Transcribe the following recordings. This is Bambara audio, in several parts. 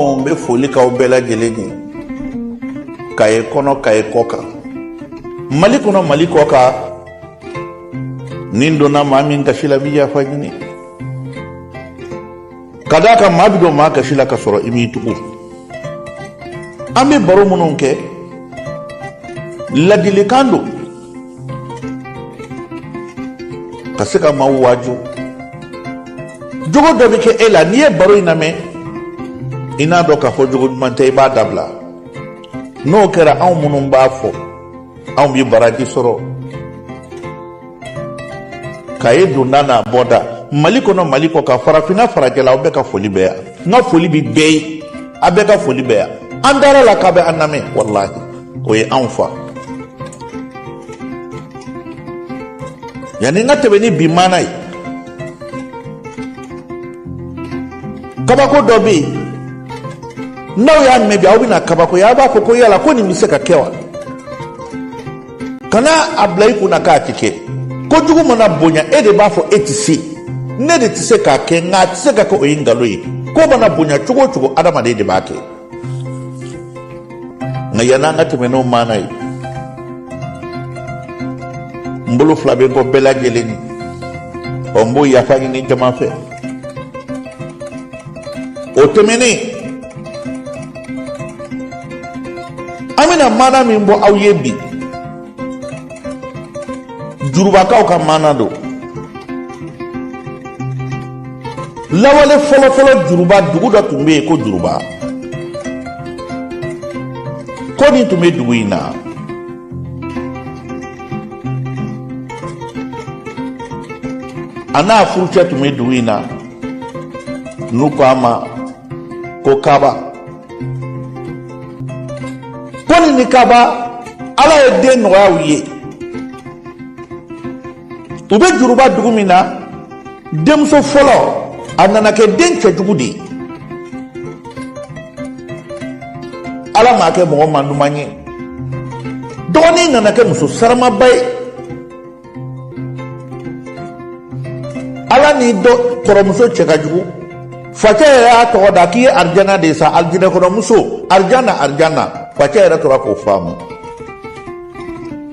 N bɛ foli k'aw bɛɛ lajɛlen ye Kaye kɔnɔ, Kaye kɔ kan, Mali kɔnɔ, Mali kɔ kan. Ni n donna maa min gasi la, n bɛ yafa ɲini ka d'a kan maa bɛ don maa gasi la ka sɔrɔ i m'i tugu. An bɛ baro minnu kɛ, ladilikan don ka se ka maaw waaju. Jogo dɔ bɛ kɛ e la, n'i ye baro in lamɛn, i n'a dɔn k'a fɔ jogo ɲuman tɛ, i b'a dabila. N'o kɛra, anw minnu b'a fɔ, anw bɛ baraji sɔrɔ. Kaye donda n'a bɔda, Mali kɔnɔ, Mali kɔ kan, farafinna, farajɛla, aw bɛɛ ka foli bɛ yan. N ka foli bɛ bɛɛ ye, a bɛɛ ka foli bɛ yan. An dara la k'a bɛ an lamɛn, walahi o ye anw fa. Yanni n ka tɛmɛ ni bi maana ye, kabako dɔ bɛ yen, n'aw y'a mɛn bi, aw bɛna kabakoya. Aw b'a fɔ ko yala ko nin bɛ se ka kɛ wa? Kana a bila i kunna k'a tɛ kɛ. Kojugu mana bonya, e de b'a fɔ e tɛ se, ne de tɛ se k'a kɛ, nka a tɛ se ka kɛ, o ye nkalon ye. Ko mana bonya cogo o cogo, adamaden de b'a kɛ. Nka yann'an ka tɛmɛ n'o maana ye, n bolo fila bɛ n kɔ bɛɛ lajɛlen ye. Ɔ, n b'o yafa ɲini jama fɛ. O tɛmɛnen, an bɛna maana min bɔ aw ye bi, jurubakaw ka maana don. Lawale fɔlɔfɔlɔ, Juruba, dugu dɔ tun bɛ yen ko Juruba. Ko nin tun bɛ dugu in na. A n'a furucɛ tun bɛ dugu in na, n'u ko a ma ko Kaba. Ko nin ni Kaba, Ala ye den nɔgɔya u ye. U bɛ Juruba dugu min na, denmuso fɔlɔ, a nana kɛ den cɛjugu de ye. Ala m'a kɛ mɔgɔ man duman ye. Dɔgɔnin nana kɛ muso saramaba ye. Ala ni dɔ kɔrɔmuso cɛ ka jugu. Facɛ yɛrɛ y'a tɔgɔ da k'i ye arijana de ye sa, arijinɛ kɔnɔmuso, arijana, arijana. Facɛ yɛrɛ tora k'o faamu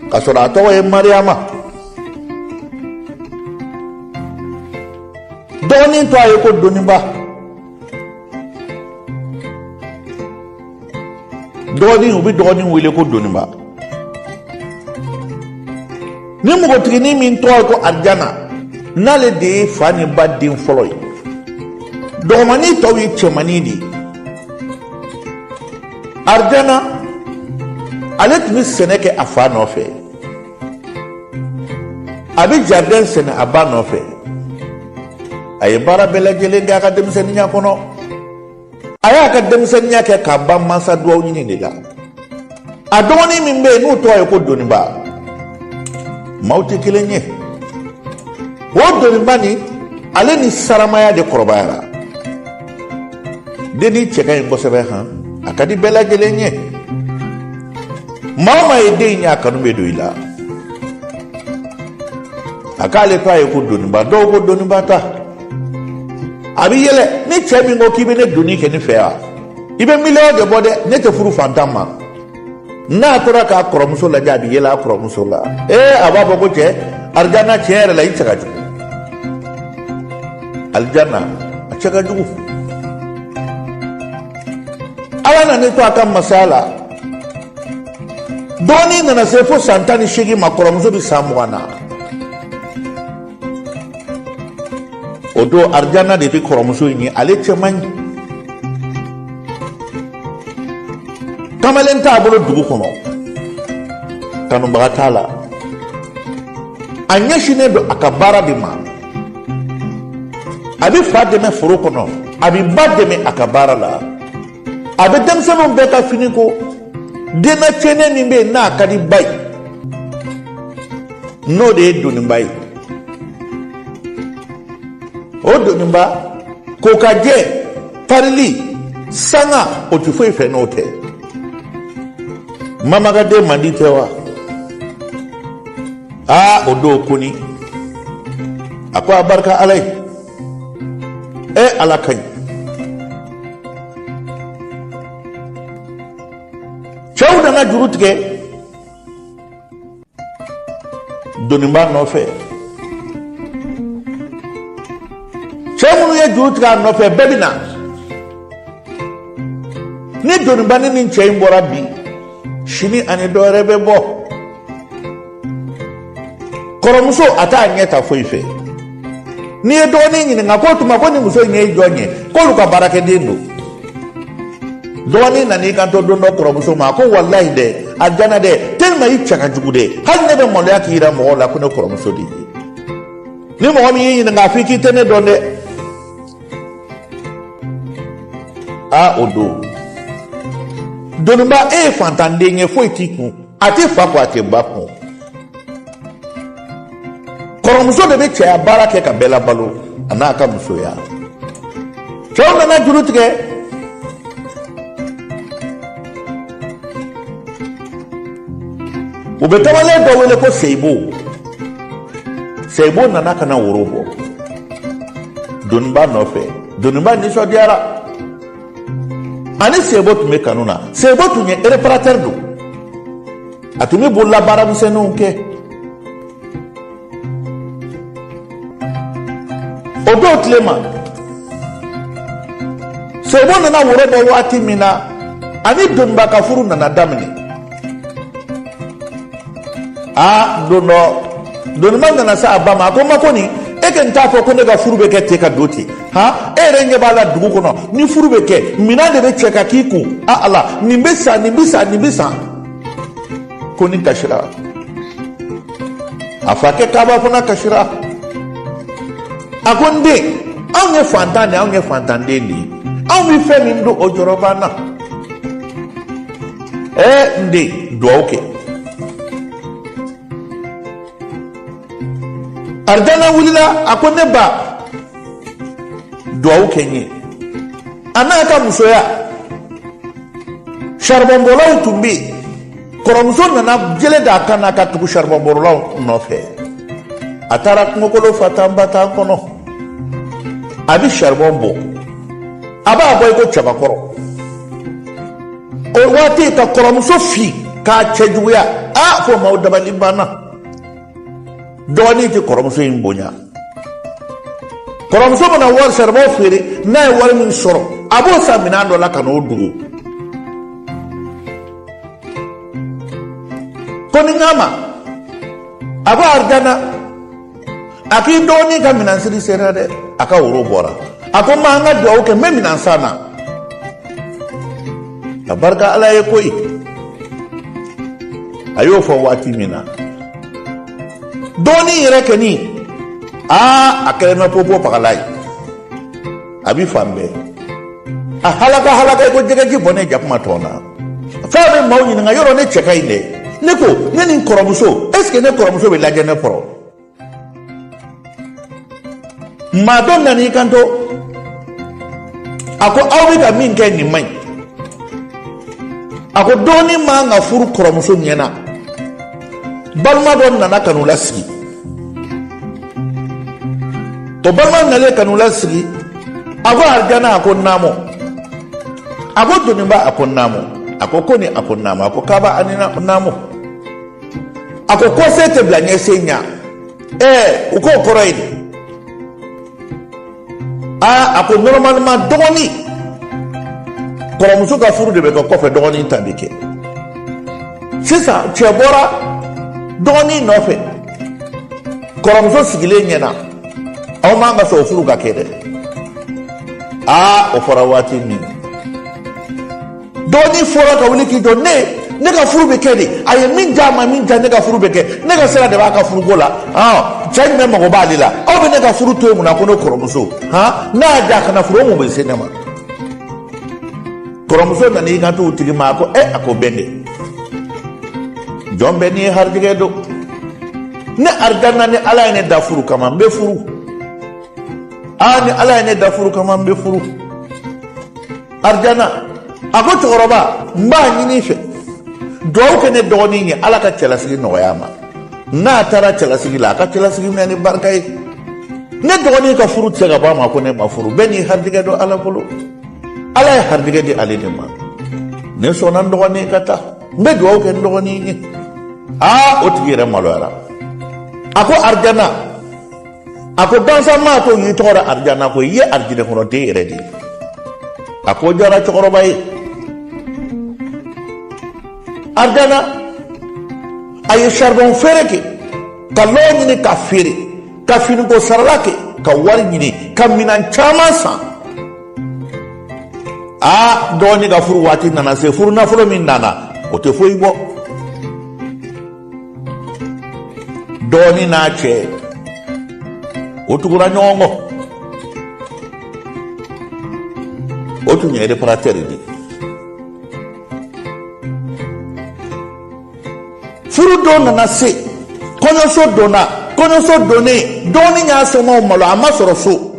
k'a sɔrɔ a tɔgɔ ye Mariyama. Dɔgɔnin tɔgɔ ye ko Doniba. Dɔgɔnin, u bɛ dɔgɔnin wele ko Doniba. Ni npogotiginin min tɔgɔ ye ko Arijana, n'ale de ye fa ni ba den fɔlɔ ye, dɔgɔmanin tɔw ye cɛmannin de ye. Arijana, ale tun bɛ sɛnɛ kɛ a fa nɔfɛ, a bɛ jardin sɛnɛ a ba nɔfɛ. A ye baara bɛɛ lajɛlen kɛ a ka denmisɛnninya kɔnɔ. A y'a ka denmisɛnninya kɛ k'a ban mansa duwawu ɲini de la. A dɔgɔnin min bɛ yen, n'o tɔgɔ ye ko Doniba, maaw tɛ kelen ye. O Doniba nin, ale ni saramaya de kɔrɔbayara. Dennin cɛ ka ɲi kosɛbɛ han, a ka di bɛɛ lajɛlen ye. Maa o maa ye den in ye, a kanu bɛ don i la. A k'ale tɔgɔ ye ko Doniba. Dɔw ko Doniba ta, a bɛ yɛlɛ ni cɛ min ko k'i bɛ ne doni kɛ ne fɛ yan, i bɛ miliyɔn de bɔ dɛ, ne tɛ furu fantan ma. N'a tora k'a kɔrɔmuso lajɛ, a bɛ yɛlɛ a kɔrɔmuso la. Ee, a b'a fɔ ko cɛ Arijana, tiɲɛ yɛrɛ la, i cɛ ka jugu. Arijana, a cɛ ka jugu. Ala nana to a ka masaya la, dɔgɔnin nana se fo san 18 ma, kɔrɔmuso bɛ san 20 na. O don, Arijana de bɛ kɔrɔmuso in ye, ale cɛ man ɲi, kamalen t'a bolo dugu kɔnɔ, kanubaga t'a la. A ɲɛsinnen don a ka baara de ma. A bɛ fa dɛmɛ foro kɔnɔ, a bɛ ba dɛmɛ a ka baara la, a bɛ denmisɛnninw bɛɛ ka fini ko. Denna cɛnin min bɛ yen, n'a ka di ba ye, n'o de ye Doniba ye. O Doniba, ko ka jɛ, parili, sanga, o tɛ foyi fɛ n'o tɛ. Mamakaden mandi tɛ wa? Aa, o don koni, a ko a barika Ala ye. E Ala ka ɲi. nana juru tigɛ doniba nɔfɛ. Cɛ minnu ye juru tigɛ a nɔfɛ, bɛɛ bɛ na. Ni doniba ni nin cɛ in bɔra bi, sini ani dɔ wɛrɛ bɛ bɔ. Kɔrɔmuso, a t'a ɲɛ ta foyi fɛ. N'i ye dɔgɔnin ɲininka k'o tuma ko nin muso in ye jɔn ye, k'olu ka baarakɛden don. Dɔgɔnin nan'i kanto don dɔ kɔrɔmuso ma, a ko walayi dɛ, a jana dɛ, tellement i cɛ ka jugu dɛ, hali ne bɛ maloya k'i yira mɔgɔw la ko ne kɔrɔmuso de ye. Ni mɔgɔ min y'i ɲininka, a f'i k'i tɛ ne dɔn dɛ. Aa, o don, doniba, e ye fantanden ye, foyi t'i kun, a tɛ fa kun, a tɛ ba kun. Kɔrɔmuso de bɛ cɛya baara kɛ ka bɛɛ labalo, a n'a ka musoya. Cɛw nana juru tigɛ. U bɛ kamalen dɔ wele ko Seyibo. Seyibo nana ka na woro bɔ doniba nɔfɛ. Doniba nisɔndiyara. Ani Seyibo tun bɛ kanu na. Seyibo tun ye réparateur don, a tun bɛ bolola baaramisɛnninw kɛ. O don tile ma, Seyibo nana woro bɔ waati min na, ani doniba ka furu nana daminɛ. Aa, don dɔ, doniba nana se a ba ma, a ko n ma, ko nin e kɛ n t'a fɔ ko ne ka furu bɛ kɛ ten ka don ten. Han, e yɛrɛ ɲɛ b'a la, dugu kɔnɔ, ni furu bɛ kɛ, minɛn de bɛ cɛ ka k'i kun. A ala, nin bɛ san, nin bɛ san, nin bɛ san. Ko ni kasira, a fakɛ Kaba fana kasira. A ko n den, anw ye fantan de ye, anw ye fantanden de ye, anw bɛ fɛn min dun, o jɔrɔ b'an na. Ɛɛ, n den, duwawu kɛ. Arijana wulila, a ko ne ba, duwawu kɛ n ye. A n'a ka musoya, saribɔnbɔlaw tun bɛ yen. Kɔrɔmuso nana jele d'a kan na ka tugu saribɔnbɔlaw nɔfɛ. A taara kungokolo fatan batan kɔnɔ, a bɛ saribɔn bɔ, a b'a bɔ i ko cɛbakɔrɔ. O waati ka kɔrɔmuso fi k'a cɛjuguya, a fo maaw dabali banna. Dɔgɔnin tɛ kɔrɔmuso in bonya. Kɔrɔmuso mana wari saribɔn feere, n'a ye wari min sɔrɔ, a b'o san minɛn dɔ la ka n'o dogo. Ko ni n k'a ma, a ko Arijana, a k'i dɔgɔnin ka minɛnsiri sera dɛ, a ka woro bɔra. A ko n ma, an ka duwawu kɛ, n bɛ minɛn san na. A barika Ala ye koyi. A y'o fɔ waati min na, dɔgɔnin yɛrɛ kɔni, aa, a kɛlen bɛ popo pagala ye, a bi fan bɛɛ a halaka halaka i ko jɛgɛji bɔnnen jakuma tɔn na. F'a bɛ maaw ɲininka, yɔrɔ ne cɛ ka ɲi dɛ. Ne ko ne ni n kɔrɔmuso, est ce que ne kɔrɔmuso bɛ lajɛ ne kɔrɔ? Maa dɔ nan'i kanto, a ko aw bɛ ka min kɛ, nin man ɲi. A ko dɔgɔnin man ka furu kɔrɔmuso ɲɛna. Balima dɔ nana ka n'u lasigi. O balima nalen ka n'u lasigi, a ko Arijana, a ko naamu. A ko Doniba, a ko naamu. A ko Koni, a ko naamu. A ko Kaba, ani naamu. A ko kɔsen tɛ bila ɲɛsen ɲɛ. Ɛɛ, u k'o kɔrɔ ye di? Aa, a ko normalement dɔgɔnin kɔrɔmuso ka furu de bɛ kɛ kɔfɛ, dɔgɔnin ta bɛ kɛ sisan. Cɛ bɔra dɔgɔnin nɔfɛ kɔrɔmuso sigilen ɲɛna, aw man ka sɔn o furu ka kɛ dɛ. Aa, o fɔra waati min, dɔgɔnin fɔra ka wuli k'i jɔ. Ne ka furu bɛ kɛ de. A ye min diya, a ma min diya, ne ka furu bɛ kɛ. Ne ka sira de b'a ka furuko la. Cɛ jumɛn mago b'ale la? Aw bɛ ne ka furu to yen mun na? Ko ne kɔrɔmuso, han, n'a y'a diya a kana furu, o mun bɛ se ne ma? Kɔrɔmuso nana i kanto o tigi ma, a ko ɛ, a ko bɛn de jɔn bɛɛ n'i ye harijɛgɛ don. Ne Arijana, ni Ala ye ne da furu kama, n bɛ furu. Aa, ni Ala ye ne da furu kama, n bɛ furu. Arijana a ko cɛkɔrɔba, n b'a ɲini i fɛ, duwawu kɛ ne dɔgɔnin ye, Ala ka cɛlasigi nɔgɔya a ma. N'a taara cɛlasigi la, a ka cɛlasigi minɛ ni barika ye. Ne dɔgɔnin ka furu tɛ se ka bɔ a ma ko ne ma furu. Bɛɛ n'i harijɛgɛ don Ala bolo. Ala ye harijɛgɛ di ale de ma. Ne sɔnna n dɔgɔnin ka taa. N bɛ dugawu kɛ n dɔgɔnin ye. Aa, o tigi yɛrɛ maloyara. A ko Arijana, a ko dansan maa ko y'i tɔgɔ da Arijana ko i ye arijinɛ kɔnɔ den yɛrɛ de ye. A ko diyara cɛkɔrɔba ye. Arijana a ye saribɔn feere kɛ, ka lɔgɔ ɲini ka feere, ka finiko sarala kɛ, ka wari ɲini, ka minan caman san. Aa, dɔgɔnin ka furu waati nana se. Furu nafolo min nana, o tɛ foyi bɔ. Dɔgɔnin n'a cɛ, o tugura ɲɔgɔn kɔ. O tun ye réparateur de ye. Furu don nana se, kɔɲɔso donna. Kɔɲɔso donnen, dɔgɔnin y'a somɔgɔw malo, a ma sɔrɔ so.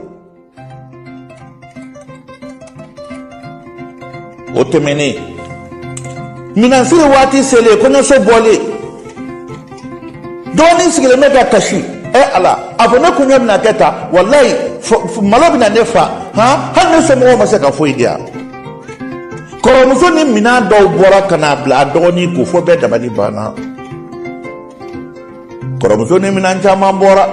O tɛmɛnen, minansiri waati selen, kɔɲɔso bɔlen, dɔgɔnin sigilen bɛ ka kasi. Ɛ Ala, a fɔ ne kɔɲɔ bɛna kɛ tan, walayi malo bɛna ne fa han. Hali ne somɔgɔw ma se ka foyi di yan. Kɔrɔmuso ni minan dɔw bɔra ka n'a bila a dɔgɔnin kun, fo bɛɛ dabali banna. Kɔrɔmuso ni minan caman bɔra.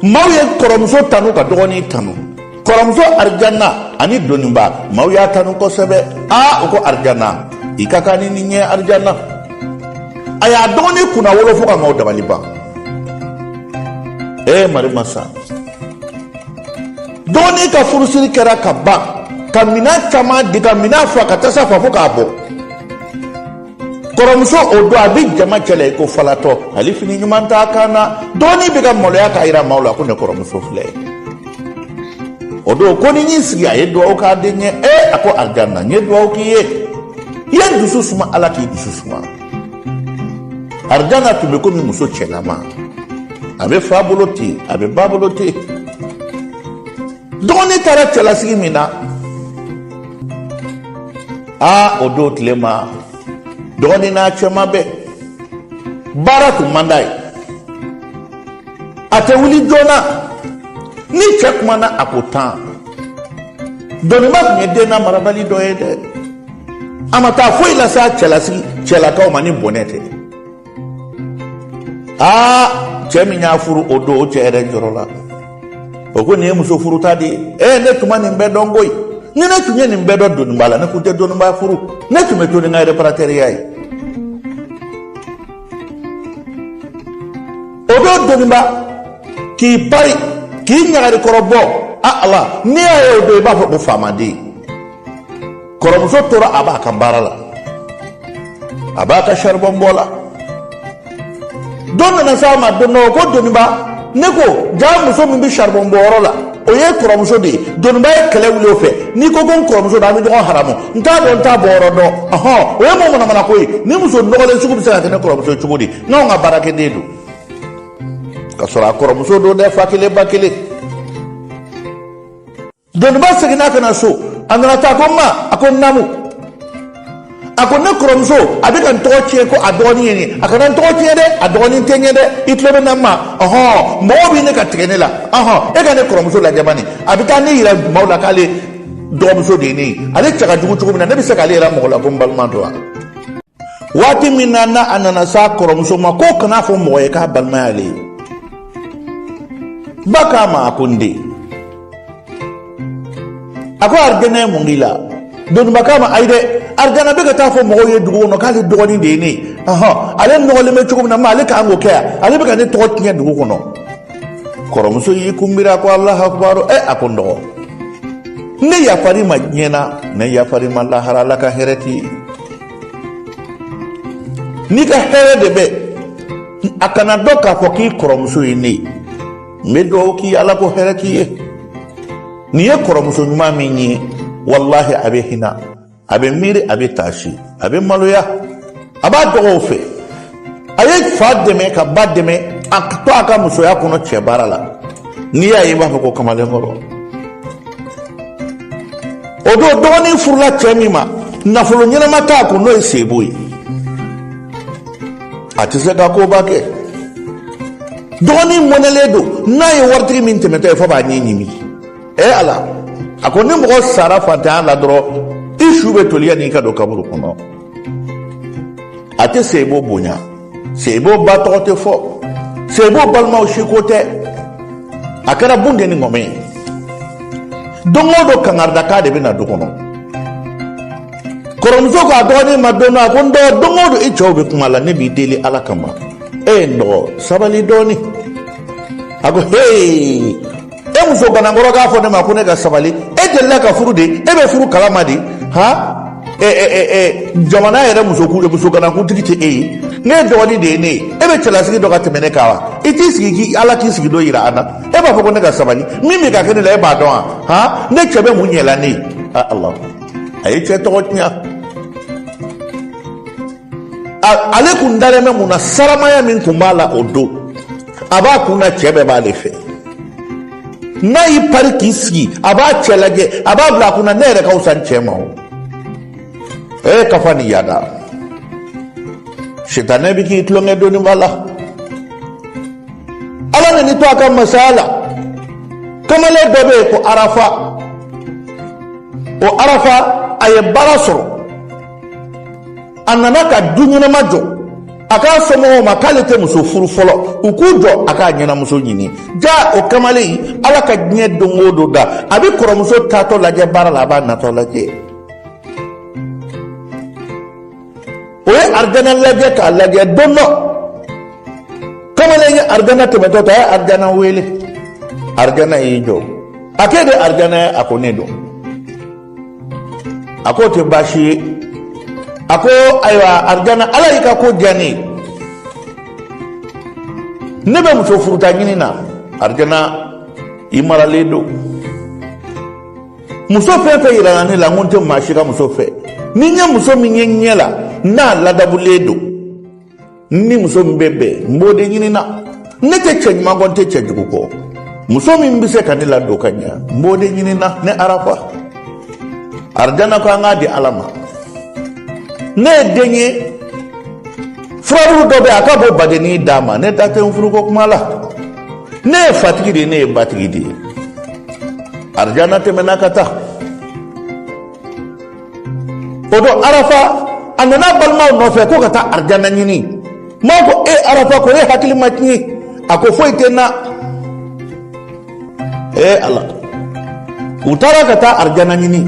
Maaw ye kɔrɔmuso tanu ka dɔgɔnin tanu. Kɔrɔmuso Arijana ani Doniba, maaw y'a tanu kosɛbɛ. Aa, o ko Arijana, i ka kan ni nin ye. Arijana a y'a dɔgɔnin kunnawolo fo ka maaw dabali ban. Ee mari masa, dɔgɔnin ka furusiri kɛra ka ban, ka minan caman di, ka minan fa, ka tasa fa fo k'a bɔ. Kɔrɔmuso o don, a bɛ jama cɛla i ko falatɔ, hali fini ɲuman t'a kan na. Dɔgɔnin bɛ ka maloya k'a yira maaw la ko ne kɔrɔmuso filɛ. O don ko ni y'i sigi, a ye dugawu k'a den ye. Ee, a ko Arijana, n ye dugawu k'i ye, i ye dusu suma, Ala k'i dusu suma. Arijana tun bɛ komi muso cɛlama, a bɛ fa bolo ten, a bɛ ba bolo ten. Dɔgɔnin taara cɛlasigi min na, aa, o don tile ma, dɔgɔnin n'a cɛ ma bɛn. Baara tun man d'a ye, a tɛ wuli joona. Ni cɛ kumana, a ko tan. Doniba tun ye den na marabali dɔ ye dɛ. A ma taa foyi lase a cɛlasigi cɛlakaw ma ni bɔnɛ tɛ. Aa, cɛ min y'a furu o don, o cɛ yɛrɛ jɔrɔla. O ko nin ye muso furuta de ye. Ee, ne tun ma nin bɛɛ dɔn koyi. Ni ne tun ye nin bɛɛ dɔn Doniba la, ne tun tɛ Doniba furu, ne tun bɛ to ni n ka réparateurya ye. O don Doniba k'i pari, k'i ɲagarikɔrɔ bɔ. A Ala, n'i y'a ye o don, i b'a fɔ ko faamaden. Kɔrɔmuso tora a b'a ka baara la, a b'a ka saribɔn bɔ la. Don nana s'a ma don dɔ ko Doniba, ne ko jaa muso min bɛ saribɔn bɔyɔrɔ la, o ye kɔrɔmuso de ye. Doniba ye kɛlɛ wuli o fɛ. N'i ko ko n kɔrɔmuso don, an bɛ ɲɔgɔn haramu. N t'a dɔn, n t'a bɔyɔrɔ dɔn. Ɔhɔn, o ye mun manamana ko ye? Ni muso nɔgɔlen sugu bɛ se ka kɛ ne kɔrɔmuso ye cogo di? N'anw ka baarakɛden don, ka sɔrɔ a kɔrɔmuso don dɛ, fa kelen ba kelen. Doniba seginna ka na so. A nana taa ko ma, a ko naamu. A ko ne kɔrɔmuso, a bɛ ka n tɔgɔ tiɲɛ ko a dɔgɔnin ye nin ye. A kana n tɔgɔ tiɲɛ dɛ, a dɔgɔnin tɛ n ye dɛ. I tulo bɛ na ma? Ɔhɔn, mɔgɔw bɛ ne ka tigɛ ne la. Ɔhɔn, e ka ne kɔrɔmuso lajɛ bani, a bɛ taa ne yira maaw la k'ale dɔgɔmuso de ye ne ye. Ale cɛ ka jugu cogo min na, ne bɛ se k'ale yira mɔgɔ la ko n balima don wa? Waati min na n'a a nana s'a kɔrɔmuso ma k'o kana fɔ mɔgɔ ye k'a balima y'ale ye, ba k'a ma, a ko n den, a ko Arijana ye mun k'i la? Doniba k'a ma, ayi dɛ, Arijana bɛ ka taa fɔ mɔgɔw ye dugu kɔnɔ k'ale dɔgɔnin de ye ne ye. Ɔhɔn, ale nɔgɔlen bɛ cogo min na, ma ale kan k'o kɛ yan? Ale bɛ ka ne tɔgɔ tiɲɛ dugu kɔnɔ. Kɔrɔmuso y'i kunbiri, a ko Alahu akubaru. Ɛ, a ko n dɔgɔ, ne yafar'i ma diɲɛ na, ne yafar'i ma lahara. Ala ka hɛrɛ k'i ye. N'i ka hɛrɛ de bɛ, a kana dɔn k'a fɔ k'i kɔrɔmuso ye ne ye. N bɛ dugawu k'i ye, Ala ko hɛrɛ k'i ye. Nin ye kɔrɔmuso ɲuman min ye, walahi a bɛ hinɛ, a bɛ miiri, a bɛ taasi, a bɛ maloya, a b'a dɔgɔw fɛ. A ye fa dɛmɛ ka ba dɛmɛ, a to a ka musoya kɔnɔ cɛ baara la. N'i y'a ye, i b'a fɔ ko kamalenkɔrɔ. O don dɔgɔnin furula cɛ min ma, nafolo ɲɛnama t'a kun, n'o ye sebo ye, a tɛ se ka koba kɛ. Dɔgɔnin mɔnɛlen don, n'a ye waritigi min tɛmɛtɔ ye, fo b'a ɲɛ ɲimi. Ɛ Ala, a ko ni mɔgɔ sara fantanya la dɔrɔn, i I su bɛ toli yanni i ka don kaburu kɔnɔ. A tɛ Seyibo bonya, Seyibo ba tɔgɔ tɛ fɔ, Seyibo balimaw si ko tɛ. A kɛra bunde ni ŋɔmɛ ye. Don o don kangaridakan de bɛ na du kɔnɔ. Kɔrɔmuso ko a dɔgɔnin ma don dɔ, a ko n dɔgɔ, don o don i cɛw bɛ kuma la, ne b'i deli Ala kama, e ye n dɔgɔ, sabali dɔɔni. A ko hee, e muso ganankɔrɔ k'a fɔ ne ma ko ne ka sabali? E delila ka furu de? E bɛ furu kalama de? Han, e e e e jamana yɛrɛ muso muso ganakuntigi tɛ e ye? Ne ye dɔgɔnin de ye ne ye. E bɛ cɛlasigi dɔn ka tɛmɛ ne kan wa? I t'i sigi k'i Ala k'i sigi dɔ yira an na. E b'a fɔ ko ne ka sabali, min bɛ ka kɛ ne la, e b'a dɔn wa? Han, ne cɛ bɛ mun ɲɛ la ne ye? Ah Allah, a ye cɛ tɔgɔ tiɲɛ. Ale kun dalen bɛ mun na? Saramaya min kun b'a la o don, a b'a kun na cɛ bɛɛ b'ale fɛ. N'a y'i pari k'i sigi, a b'a cɛ lajɛ, a b'a bila a kunna ne yɛrɛ ka fisa n cɛ ma. O ee kafa ni yaada, sitanɛ bɛ k'i tulonkɛ dɔnniba la. Ala nan'i to a ka masaya la, kamalen dɔ bɛ yen ko Arafa. O Arafa, a ye baara sɔrɔ, a nana ka du ɲɛnama jɔ. A k'a somɔgɔw ma k'ale tɛ muso furu fɔlɔ, u k'u jɔ a k'a ɲɛnamuso ɲini. Ja o kamalen, Ala ka diɲɛ don o don da, a bɛ kɔrɔmuso taatɔ lajɛ baara la, a b'a natɔ lajɛ. O ye arijana lajɛ k'a lajɛ. Don dɔ, kamalen ye arijana tɛmɛtɔ ta, a ye arijana wele. Arijana y'i jɔ. A k'e de arijana ye? A ko ne don. A k'o tɛ baasi ye. A ko ayiwa arijana, Ala y'i ka ko diya ne ye, ne bɛ muso furuta ɲini na. Arijana, i maralen don. Muso fɛn fɛn yirala ne la, n ko n tɛ maa si ka muso fɛ. Ni n ye muso min ye ɲɛ la, n'a ladabulen don, ni muso min bɛ bɛn, n b'o de ɲini na. Ne tɛ cɛ ɲuman kɔ, n tɛ cɛ jugu kɔ. Muso min bɛ se ka ne ladon ka ɲɛ, n b'o de ɲini na, ne Arafa. Arijana ko an k'a di Ala ma. Ne ye den ye, furabulu dɔ bɛ yen, a ka bɔ badennin d'a ma. Ne da tɛ n furuko kuma la. Ne ye fatigi de ye, ne ye batigi de ye. Arijana tɛmɛna ka taa. O don, Arafa a nana balimaw nɔfɛ ko ka taa arijana ɲini. Maaw ko e Arafa, ko e hakili ma tiɲɛ? A ko foyi tɛ n na. Ee Ala, u taara ka taa arijana ɲini.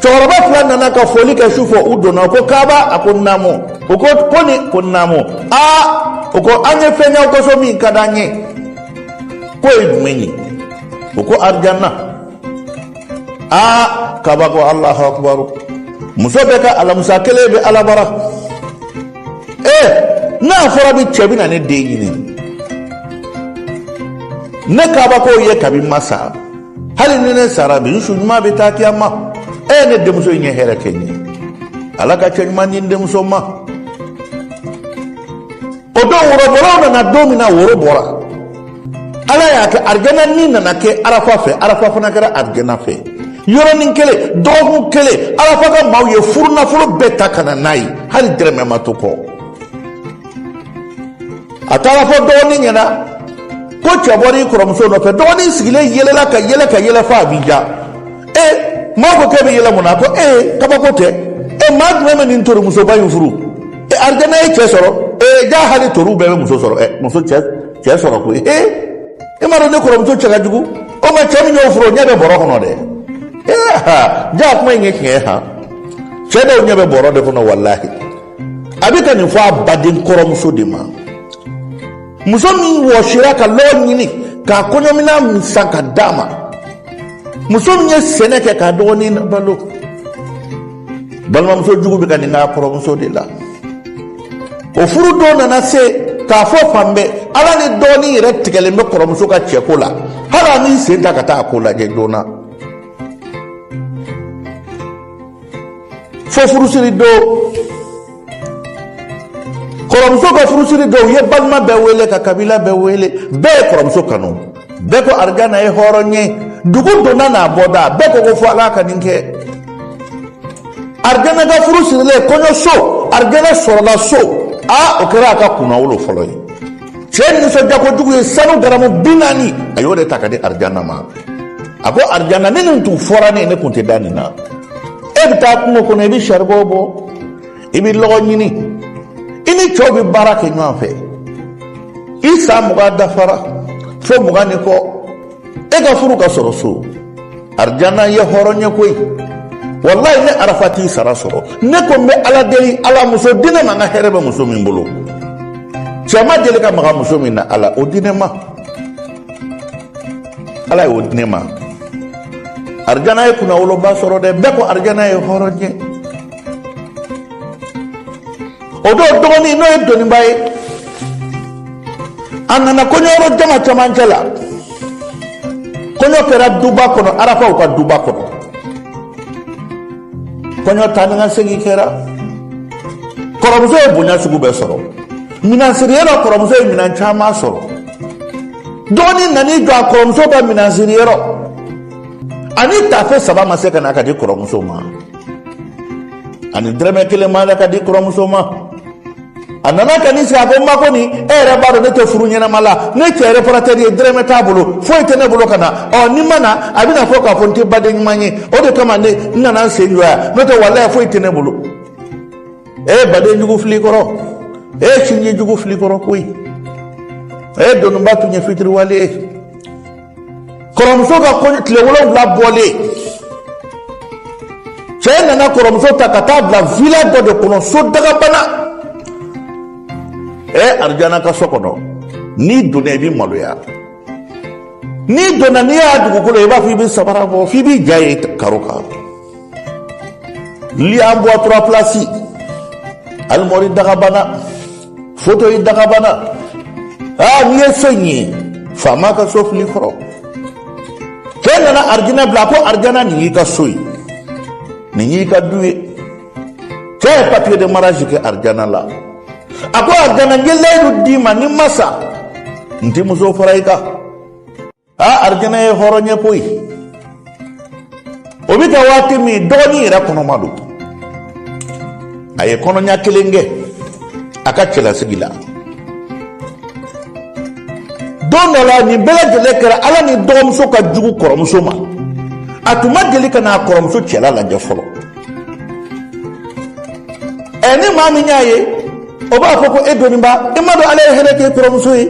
Cɛkɔrɔba fila nana ka foli kɛ su fɔ. U donna ko Kaaba. A ko naamu. U ko ko ni ko naamu. Aa, u ko an ye fɛn y'aw ka so min ka d'an ye. K'o ye jumɛn ye? U ko arijana. Aa, Kaaba ko Alahu akubaru, muso bɛɛ ka alamisa kelen bɛ Ala bara. Ee, n'a fɔra bi cɛ bɛ na ne den ɲini, ne Kaaba k'o ye kabi n ma sa. Hali ni ne sara bi, n su ɲuman bɛ taa kiyama. E ne denmuso in ye hɛrɛ kɛ n ye. Ala ka cɛ ɲuman di n denmuso ma. O don, worobɔlaw nana don min na, woro bɔra. Ala y'a kɛ arijana ni nana kɛ Arafa fɛ, Arafa fana kɛra arijana fɛ. Yɔrɔnin kelen, dɔgɔkun kelen, Arafa ka maaw ye furu nafolo bɛɛ ta ka na n'a ye, hali dɛrɛmɛ ma to kɔ. A taara fɔ dɔgɔnin ɲɛna ko cɛ bɔra i kɔrɔmuso nɔfɛ. Dɔgɔnin sigilen yɛlɛla ka yɛlɛ ka yɛlɛ f'a b'i ja. E maa ko k'e bɛ yɛlɛ mun na? A ko ee, kabako tɛ. E maa jumɛn bɛ nin torimusoba in furu? E arijana ye cɛ sɔrɔ. E ja, hali toriw bɛɛ bɛ muso sɔrɔ. Ɛ muso cɛ cɛ sɔrɔ koyi. Ee, e m'a dɔn ne kɔrɔmuso cɛ ka jugu? O ma cɛ min y'o furu, o ɲɛ bɛ bɔrɔ kɔnɔ dɛ. Ee ha, ja kuma in ye tiɲɛ ye han. Cɛ dɔw ɲɛ bɛ bɔrɔ de kɔnɔ walahi. A bɛ ka nin fɔ a baden kɔrɔmuso de ma, muso min wɔsira ka lɔgɔ ɲini k'a kɔɲɔminan san ka d'a ma, muso min ye sɛnɛ kɛ k'a dɔgɔnin balo. Balimamuso jugu bɛ ka nin k'a kɔrɔmuso de la. O furu don nana se k'a fɔ fan bɛɛ, Ala ni dɔgɔnin yɛrɛ tigɛlen bɛ kɔrɔmuso ka cɛko la, hali a m'i sen ta ka taa a ko lajɛ joona fo furusiri don. Kɔrɔmuso ka furusiri don, u ye balima bɛɛ wele ka kabila bɛɛ wele. Bɛɛ ye kɔrɔmuso kanu, bɛɛ ko arijana ye hɔrɔn ye. Dugu donna n'a bɔda, bɛɛ ko ko fo Ala ka nin kɛ. Arijana ka furu sirilen, kɔɲɔso, arijana sɔrɔla so. Aa, o kɛra a ka kunnawolo fɔlɔ ye. Cɛ nisɔndiya kojugu ye sanu garamu 40, a y'o de ta ka di arijana ma. A ko Arijana, ni nin tun fɔra ne ye, ne tun tɛ da nin na. E bɛ taa kungo kɔnɔ, i bɛ saribɔn bɔ, i bɛ lɔgɔ ɲini, i ni cɛw bɛ baara kɛ ɲɔgɔn fɛ. I san 20 dafara fo 20 ni kɔ, e ka furu ka sɔrɔ so. Arijana ye hɔrɔn ye koyi. Walayi, ne Arafa t'i sara sɔrɔ. Ne ko n bɛ Ala deli, Ala, muso di ne ma, n ka hɛrɛ bɛ muso min bolo. Cɛ ma deli ka maga muso min na, Ala, o di ne ma. Ala y'o di ne ma. Arijana ye kunnawoloba sɔrɔ dɛ. Bɛɛ ko Arijana ye hɔrɔn ye. O don, dɔgɔnin, n'o ye doniba ye, a nana kɔɲɔyɔrɔ jama camancɛ la. Kɔɲɔ kɛra duba kɔnɔ, Arafaw ka duba kɔnɔ. Kɔɲɔ taa ni ka segin kɛra. Kɔrɔmuso ye bonya sugu bɛɛ sɔrɔ minansiriyɔrɔ. Kɔrɔmuso ye minan caman sɔrɔ. Dɔgɔnin nan'i jɔ a kɔrɔmuso ka minansiriyɔrɔ, ani tafe saba ma se ka na ka di kɔrɔmuso ma, ani dɛrɛmɛ kelen ma ka di kɔrɔmuso ma. A nana ka n'i sigi, a ko: n ba, ko nin, e yɛrɛ b'a dɔn ne tɛ furu ɲɛnama la. Ne cɛ réparateur ye, dɛrɛmɛ t'a bolo, foyi tɛ ne bolo ka na. Ɔ, ni ma na, a bɛna fɔ k'a fɔ n tɛ baden ɲuman ye. O de kama ne n nana n sen jɔ yan, n'o tɛ, walayi, foyi tɛ ne bolo. E baden jugu fili kɔrɔ, e sinji jugu fili kɔrɔ koyi. E doniba tun ye fitiriwale ye. Kɔrɔmuso ka kɔɲɔ tile 7 bɔlen, cɛ nana kɔrɔmuso ta ka taa bila villa dɔ de kɔnɔ, so dagabana. Ɛ, Arijana ka so kɔnɔ, n'i donna, i bɛ maloya. N'i donna, n'i y'a dugukolo, i b'a fɔ i bɛ sabara bɔ f'i b'i ja ye karo kan. Lit en bois trois places, alimɔri dagabana, fauteuil dagabana. Aa, n'i ye so in ye, faama ka so fili kɔrɔ. Cɛ nana Arijana bila, a ko: Arijana, nin y'i ka so ye, nin y'i ka du ye. Cɛ ye papier de mariage kɛ Arijana la. A ko: Arijana, n ye layidu d'i ma, ni ma sa, n tɛ muso fara i kan. Aa, Arijana ye hɔrɔn ye koyi. O bɛ kɛ waati min, dɔgɔnin yɛrɛ kɔnɔma don. A ye kɔnɔɲa kelen kɛ a ka cɛlasigi la. Don dɔ la, nin bɛɛ lajɛlen kɛra ala ni dɔgɔmuso ka jugu kɔrɔmuso ma. A tun ma deli ka n'a kɔrɔmuso cɛla lajɛ fɔlɔ. Ɛ, ni maa min y'a ye, o b'a fɔ ko: e doniba, e ma dɔn Ala ye hɛrɛ kɛ kɔrɔmuso ye,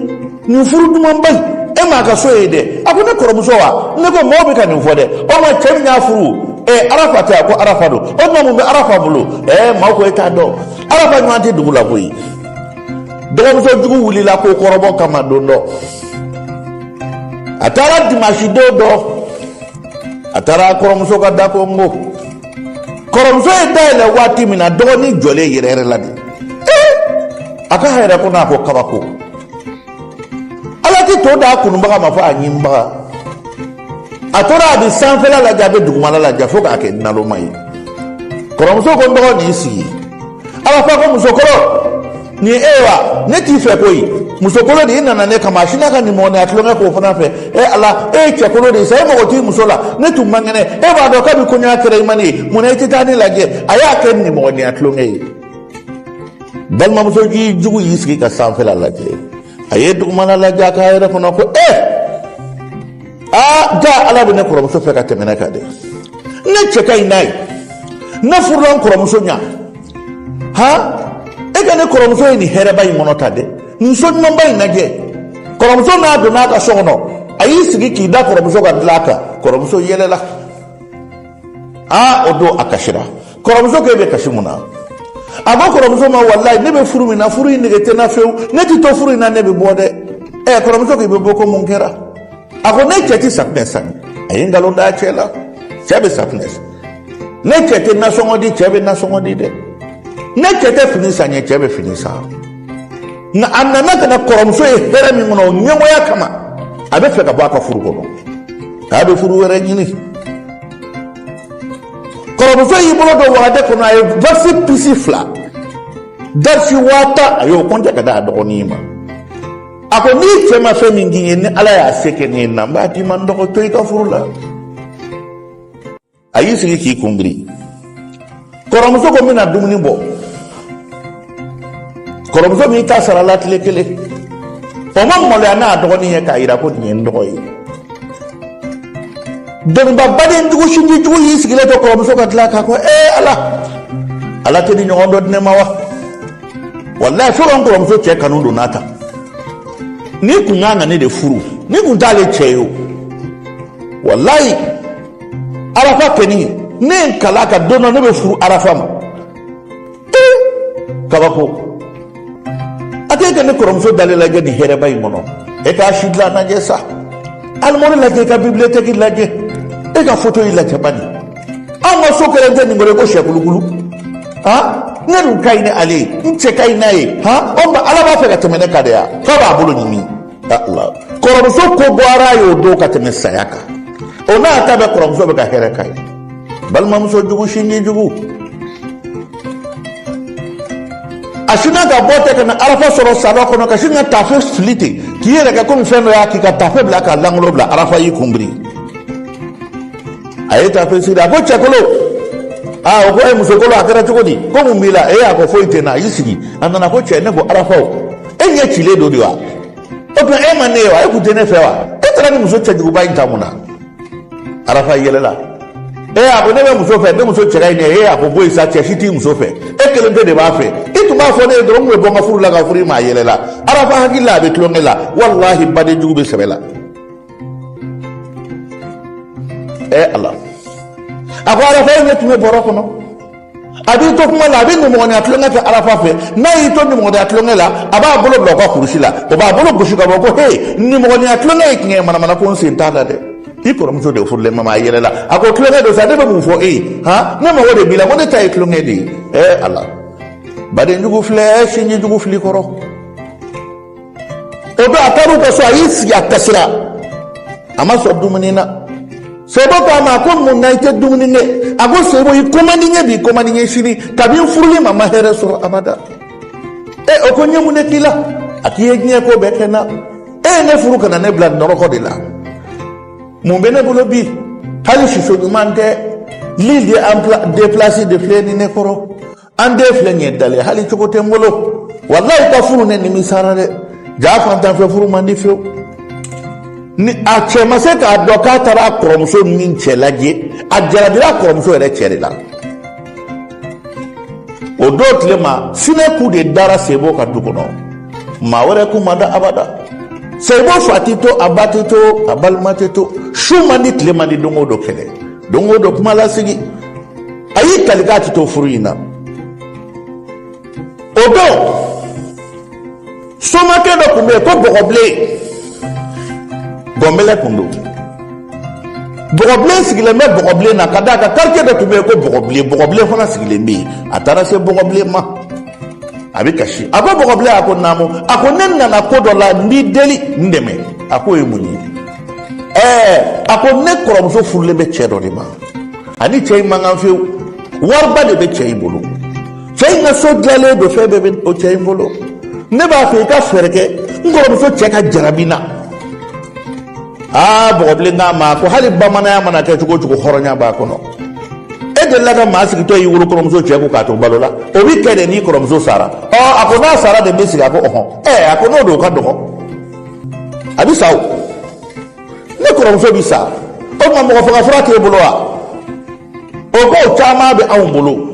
nin furu dumanba in, e m'a ka so ye dɛ. A ko: ne kɔrɔmuso wa? Ne ko mɔgɔw bɛ ka nin fɔ dɛ. O ma, cɛ min y'a furu, ɛ, Arafa tɛ? A ko Arafa don. O tuma, mun bɛ Arafa bolo? Ɛ, maaw ko e t'a dɔn, Arafa ɲɔgɔn tɛ dugu la koyi. Dɔgɔmuso jugu wulila ko kɔrɔbɔ kama. Don dɔ, a taara dimanche don dɔ, a taara kɔrɔmuso ka da ko n ko kɔrɔmuso ye dayɛlɛ waati min na, dɔgɔnin jɔlen yɛrɛ yɛrɛ la de. Ee, a ka yɛrɛ ko n'a ko kabako, Ala ti to d'a kunubaga ma fɔ a ɲinibaga. A tora a bɛ sanfɛla lajɛ, a bɛ dugumala lajɛ, fo k'a kɛ naloma ye. Kɔrɔmuso ko: n dɔgɔ, nin sigi. Ala fa ko: musokɔrɔ, nin e wa? Ne t'i fɛ koyi. Musokolo de, i nana ne kama, a sinna ka nimɔgɔniya tulonkɛ k'o fana fɛ. E Ala, e ye cɛkolo de ye sa, e mago t'i muso la. Ne tun man kɛnɛ, e b'a dɔn kabi kɔɲɔya kɛra i ma ne ye, munna i tɛ taa ne lajɛ? A y'a kɛ nimɔgɔniya tulonkɛ ye. Balimamuso jugu y'i sigi ka sanfɛla lajɛ, a ye dugumana lajɛ, a ka yɛrɛ kɔnɔ ko: e aa, ja Ala bɛ ne kɔrɔmuso fɛ ka tɛmɛ ne kan dɛ. Ne cɛ ka ɲi n'a ye, ne furula n kɔrɔmuso ɲa. Han, e ka ne kɔrɔmuso ye nin hɛrɛba in kɔnɔ ta dɛ, nin so ɲumanba in lajɛ. Kɔrɔmuso n'a donna a ka so kɔnɔ, a y'i sigi k'i da kɔrɔmuso ka dilan kan. Kɔrɔmuso yɛlɛla. Aa, o don a kasira. Kɔrɔmuso ko: e bɛ kasi mun na? A ko kɔrɔmuso ma: walayi, ne bɛ furu min na, furu in nege tɛ n na fewu. Ne ti to furu in na, ne bɛ bɔ dɛ. Ɛ, kɔrɔmuso ko: i bɛ bɔ, ko mun kɛra? A ko: ne cɛ ti safunɛ san. A ye nkalon da cɛ la, cɛ bɛ safunɛ san. Ne cɛ tɛ nasɔngɔ di, cɛ bɛ nasɔngɔ di dɛ. Ne cɛ tɛ fini san ye, cɛ bɛ fini san. Nka a nana ka na kɔrɔmuso ye hɛrɛ min kɔnɔ, o ɲɛngoya kama, a bɛ fɛ ka bɔ a ka furu kɔnɔ, k'a bɛ furu wɛrɛ ɲini. Kɔrɔmuso y'i bolo don wagade kɔnɔ, a ye valise pisi fila darisi 10,000, a y'o kɔnte ka di a dɔgɔnin ma. A ko: n'i cɛ ma fɛn min k'i ye, ni Ala y'a se kɛ ne ye na, n b'a d'i ma. N dɔgɔ, to i ka furu la. A y'i sigi k'i kun biri. Kɔrɔmuso ko: n bɛna dumuni bɔ. Kɔrɔmuso m'i ta sara la tile kelen, o ma maloya n'a dɔgɔnin ye k'a yira ko nin ye n dɔgɔ ye. Doniba baden jugu sinji jugu y'i sigilen to kɔrɔmuso ka dilan kan ko ee ala, ala tɛ nin ɲɔgɔn dɔ di ne ma wa? Walayi, fo ka n kɔrɔmuso cɛ kanu don n'a ta. N'i kun kan ka ne de furu, n'i kun t'ale cɛ ye o. Walayi, Arafa kɛni, ne ye n kala ka don dɔ ne bɛ furu Arafa ma. Ee, kabako! A tɛ ka ne kɔrɔmuso dalen lajɛ nin hɛrɛba in kɔnɔ. E k'a si dilan lajɛ sa, armoire lajɛ, i ka bibliothèque lajɛ, e ka photo yi lajɛ bani. Anw ka so kɛlen tɛ nin kɔrɔ ko sɛkulukulu. Han, ne dun ka ɲi ni ale ye, n cɛ ka ɲi n'a ye. Han, o ma Ala b'a fɛ ka tɛmɛ ne kan de ya? F'a b'a bolo ɲimi. Ala, kɔrɔmuso ko bɔra a ye o don ka tɛmɛ saya kan. O n'a ta bɛɛ, kɔrɔmuso bɛ ka hɛrɛ k'a ye. Balimamuso jugu, sinji jugu, a sinna ka bɔ tɛ ka na Arafa sɔrɔ salon kɔnɔ, ka sin ka taafe fili ten k'i yɛrɛ kɛ komi fɛn dɔ y'a k'i ka taafe bila k'a langolo bila. Arafa y'i kun biri, a ye taafe siri. A ko cɛkolo, aa, o ko e musokolo, a kɛra cogo di? Ko mun b'i la? E, a ko foyi tɛ n na. A y'i sigi. A nana ko cɛ, ne ko Arafa, o e ɲɛ cilen don de wa? O tuma e ma ne ye wa? E kun tɛ ne fɛ wa? E taara ni muso cɛjuguba in ta mun na? Arafa yɛlɛla. E, a ko ne bɛ muso fɛ, ne muso cɛ ka ɲi ne ye. E, a ko bɔ yen sa, cɛ si t'i muso fɛ, e kelen pe de b'a fɛ. I tun b'a fɔ ne ye dɔrɔn, n tun bɛ bɔ n ka furu la ka furu i ma. A yɛlɛla. Arafa hakili la a bɛ tulonkɛ la. Walahi, baden jugu bɛ sɛbɛ la. Ɛ Ala, a ko Arafa, e ɲɛ tun bɛ bɔrɔ kɔnɔ. A b'i to kuma la, a bɛ nimɔgɔniya tulonkɛ kɛ Arafa fɛ. N'a y'i to nimɔgɔniya tulonkɛ la, a b'a bolo bila o ka kurusi la, o b'a bolo gosi ka bɔ ko he, nimɔgɔniya tulonkɛ ye tiɲɛ ye, manamana ko n sen t'a la dɛ, i kɔrɔmuso de furulen ma. A yɛlɛla. A ko tulonkɛ don sa, ne bɛ mun fɔ e ye? Han, ne mago de b'i la, ko ne ta ye tulonkɛ de ye. Ɛ Ala, baden jugu filɛ, sinji jugu fili kɔrɔ. O don a taar'u ka so, a y'i sigi, a kasira, a ma sɔn dumuni na. Sebo ko a ma ko mun na i tɛ dumuni kɛ? A ko Sebo, i ko man di n ye bi, i ko man di n ye sini, kabi n furuli ma, ma hɛrɛ sɔrɔ abada. E, o ko n ye mun de k'i la? A k'i ye diɲɛ ko bɛɛ kɛ n na. E ye ne furu ka na ne bila nɔrɔkɔ de la. Mun bɛ ne bolo bi? Hali siso ɲuman tɛ. Lit de deux places de filɛ ni ne kɔrɔ. An den filɛ nin ye dalen, hali cogo tɛ n bolo. Walayi, ka furu, ne nimisara dɛ. Jaa, fantan fɛ furu man di fiyewu. Ni a cɛ ma se k'a dɔn k'a taara a kɔrɔmuso min cɛ lajɛ, a jarabira a kɔrɔmuso yɛrɛ cɛ de la. O don tile ma, sinɛ ku de dara Sebo ka du kɔnɔ, maa wɛrɛ ku ma da abada. Sebo fa ti to, a ba ti to, a balima ti to. Su man di, tile man di, don o don kɛlɛ, don o don kuma lasigi. A y'i kali k'a ti to furu in na. O don, somakɛ dɔ tun bɛ yen ko Bɔgɔbilen, gɔnbɛlɛ tun don. Bɔgɔbilen sigilen bɛ Bɔgɔbilen na ka d'a kan quartier dɔ tun bɛ yen ko Bɔgɔbilen, Bɔgɔbilen fana sigilen bɛ yen. A taara se Bɔgɔbilen ma, a bɛ kasi. A ko Bɔgɔbilen, a ko naamu. A ko ne nana ko dɔ la, n b'i deli, n dɛmɛ. A k'o ye mun ye? Ɛɛ, a ko ne kɔrɔmuso furulen bɛ cɛ dɔ de ma, ani cɛ in man kan fiyewu. Wariba de bɛ cɛ in bolo, cɛ in ka so dilanlen don, fɛn bɛɛ bɛ o cɛ in bolo. Ne b'a fɛ i ka fɛɛrɛ kɛ n kɔrɔmuso cɛ ka jarabi n na. Aa, Bɔgɔbilen k'a ma ko hali bamananya mana kɛ cogo o cogo, hɔrɔnya b'a kɔnɔ. E delila ka maa sigitɔ y'i wolo kɔrɔmuso cɛ ko k'a to balo la? O bi kɛ de n'i kɔrɔmuso sara. Ɔ, a ko n'a sara de n bɛ sigi. A ko ɔhɔn. Ɛ, a ko n'o don, o ka dɔgɔ, a bɛ sa o. Ne kɔrɔmuso bi sa, o tuma mɔgɔ faga fura t'e bolo wa? O ko o caman bɛ anw bolo.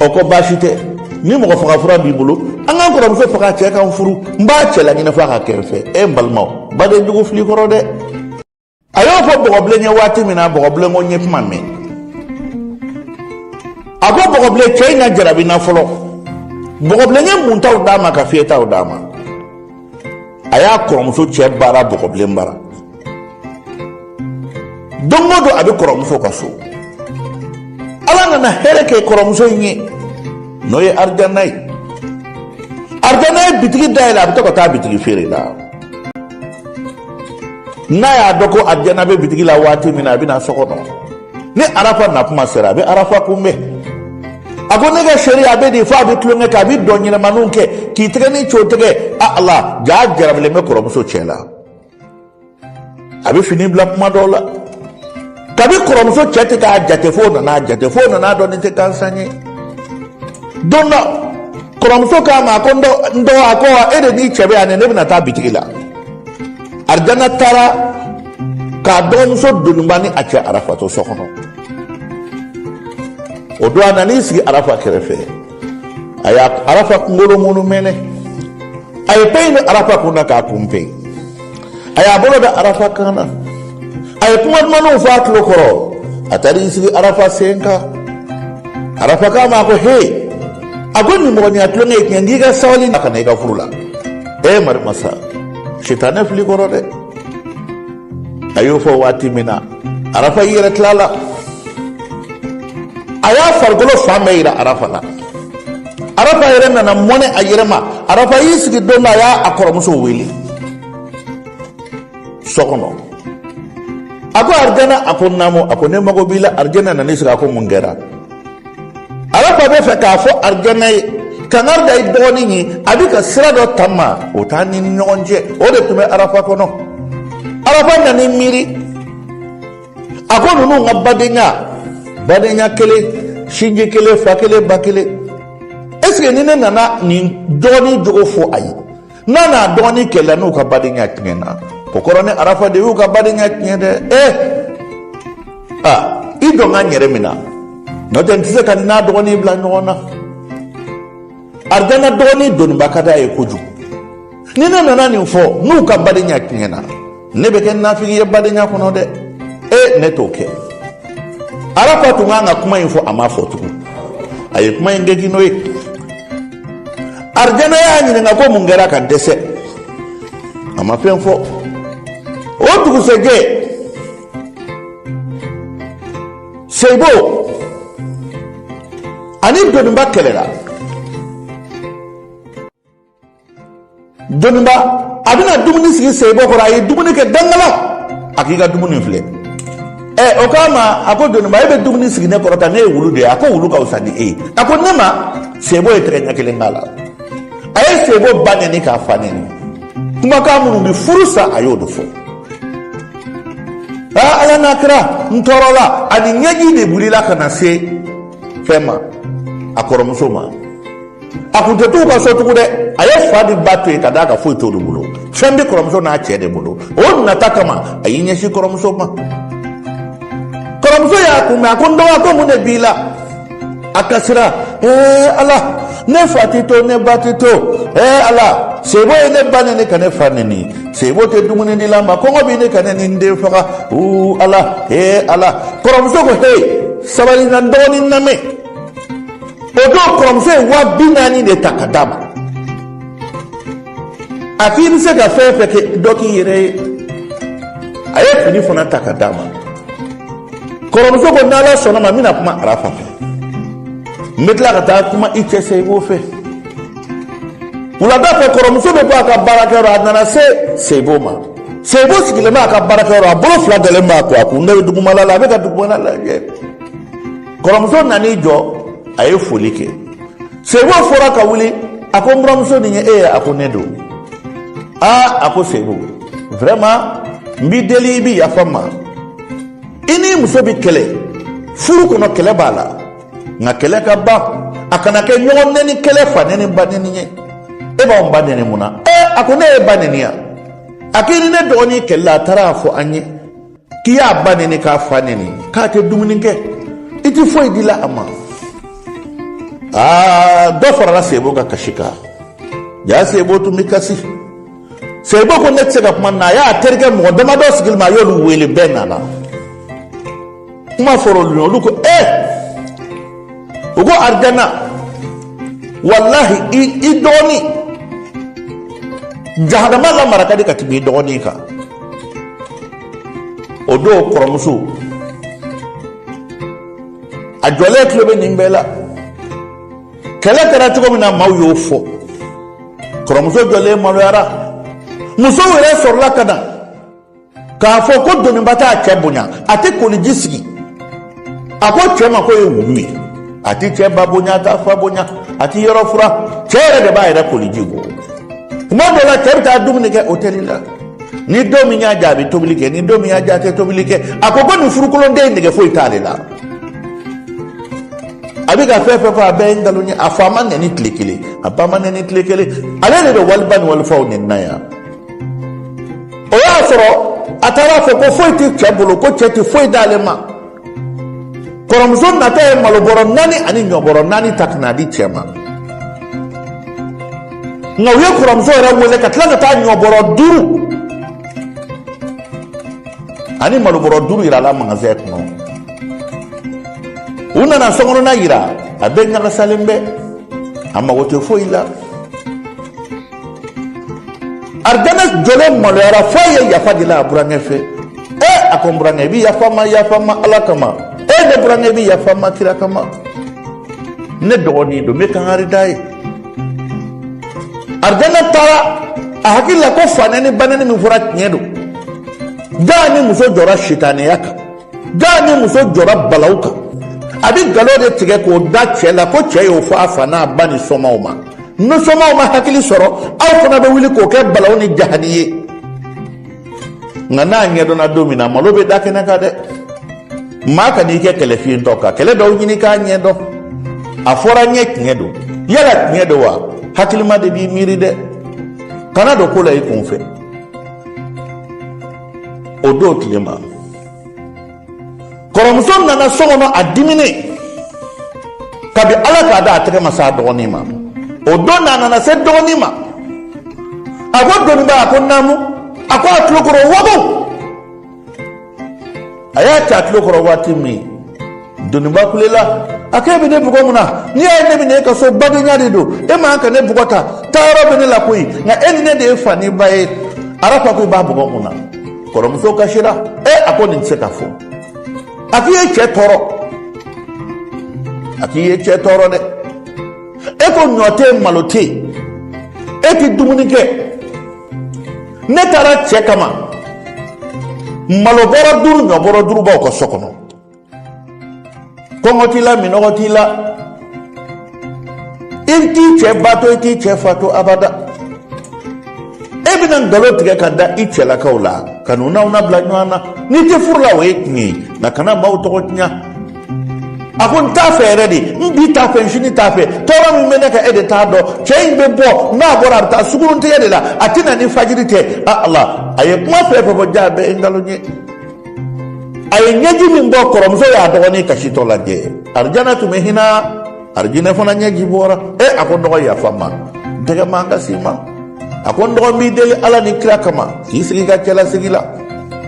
O ko baasi tɛ, ni mɔgɔ faga fura b'i bolo, an k'an kɔrɔmuso faga, cɛ kan furu, n b'a cɛ laɲini f'a ka kɛ n fɛ. E n balimaw, baden jugu fili kɔrɔ dɛ. A y'o fɔ Bɔgɔbilen ye waati min na, Bɔgɔbilen ko n ye kuma mɛn. A ko Bɔgɔbilen, cɛ in ka jarabi na fɔlɔ. Bɔgɔbilen ye mun taw d'a ma ka fiyɛtaw d'a ma. A y'a kɔrɔmuso cɛ baara Bɔgɔbilen bara. Don o don a bɛ kɔrɔmuso ka so. Ala nana hɛrɛ kɛ kɔrɔmuso in ye, n'o ye Arijana ye. Arijana ye bitigi dayɛlɛ, a bɛ to ka taa bitigi feere la. N'a y'a dɔn ko Arijana bɛ bitigi la waati min na, a bɛ na so kɔnɔ. Ni Arafa na kuma sera, a bɛ Arafa kunbɛn. A ko ne ka seri, a bɛ di fo a bɛ tulonkɛ kɛ, a bɛ dɔn ɲɛnamaniw kɛ k'i tɛgɛ ni co tɛgɛ. A Ala, jaa, jarabilen bɛ kɔrɔmuso cɛ la. A bɛ fini bila kuma dɔw la. Kabi kɔrɔmuso cɛ tɛ k'a jate, f'o nana jate, f'o nana dɔn nin tɛ gansan ye. Don dɔ, kɔrɔmuso k'a ma ko n dɔgɔ, a ko e de n'i cɛ bɛ yan, ne bɛna taa bitigi la. Arijana taara. K'a dɔgɔmuso Doniba ni a cɛ Arafa to so kɔnɔ. O don a nan'i sigi Arafa kɛrɛfɛ. A y'a Arafa kunkolo munumɛnɛ. A ye pɛɲi don Arafa kun na k'a kun pɛn. A y'a bolo da Arafa kan na. A ye kuma dumanw fɔ a tulo kɔrɔ. A taara i sigi Arafa sen kan. Arafa k'a ma ko he, a ko nimɔgɔninya tulonkɛ ye tiɲɛ, n k'i ka sabali ka na i ka furu la. E marimasa, sitanɛ fili kɔrɔ dɛ. A y'o fɔ waati min na, Arafa y'i yɛrɛ tila la. A y'a farikolo fan bɛɛ yira Arafa la. Arafa yɛrɛ nana mɔnɛ a yɛrɛ ma. Arafa y'i sigi don dɔ, a y'a kɔrɔmuso wele so kɔnɔ. A ko Arijana, a ko naamu, a ko ne mago b'i la. Arijana nan'i sigi, a ko mun kɛra? Arafa bɛ fɛ k'a fɔ Arijana ye kangari da i dɔgɔnin ye, a bɛ ka sira dɔ ta ma, o t'an ni ɲɔgɔn cɛ. O de tun bɛ Arafa kɔnɔ. Arafa nan'i miiri, a ko ninnu ka badenya, badenya kelen, sinji kelen, fa kelen, ba kelen, est ce que ni ne nana nin dɔgɔnin jogo fɔ a ye, n'a n'a dɔgɔnin kɛlɛla, n'u ka badenya tiɲɛna, o kɔrɔ ni Arafa de y'u ka badenya tiɲɛ dɛ. Ee, aa, i jɔ n ka n yɛrɛ minɛ, n'o tɛ n tɛ se ka n'a dɔgɔnin bila ɲɔgɔn na. Arijana dɔgɔnin Doniba ka d'a ye kojugu. Ni ne nana nin fɔ, n'u ka badenya tiɲɛna, ne bɛ kɛ nafigi ye badenya kɔnɔ dɛ. E, ne t'o kɛ. Arafa tun kan ka kuma in fɔ, a m'a fɔ tugun. A ye kuma in kɛ n'o ye. Arijana y'a ɲininka ko mun kɛra ka dɛsɛ, a ma fɛn fɔ. O dugusɛjɛ, Seyibo ani Doniba kɛlɛla. Doniba a bɛna dumuni sigi Seyibo kɔrɔ, a ye dumuni kɛ dangala, a k'i ka dumuni filɛ. Ɛ, o k'a ma, a ko Doniba, e bɛ dumuni sigi ne kɔrɔ tan, ne ye wulu de ye. A ko wulu ka fisa ni e ye. A ko ne ma. Seyibo ye tɛgɛ ɲɛ kelen k'a la. A ye Seyibo ba nɛni k'a fa nɛni. Kumakan minnu bɛ furu sa, a y'o de fɔ. Aa, Ala n'a kira, n tɔɔrɔla. Ani ɲɛji de wulila ka na se fɛn ma, a kɔrɔmuso ma. A kun tɛ t'u ka so tugun dɛ. A ye fa ni ba to yen ka d'a kan foyi t'olu bolo, fɛn bɛ kɔrɔmuso n'a cɛ de bolo. O nata kama, a y'i ɲɛsin kɔrɔmuso ma. Kɔrɔmuso y'a kunbɛn, a ko n dɔgɔ, ko mun de b'i la? A kasira. Ee Ala, ne fa ti to, ne ba ti to. Ee Ala, Sebo ye ne ba neni ka ne fa neni. Sebo tɛ dumuni di la ma, kɔngɔ bɛ ne ka ne ni n den faga. Uu Ala, ee Ala. Kɔrɔmuso ko he, sabali na, n dɔgɔnin lamɛn. O don, kɔrɔmuso ye 40.000 de ta ka d'a ma. A k'i bɛ se ka fɛn fɛn kɛ, dɔ k'i yɛrɛ ye. A ye fini fana ta ka d'a ma. Kɔrɔmuso ko n'Ala sɔnna ma, n bɛna kuma Arafa fɛ, n bɛ tila ka taa kuma i cɛ Seyibo fɛ. Wulada fɛ, kɔrɔmuso bɛ bɔ a ka baarakɛyɔrɔ, a nana se Seyibo ma. Seyibo sigilen bɛ a ka baarakɛyɔrɔ, a bolo fila dalen b'a kɔ, a kun da bɛ dugumala la, a bɛ ka dugumala lajɛ. Kɔrɔmuso nan'i jɔ, a ye foli kɛ. Seyibo fɔra ka wuli, a ko n buramuso, nin ye e ye? A ko ne don. Aa, a ko Seyibo, vraiment n b'i deli, i bɛ yafa n ma. I n'i muso bɛ kɛlɛ furu kɔnɔ, kɛlɛ b'a la, nka kɛlɛ ka ban, a kana kɛ ɲɔgɔn nɛni kɛlɛ, fa nɛni, ba nɛni ye. E b'anw ba nɛni mun na? Ɛ, a ko ne ye ba nɛni yan? A k'i ni ne dɔgɔnin kɛlɛla, a taara a fɔ an ye k'i y'a ba nɛni k'a fa nɛni, k'a tɛ dumuni kɛ, i tɛ foyi di la a ma. Aa, dɔ farala Sebo ka kasi kan. Ja, Sebo tun bɛ kasi. Sebo ko ne tɛ se ka kuma na. A y'a terikɛ mɔgɔ damadɔ sigilen ma, a y'olu wele, bɛɛ nana. Kuma fɔra olu ye, olu ko ee, u ko Arijana, walahi i dɔgɔnin jahanama lamara ka di ka tɛmɛ i dɔgɔnin kan. O don, kɔrɔmuso a jɔlen tulo bɛ nin bɛɛ la. Kɛlɛ kɛra cogo min na, maaw y'o fɔ. Kɔrɔmuso jɔlen maloyara. Musow yɛrɛ sɔrɔla ka na k'a fɔ ko Doniba t'a cɛ bonya, a tɛ koliji sigi. A ko cɛ ma ko ye wulu ye, a tɛ cɛ ba bonya, a t'a fa bonya, a tɛ yɔrɔ fura. Cɛ yɛrɛ de b'a yɛrɛ koliji bɔ. Tuma dɔ la, cɛ bɛ taa dumuni kɛ hôtel la. Ni don min y'a diya, a bɛ tobili kɛ, ni don min y'a diya, a tɛ tobili kɛ. A ko ko nin furukolonden nege foyi t'ale la. A bɛ ka fɛn fɛn fɔ, a bɛɛ ye nkalon ye. A fa ma nɛni tile kelen, a ba ma nɛni tile kelen, ale de bɛ waliba ni walifaw nɛni na yan. O y'a sɔrɔ A taara fɔ ko foyi tɛ cɛ bolo, ko cɛ tɛ foyi d'ale ma. Kɔrɔmuso natɔ ye malobɔrɔ 4 ani ɲɔbɔrɔ 4 ta ka n'a di cɛ ma. Nka u ye kɔrɔmuso yɛrɛ wele ka tila ka taa ɲɔbɔrɔ 5 ani malobɔrɔ 5 yira la magasin kɔnɔ. U nana sokɔnɔna yira, a bɛɛ ɲagasalen bɛ, a mago tɛ foyi la. Arijana jɔlen maloyara fo a ye yafa deli a burankɛ fɛ. E, a ko n burankɛ, i bɛ yafa n ma, yafa n ma Ala kama. E, ne burankɛ, i bɛ yafa n ma kira kama. Ne dɔgɔnin don, n bɛ kangari d'a ye. Arijana taara a hakili la ko fanɛni banɛni min fɔra tiɲɛ don. Jaa ni muso jɔra sitanɛya kan, jaa ni muso jɔra balawu kan, a bɛ nkalon de tigɛ k'o da cɛ la ko cɛ y'o fɔ a fa n'a ba ni somaw ma. Ni somaw ma hakili sɔrɔ, aw fana bɛ wuli k'o kɛ balawu ni jahadi ye. Nka n'a ɲɛdɔnna don min na, malo bɛ da kɛnɛ kan dɛ. Maa kan'i kɛ kɛlɛ fiyentɔ ka kɛlɛ dɔw ɲini k'a ɲɛdɔn. A fɔra n ye tiɲɛ don, yala tiɲɛ don wa? Hakilima de b'i miiri dɛ, kana don ko la i kun fɛ. O don tile ma, kɔrɔmuso nana so kɔnɔ a diminen kabi Ala k'a da a tɛgɛ ma s'a dɔgɔnin ma. O don n'a nana se dɔgɔnin ma, a ko doniba, a ko naamu. A ko a tulo kɔrɔ wago. A y'a ci a tulo kɔrɔ waati min, doniba kulela, a ko e bɛ ne bugɔ mun na? N'i y'a ye ne bɛ na e ka so, badenya de don. E man ka ne bugɔ ta, taayɔrɔ bɛ ne la koyi. Nka e ni ne de ye fa ni ba ye. Arafa ko i b'a bugɔ mun na? Kɔrɔmuso kasira. E, a ko nin tɛ se ka fɔ. A k'i ye cɛ tɔɔrɔ, a k'i ye cɛ tɔɔrɔ dɛ. E ko ɲɔ tɛ yen, malo tɛ yen, e tɛ dumuni kɛ. Ne taara cɛ kama, malo bɔrɔ 5, ɲɔ bɔrɔ 5 b'aw ka so kɔnɔ. Kɔngɔ t'i la, minɔgɔ t'i la, i t'i cɛ ba to, i t'i cɛ fa to abada. E bɛna nkalon tigɛ ka da i cɛlakaw la ka n'u n'aw nabila ɲɔgɔn na. N'i tɛ furu la, o ye tiɲɛ ye, nka kana maaw tɔgɔ tiɲɛ. A ko n t'a fɛ yɛrɛ de, n bi t'a fɛ, n sini t'a fɛ. Tɔɔrɔ min bɛ ne kan, e de t'a dɔn. Cɛ in bɛ bɔ, n'a bɔra, a bɛ taa suguruntigɛ de la, a tɛ na ni fajiri tɛ. A Ala, a ye kuma fɛn fɛn fɔ, ja bɛɛ ye nkalon ye. A ye ɲɛji min bɔ, kɔrɔmuso y'a dɔgɔnin kasitɔ lajɛ. Arijana tun bɛ hinɛ, arijinɛ fana ɲɛji bɔra. E, a ko n dɔgɔ, yafa n ma, n tɛgɛ man ka s'i ma. A ko n dɔgɔ, n b'i deli Ala ni kira kama, k'i sigi i ka cɛlasigi la.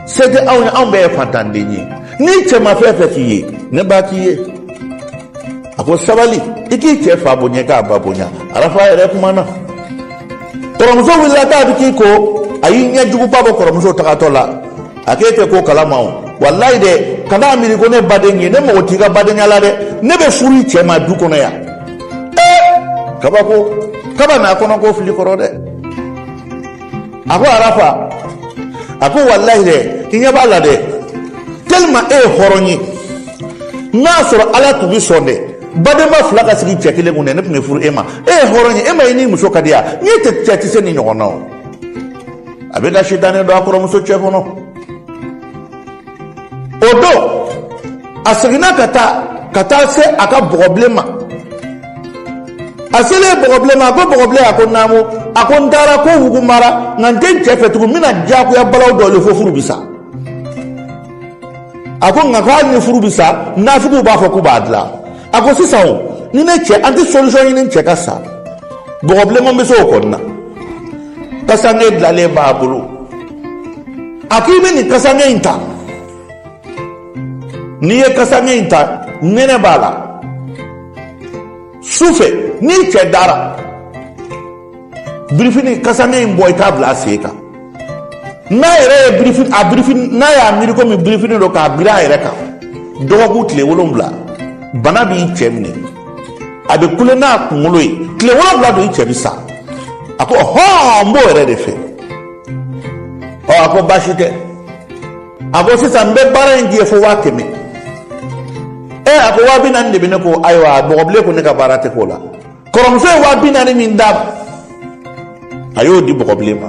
Se tɛ anw ye, anw bɛɛ ye fantanden ye. N'i cɛ ma fɛn fɛn k'i ye, ne b'a k'i ye. A ko sabali, i k'i cɛ fa bonya, k'a ba bonya. Arafa yɛrɛ kumana. Kɔrɔmuso wulila k'a bɛ k'i ko, a y'i ɲɛjuguba bɔ kɔrɔmuso tagatɔ la. A k'e tɛ ko kalama o, walayi dɛ, kana miiri ko ne baden ye, ne mago t'i ka badenya la dɛ. Ne bɛ furu i cɛ ma du kɔnɔ yan. Ee, kabako kaba n'a kɔnɔ ko fili kɔrɔ dɛ. A ko Arafa, a ko walayi dɛ, i ɲɛ b'a la dɛ, tellement e ye hɔrɔn ye, n'a sɔrɔ Ala tun bɛ sɔn dɛ, badenma fila ka sigi cɛ kelen kun dɛ, ne tun bɛ furu e ma. E ye hɔrɔn ye, e ma ye n'i muso ka di yan, n'i tɛ cɛ tɛ se nin ɲɔgɔn na o. A bɛ ka sitanɛ don a kɔrɔmuso cɛ kɔnɔ. O don a seginna ka taa se a ka bɔgɔbilen ma. A selen bɔgɔbilen ma, a ko bɔgɔbilen, a ko naamu. A ko n taara ko wugumara, nka n tɛ n cɛ fɛ tugun, n bɛna diyagoya balawu dɔ le fo furu bi sa. A ko nka ko hali ni furu bi sa, nafigiw b'a fɔ k'u b'a dilan. A ko sisan o ni ne cɛ, an tɛ solution ɲini cɛ ka sa. Bɔgɔbilen ko n bɛ se o kɔni na. Kasange dilanlen b'a bolo. A k'i bɛ nin kasange in ta, n'i ye kasange in ta, nɛnɛ b'a la. Su fɛ n'i cɛ dara, birifini kasange in bɔ, i k'a bila a sen kan. N'a yɛrɛ ye birifini a birifini, n'a y'a miiri komi birifini don k'a biri a yɛrɛ kan, dɔgɔkun tile 7, bana b'i cɛ minɛ, a bɛ kule n'a kunkolo ye. Tile 7 don, i cɛ bɛ sa. A ko hɔn, n b'o yɛrɛ de fɛ. Ɔ, a ko baasi tɛ. A ko sisan n bɛ baara in k'i ye fo 100 000. Ɛ, a ko 40 000 de bɛ ne ko. Ayiwa, bɔgɔbilen ko ne ka baara tɛ k'o la. Kɔrɔmuso ye 40 000 min d'a ma, a y'o di bɔgɔbilen ma.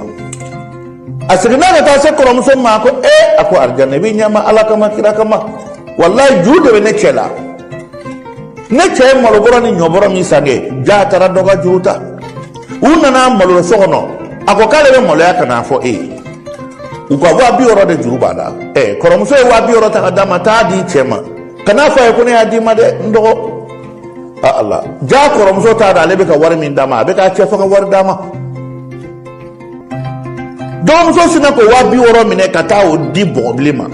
A seginna ka taa se kɔrɔmuso ma, a ko ee, a ko arijana, i bɛ ɲɛma Ala kama, kira kama, walayi juru de bɛ ne cɛ la. Ne cɛ ye malobɔrɔ ni ɲɔbɔrɔ min san kɛ, ja a taara dɔ ka juru ta. U nana malo so kɔnɔ, a ko k'ale bɛ maloya ka n'a fɔ e ye. U ka 60 000 de juru b'a la. Ɛ, kɔrɔmuso ye 60 000 ta ka d'a ma, taa di cɛ ma, kan'a fɔ a ye ko ne y'a d'i ma dɛ, n dɔgɔ. A ala, jaa kɔrɔmuso t'a dɔn ale bɛ ka wari min d'a ma, a bɛ k'a cɛ faga wari d'a ma. Dɔgɔmuso sinna k'o 60 000 minɛ ka taa o di bɔgɔbilen ma.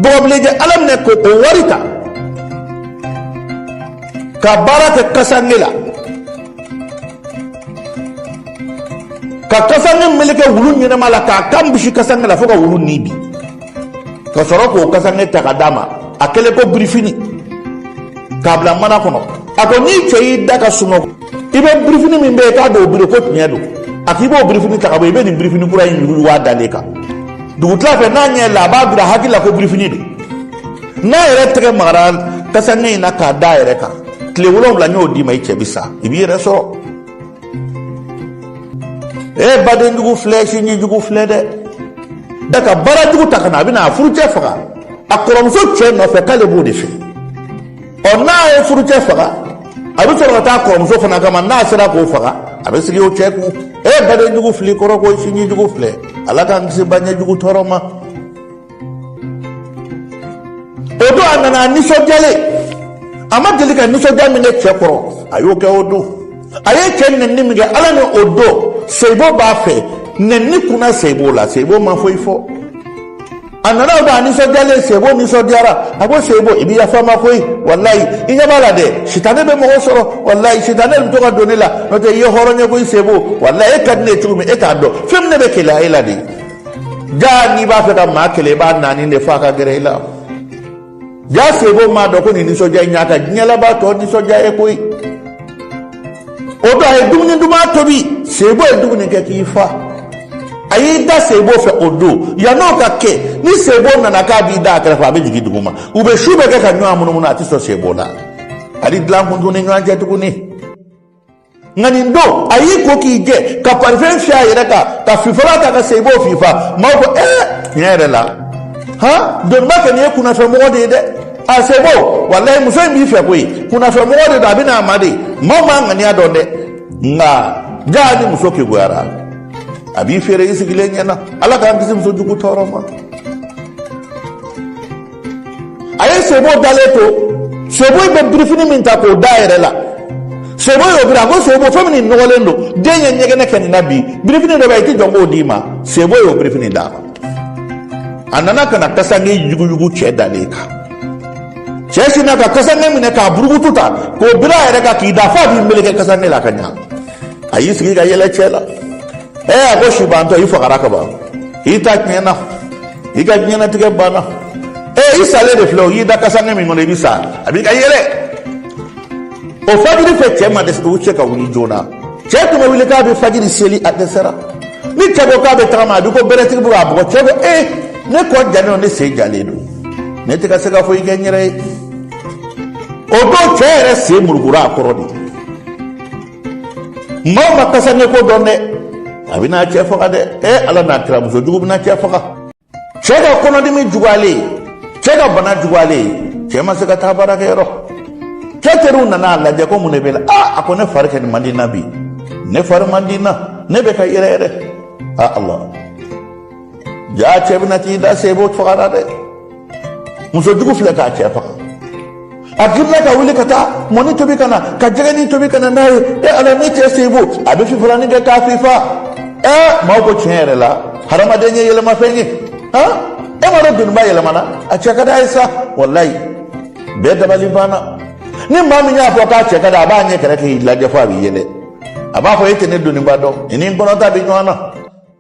Bɔgɔbilen jɛ ala minɛ k'o wari ta ka baara kɛ kasange la, ka kasange meleke wulu ɲɛnama la, k'a kan bisi kasange la fo ka wulu ni bin, ka sɔrɔ k'o kasange ta ka d'a ma, a kɛlen ko birifini, k'a bila mana kɔnɔ. A ko n'i cɛ y'i da ka sunɔgɔ, i bɛ birifini min bɛ yen k'a b'o biri ko tiɲɛ don, a k'i b'o birifini ta ka bɔ, i bɛ nin birifini kura in yuguyugu a dalen kan. Dugutila fɛ, n'a ɲɛ la, a b'a bila hakili la ko birifini don. N'a yɛrɛ tɛgɛ magara kasange in na k'a da a yɛrɛ kan, tile 7 n y'o d'i ma, i cɛ bɛ sa, i b'i yɛrɛ sɔrɔ. E baden jugu filɛ, sinji jugu filɛ dɛ. Da ka baara jugu ta ka na, a bɛna a furucɛ faga a kɔrɔmuso cɛ nɔfɛ, k'ale b'o de fɛ. Ɔ, n'a ye furucɛ faga, a bɛ sɔrɔ ka taa kɔrɔmuso fana kama. N'a sera k'o faga, a bɛ sigi o cɛ kun. E baden jugu fili kɔrɔ ko sinji jugu filɛ. Ala k'an kisi baɲɛ jugu tɔɔrɔ ma. O don a nana a nisɔndiyalen, a ma deli ka nisɔndiya min kɛ cɛ kɔrɔ, a y'o kɛ o don. A ye cɛ nɛni min kɛ, ala ni o don Seyibo b'a fɛ, nɛni kunna Seyibo la, Seyibo ma foyi fɔ. A nana o don a nisɔndiyalen, Seyibo nisɔndiyara. A ko Seyibo, i bɛ yafa n ma koyi, walayi i ɲɛ b'a la dɛ, sitanɛ bɛ mɔgɔ sɔrɔ, walayi sitanɛ bɛ to ka don ne la, n'o tɛ i ye hɔrɔn ye koyi Seyibo, walayi e ka di ne ye cogo min e t'a dɔn, fɛn min ne bɛ keleya e la de. Jaa n'i b'a fɛ ka maa kɛlɛ, i b'a naani de f'a ka gɛrɛ i la. Jaa Seyibo m'a dɔn ko nin nisɔndiya in y'a ka diɲɛ laban tɔ nisɔndiya ye koyi. O don a ye dumuni duman tobi, Seyibo ye dumuni kɛ k'i fa. A y'i da Seyibo fɛ o don. Yann'o ka kɛ, ni Seyibo nana k'a b'i da a kɛrɛfɛ, a bɛ jigin duguma. U bɛ su bɛɛ kɛ ka ɲɔgɔn munumunu, a tɛ sɔn Seyibo la, hali dilan kun t'u ni ɲɔgɔn cɛ tuguni. Nka nin don a y'i ko k'i jɛ, ka parifɛn fiyɛ a yɛrɛ kan, ka fifala ta ka Seyibo fifa. Maaw ko ɛɛ, tiɲɛ yɛrɛ la, han, doniba kɛ nin ye kunnafɛnmɔgɔ de ye dɛ. A Seyibo, walayi muso in b'i fɛ koyi, kunnafɛnmɔgɔ de don, a bɛ n'a ma de. Maaw m'a ŋaniya dɔn dɛ, nka jaa ni muso keguyara, a b'i feere i sigilen ɲɛna. Ala k'an kisi muso jugu tɔɔrɔ ma. A ye Sebo dalen to, Sebo bɛ birifini min ta k'o da a yɛrɛ la, Sebo y'o biri. A ko Sebo, fɛn min nɔgɔlen don, den ye ɲɛgɛnɛ kɛ nin na bi, birifini dɔ bɛ yen, i tɛ jɔn k'o d'i ma. Sebo y'o birifini d'a ma. A nana ka na kasange yuguyugu cɛ dalen kan. Cɛ sinna ka kasange minɛ k'a burukutu ta k'o biri a yɛrɛ kan k'i da f'a b'i meleke kasange la ka ɲa. A y'i sigi ka yɛlɛ cɛ la. Ɛɛ, a ko sibantɔ, i fagara ka ban, i ta tiɲɛna, i ka diɲɛnatigɛ banna. Ee, i salen de filɛ o, y'i da kasange min kɔnɔ, i bɛ sa. A b'i ka yɛlɛ. O fajiri fɛ, cɛ ma dɛsɛ u cɛ ka wuli joona. Cɛ tun bɛ wuli k'a bɛ fajiri seli, a dɛsɛra. Ni cɛ ko k'a bɛ tagama, a bɛ ko bɛrɛtigi bɛ k'a bugɔ. Cɛ ko ee, ne kɔ jalen don, ne sen jalen don, ne tɛ ka se ka foyi kɛ n yɛrɛ ye. O don cɛ yɛrɛ sen murukura a kɔrɔ de. Maaw ma kasange ko dɔn dɛ, a bɛna cɛ faga dɛ. Ee ala n'a kira, muso jugu bɛna cɛ faga. Cɛ ka kɔnɔdimi juguyalen, cɛ ka bana juguyalen, cɛ ma se ka taa baarakɛyɔrɔ. Cɛ teriw nana a lajɛ ko mun de b'e la. Aa, a ko ne fari kɛni man di n na bi, ne fari man di n na, ne bɛ ka yɛrɛ yɛrɛ. Aa ala, jaa cɛ bɛna t'i da, Sebo fagara dɛ. Muso jugu filɛ k'a cɛ faga. A girinna ka wuli ka taa mɔni tobi ka na, ka jɛgɛnin tobi ka na n'a ye. E ala, ne cɛ Sebo, a bɛ fifalanin kɛ k'a fifa. Ɛ, maaw ko tiɲɛ yɛrɛ la, hadamaden ye yɛlɛmafɛn ye. Han, e m'a dɔn doniba yɛlɛmana, a cɛ ka d'a ye sa. Walayi, bɛɛ dabali banna. Ni maa min y'a fɔ k'a cɛ ka di, a b'a ɲɛ kɛrɛ k'i lajɛ fo a b'i yɛlɛ. A b'a fɔ e tɛ ne doniba dɔn, i ni n kɔnɔta bɛ ɲɔgɔn na,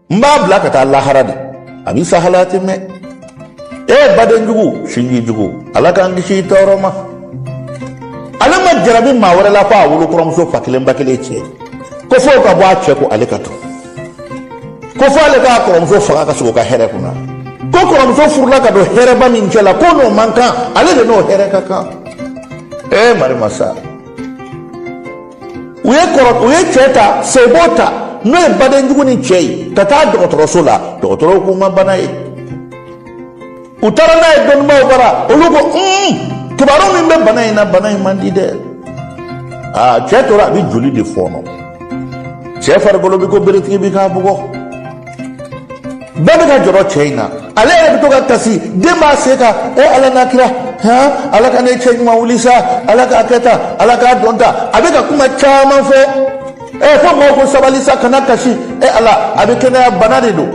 n b'a bila ka taa lahara de, a b'i sa hal'a tɛ mɛn. E baden jugu, sinji jugu, ala k'an kisi i tɔɔrɔ ma. Ale ma jarabi maa wɛrɛ la f'a wolo kɔrɔmuso fa kelen ba kelen cɛ, ko f'o ka bɔ a cɛ ko ale ka to, ko fo ale k'a kɔrɔmuso faga ka sigi o ka hɛrɛ kunna, ko kɔrɔmuso furula ka don hɛrɛba min cɛ la, ko n'o man kan, ale de n'o hɛrɛ ka kan. Ee marimasa, u ye kɔrɔ, u ye cɛ ta, Sebo ta, n'o ye badenjugu ni cɛ ye, ka taa dɔgɔtɔrɔso la. Dɔgɔtɔrɔw k'u ma bana ye. U taara n'a ye dɔnnibaaw bara, olu ko kibaru min bɛ bana in na, bana in man di dɛ. Aa, cɛ tora a bɛ joli de fɔɔnɔ, cɛ farikolo bi ko beretigi bi k'a bugɔ. Bɛɛ bɛ ka jɔrɔ cɛ in na, ale yɛrɛ bɛ to ka kasi, den b'a sen kan. E Ala n'a kira, han, Ala ka ne cɛ ɲuman wuli sa, Ala k'a kɛ tan, Ala k'a dɔn tan. A bɛ ka kuma caman fɔ. Ɛ, fo mɔgɔw ko sabali sa, kana kasi. E Ala, a bɛ kɛnɛya, bana de don.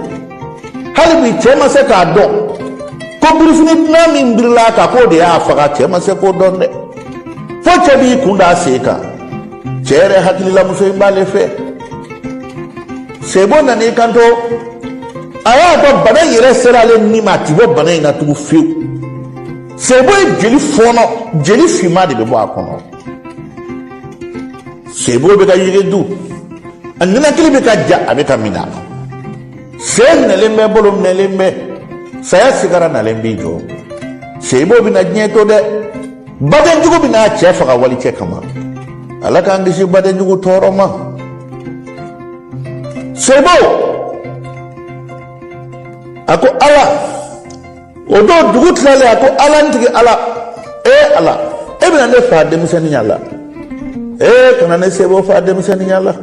Hali bi cɛ ma se k'a dɔn ko birifini dunan min birila a kan, k'o de y'a faga. Cɛ ma se k'o dɔn dɛ, fo cɛ b'i kun da a sen kan. Cɛ yɛrɛ hakilila muso in b'ale fɛ. Sebo nan'i kanto, a y'a dɔn bana in yɛrɛ sera ale ni ma, a ti bɔ bana in na tugun fiyewu. Sebo ye jeli fɔɔnɔ, jeli finman de bɛ bɔ a kɔnɔ. Sebo bɛ ka yegedu, a ninakili bɛ ka ja, a bɛ ka minɛ. Sen minɛlen bɛ, bolo minɛlen bɛ, saya sigara nalen b'i jɔ. Sebo bɛna diɲɛ to dɛ, badenjugu bɛna a cɛ faga walicɛ kama. Ala k'an kisi badenjugu tɔɔrɔ ma. Sebo a ko Ala, o don dugu tilalen, a ko Ala, n tigi Ala, e Ala, e bɛna ne fa denmisɛnninya la, e kana ne Sebo fa denmisɛnninya la.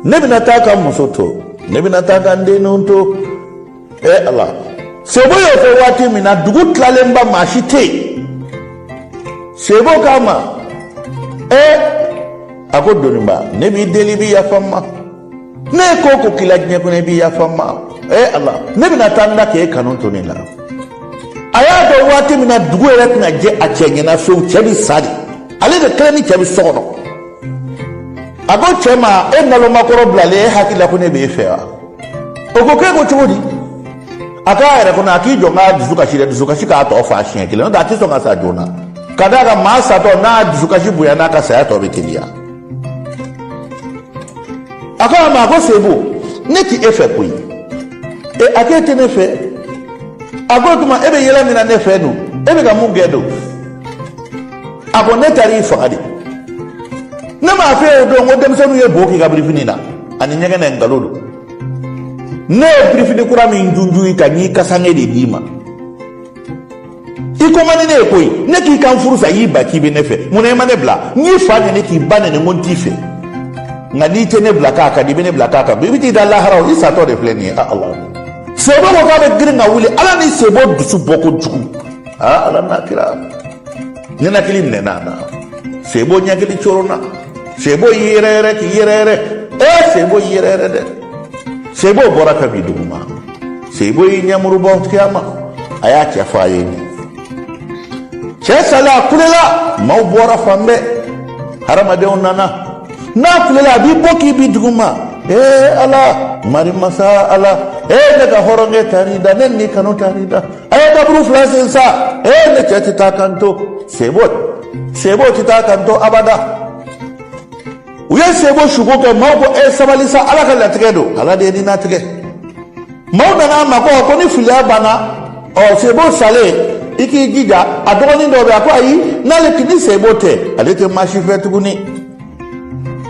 Ne bɛna taa ka muso to, ne bɛna taa ka n denninw to. E Ala. Sebo y'o fɔ waati min na, dugu tilalenba, maa si tɛ yen. Sebo k'a ma, e, a ko doniba, ne b'i deli, i bɛ yafa n ma. Ne ye ko o ko k'i la diɲɛ kɔnɔ, i bɛ yafa n ma. E Ala, ne bɛna taa n da k'e kanu to ne la. A y'a dɔn waati min na dugu yɛrɛ tɛna jɛ a cɛ ɲɛna fewu, cɛ bɛ sa de, ale de kelen ni cɛ bɛ so kɔnɔ. A ko cɛ ma, e nalomakɔrɔ bilalen, e hakili la ko ne b'e fɛ wa? O ko k'e ko cogo di? A k'a yɛrɛ kɔnɔ, a k'i jɔ n k'a dusu kasi dɛ, dusukasi k'a tɔ fa siɲɛ kelen, n'o tɛ a tɛ sɔn ka sa joona, ka d'a kan maa satɔ n'a dusukasi bonya n'a ka saya tɔ bɛ teliya. A ko a ma, a ko Sebo, ne ti e fɛ koyi. E, a k'e tɛ ne fɛ? A ko tuma e bɛ yɛlɛ min na ne fɛ dun, e bɛ ka mun kɛ dun? A ko ne taara i faga de. Ne m'a fɔ e ye o don ko denmisɛnninw ye bo k'i ka birifini na ani ɲɛgɛn na, nkalon don. Ne ye birifini kura min junjun i kan, n y'i kasange de d'i ma. I ko man di ne ye koyi. Ne k'i kan furu sa, y'i ba k'i bɛ ne fɛ, mun na i ma ne bila? N y'i fa nɛni k'i ba nɛni, n ko n t'i fɛ, nka n'i tɛ ne bila k'a kan, i bɛ ne bila k'a kan, i bɛ t'i da lahara, o i satɔ de filɛ nin ye. Ah Ala. Sebo ko k'a bɛ girin ka wuli, Ala ni Sebo dusu bɔ kojugu. Ah Ala n'a kira, ɲɛnakili minɛna a na, Sebo ɲɛkili coronna, Sebo y'i yɛrɛ yɛrɛ k'i yɛrɛ yɛrɛ. Ee, Sebo y'i yɛrɛ yɛrɛ dɛ. Sebo bɔra ka bin duguma, Sebo y'i ɲɛmuru bɔ kiyama, a y'a cɛ fɔ a ye nin cɛ salen. A kulela, maaw bɔra fan bɛɛ, hadamadenw nana. N'a kulela, a b'i bɔ k'i bin duguma. Ee Ala, mari masa Ala, ee ne ka hɔrɔnkɛ taar'i da, ne ni kanu taar'i da, a ye kaburu fila sen sa. Ee ne cɛ tɛ taa kan to, Sebo, Sebo tɛ taa kan to abada. U ye Sebo suko kɛ, maaw ko e sabali sa, Ala ka latigɛ don, Ala de ye nin latigɛ. Maaw nana a ma ko ni filiya banna, ɔ Sebo salen, i k'i jija a dɔgɔnin dɔ bɛ. A ko ayi, n'ale ni Sebo tɛ, ale tɛ maa si fɛ tuguni.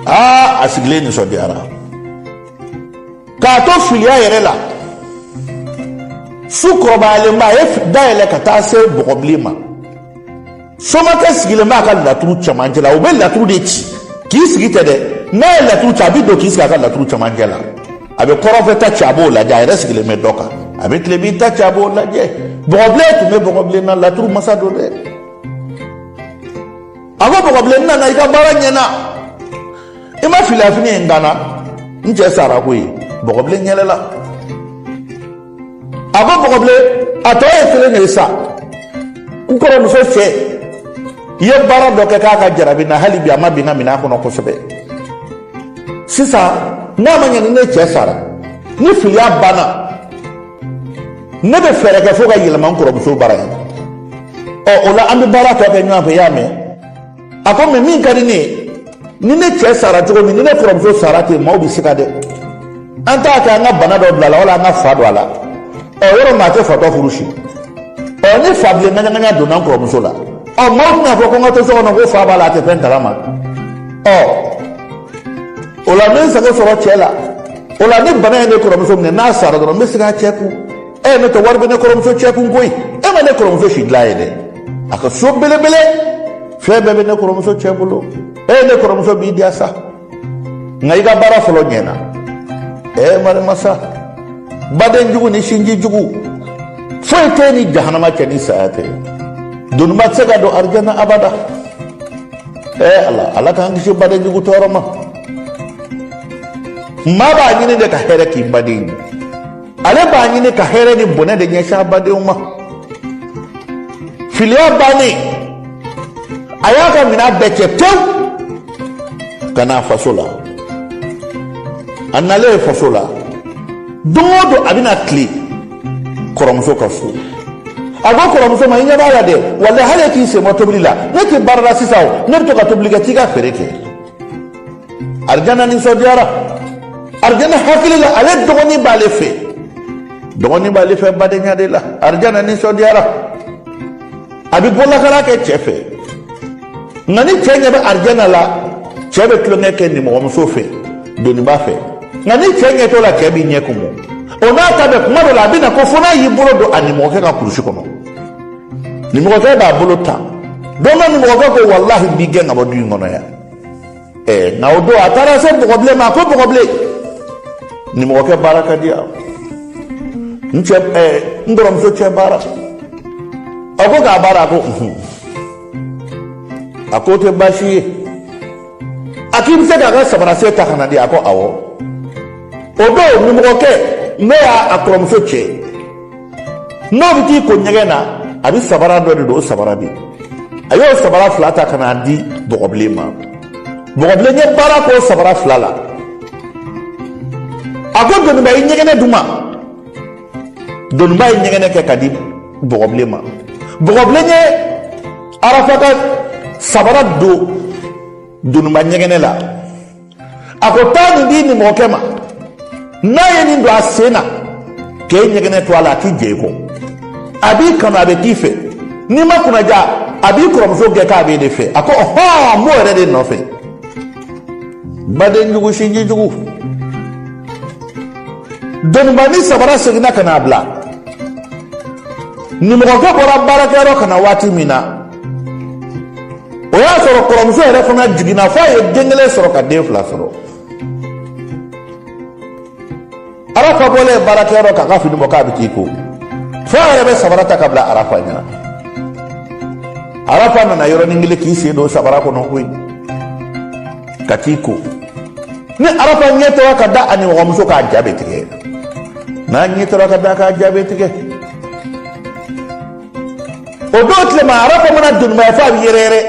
Aa, a sigilen nisɔndiyara k'a to filiya yɛrɛ la. Su kɔrɔbayalenba, a ye dayɛlɛ ka taa se bɔgɔbilen ma. Somakɛ sigilen b'a ka laturu cɛmancɛ la. O bɛ laturu de ci k'i sigi tɛ dɛ, n'a ye laturu ci, a bɛ don k'i sigi a ka laturu cɛmancɛ la. A bɛ kɔrɔnfɛ ta ci, a b'o lajɛ, a yɛrɛ sigilen bɛ dɔ kan. A bɛ tilebin ta ci, a b'o lajɛ. Bɔgɔbilen tun bɛ bɔgɔbilen na, laturu masa don dɛ. A ko bɔgɔbilen, n nana, i ka baara ɲɛna, i ma filiyafini ye n kan na, n cɛ sara koyi. Bɔgɔbilen yɛlɛla. A ko bɔgɔbilen, a tɔ ye kelen de ye sa, n kɔrɔmuso cɛ i ye baara dɔ kɛ k'a ka jarabi na, hali bi a ma bin n ka minɛn kɔnɔ kosɛbɛ. Sisan n'a ma ɲɛ ni ne cɛ sara, ni filiya banna, ne bɛ fɛɛrɛ kɛ fo ka yɛlɛma n kɔrɔmuso bara ye. Ɔ o la an bɛ baara tɔ kɛ ɲɔgɔn fɛ, i y'a mɛn? A ko mɛ min ka di ne ye, ni ne cɛ sara cogo min, ni ne kɔrɔmuso sara ten, maaw bɛ siga dɛ. An t'a kɛ an ka bana dɔ bila a la, wala an ka fa don a la. Ɔ yɔrɔ maa tɛ fatɔ furu si. Ɔ ni fabilen ŋaɲaŋaɲa donna n kɔrɔmuso la, ɔ maaw tɛna fɔ ko n ka to so kɔnɔ ko fa b'a la, a tɛ fɛn kalama. Ɔ o la n bɛ n sago sɔrɔ cɛ la. O la ni bana ye ne kɔrɔmuso minɛ, n'a sara dɔrɔn, n bɛ segin a cɛ kun. Ɛ, n'o tɛ wari bɛ ne kɔrɔmuso cɛ kun koyi. E ma ne kɔrɔmuso si dilan ye dɛ, a ka so belebele, fɛn bɛɛ bɛ ne kɔrɔmuso cɛ bolo. E, ne kɔrɔmuso b'i diya sa, nka i ka baara fɔlɔ ɲɛna. Ɛ marimasa, Baden jugu ni sinji jugu, foyi tɛ ni jahanama cɛ ni saya tɛ. Doniba tɛ se ka don arijana abada. Ɛɛ Ala, Ala k'an kisi baden jugu tɔɔrɔ ma. Maa b'a ɲini de ka hɛrɛ k'i baden ye. Ale b'a ɲini ka hɛrɛ ni bɔnɛ de ɲɛsin a badenw ma. Filiya bannen, a y'a ka minɛn bɛɛ cɛ pewu ka n'a faso la. A nalen faso la, don o don a bɛna tilen kɔrɔmuso ka so. A ko kɔrɔmuso ma, i ɲɛ b'a la dɛ, walahi hali e k'i sen bɔ tobili la, ne tɛ baara la sisan o, ne bɛ to ka tobili kɛ, t'i ka feere kɛ. Arijana nisɔndiyara. Arijana hakili la, ale dɔgɔnin b'ale fɛ, dɔgɔnin b'ale fɛ badenya de la. Arijana nisɔndiyara, a bɛ bololakala kɛ cɛ fɛ. Nka ni cɛ ɲɛ bɛ arijana la, cɛ bɛ tulonkɛ kɛ nimɔgɔmuso fɛ, doniba fɛ. Nka ni cɛ ɲɛ t'o la, cɛ b'i ɲɛ kumu. O n'a ta bɛɛ, kuma dɔ la a bɛ na ko fo n'a y'i bolo don a nimɔgɔkɛ ka kurusi kɔnɔ, nimɔgɔkɛ b'a bolo ta. Don dɔ nimɔgɔkɛ ko walahi n b'i gɛn ka bɔ du in kɔnɔ yan. Ɛɛ, nka o don a taara se bɔgɔbilen ma, a ko bɔgɔbilen, nimɔgɔkɛ baara ka di yan, n cɛ, ɛɛ, n kɔrɔmuso cɛ baara. A ko k'a baara, a ko unhun. A k'o tɛ baasi ye. A k'i bɛ se k'a ka sabarase ta ka na di? A ko awɔ. O don nimɔgɔkɛ, n'o y'a kɔrɔmuso cɛ, n'o bɛ t'i ko ɲɛgɛn na, a bɛ sabara dɔ de don, o sabara bɛ yen. A y'o sabara fila ta ka n'a di bɔgɔbilen ma. Bɔgɔbilen ye baara k'o sabara fila la. A ko doniba, i ɲɛgɛnɛ d'u ma. Doniba ye ɲɛgɛnɛ kɛ ka di bɔgɔbilen ma. Bɔgɔbilen ye Arafa ka sabara don doniba ɲɛgɛnɛ la. A ko taa nin di nimɔgɔkɛ ma, n'a ye nin don a sen na k'e ɲɛgɛnɛ to a la, a t'i jɛ i kɔ, a b'i kanu, a bɛ k'i fɛ. N'i ma kunnaja, a b'i kɔrɔmuso gɛn k'a b'e de fɛ. A ko ɔhɔn, n b'o yɛrɛ de nɔfɛ. Baden jugu, sinji jugu. Doniba ni sabara seginna ka n'a bila. Nimɔgɔkɛ bɔra baarakɛyɔrɔ ka na waati min na, o y'a sɔrɔ kɔrɔmuso yɛrɛ fana jiginna f'a ye den kelen sɔrɔ ka den fila sɔrɔ. Arafa bɔlen baarakɛyɔrɔ k'a ka fini bɔ k'a bɛ t'i ko, f'a yɛrɛ bɛ sabara ta ka bila Arafa ɲɛna. Arafa nana yɔrɔnin kelen k'i sen don sabara kɔnɔ koyi ka t'i ko. Ni Arafa ɲɛ tora ka da a nimɔgɔmuso k'a ja bɛ tigɛ, n'a ɲɛ tora ka da k'a ja bɛ tigɛ. O don tilema, Arafa mana doniba ye f'a bɛ yɛrɛyɛrɛ.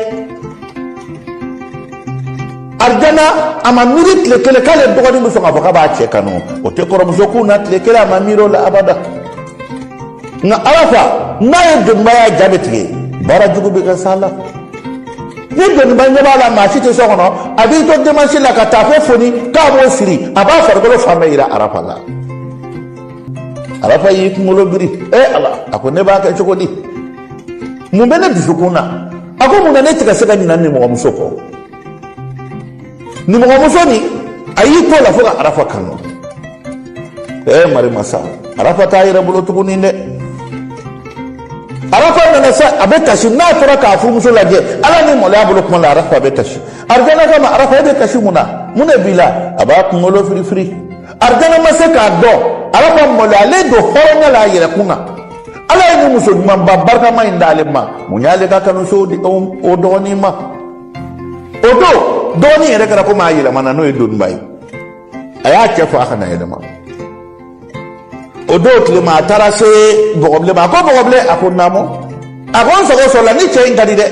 Arijana a ma miiri tile kelen k'ale dɔgɔnin bɛ sɔn k'a fɔ k'a b'a cɛ kanu. O tɛ kɔrɔmuso kun na tile kelen, a ma miiri o la abada. Nka Arafa n'a ye doniba ye, a ja bɛ tigɛ, baara jugu bɛ ka s'a la. Ni doniba ɲɛ b'a la maa si tɛ so kɔnɔ, a b'i to denmansi la ka taafe foni k'a b'o siri, a b'a farikolo fan bɛɛ yira Arafa la. Arafa y'i kunkolo biri. E Ala, a ko ne b'a kɛ cogo di? Mun bɛ ne dusukun na? A ko mun na ne tɛ ka se ka ɲinɛ nimɔgɔmuso kɔ? Nimɔgɔmuso nin, a y'i to la fo ka Arafa kanu. Ee mari masa, Arafa t'a yɛrɛ bolo tuguni dɛ. Arafa nana sa, a bɛ kasi. N'a tora k'a furumuso lajɛ, ala ni maloya bolo kuma la, Arafa bɛ kasi. Arijana k'a ma, Arafa, e bɛ kasi mun na? Mun de b'i la? A b'a kunkolo firifiri. Arijana ma se k'a dɔn Arafa maloyalen don hɔrɔnya la a yɛrɛ kun na. Ala ye nin muso ɲumanba barikama in d'ale ma, mun y'ale ka kanuso di o dɔgɔnin ma? O don dɔgɔnin yɛrɛ kɛra komi a yɛlɛmana, n'o ye doniba ye. A y'a cɛ fɔ a kana yɛlɛma. O don tilema, a taara se bɔgɔbilen ma. A ko bɔgɔbilen, a ko naamu. A ko n sago sɔrɔla, ni cɛ in ka di dɛ,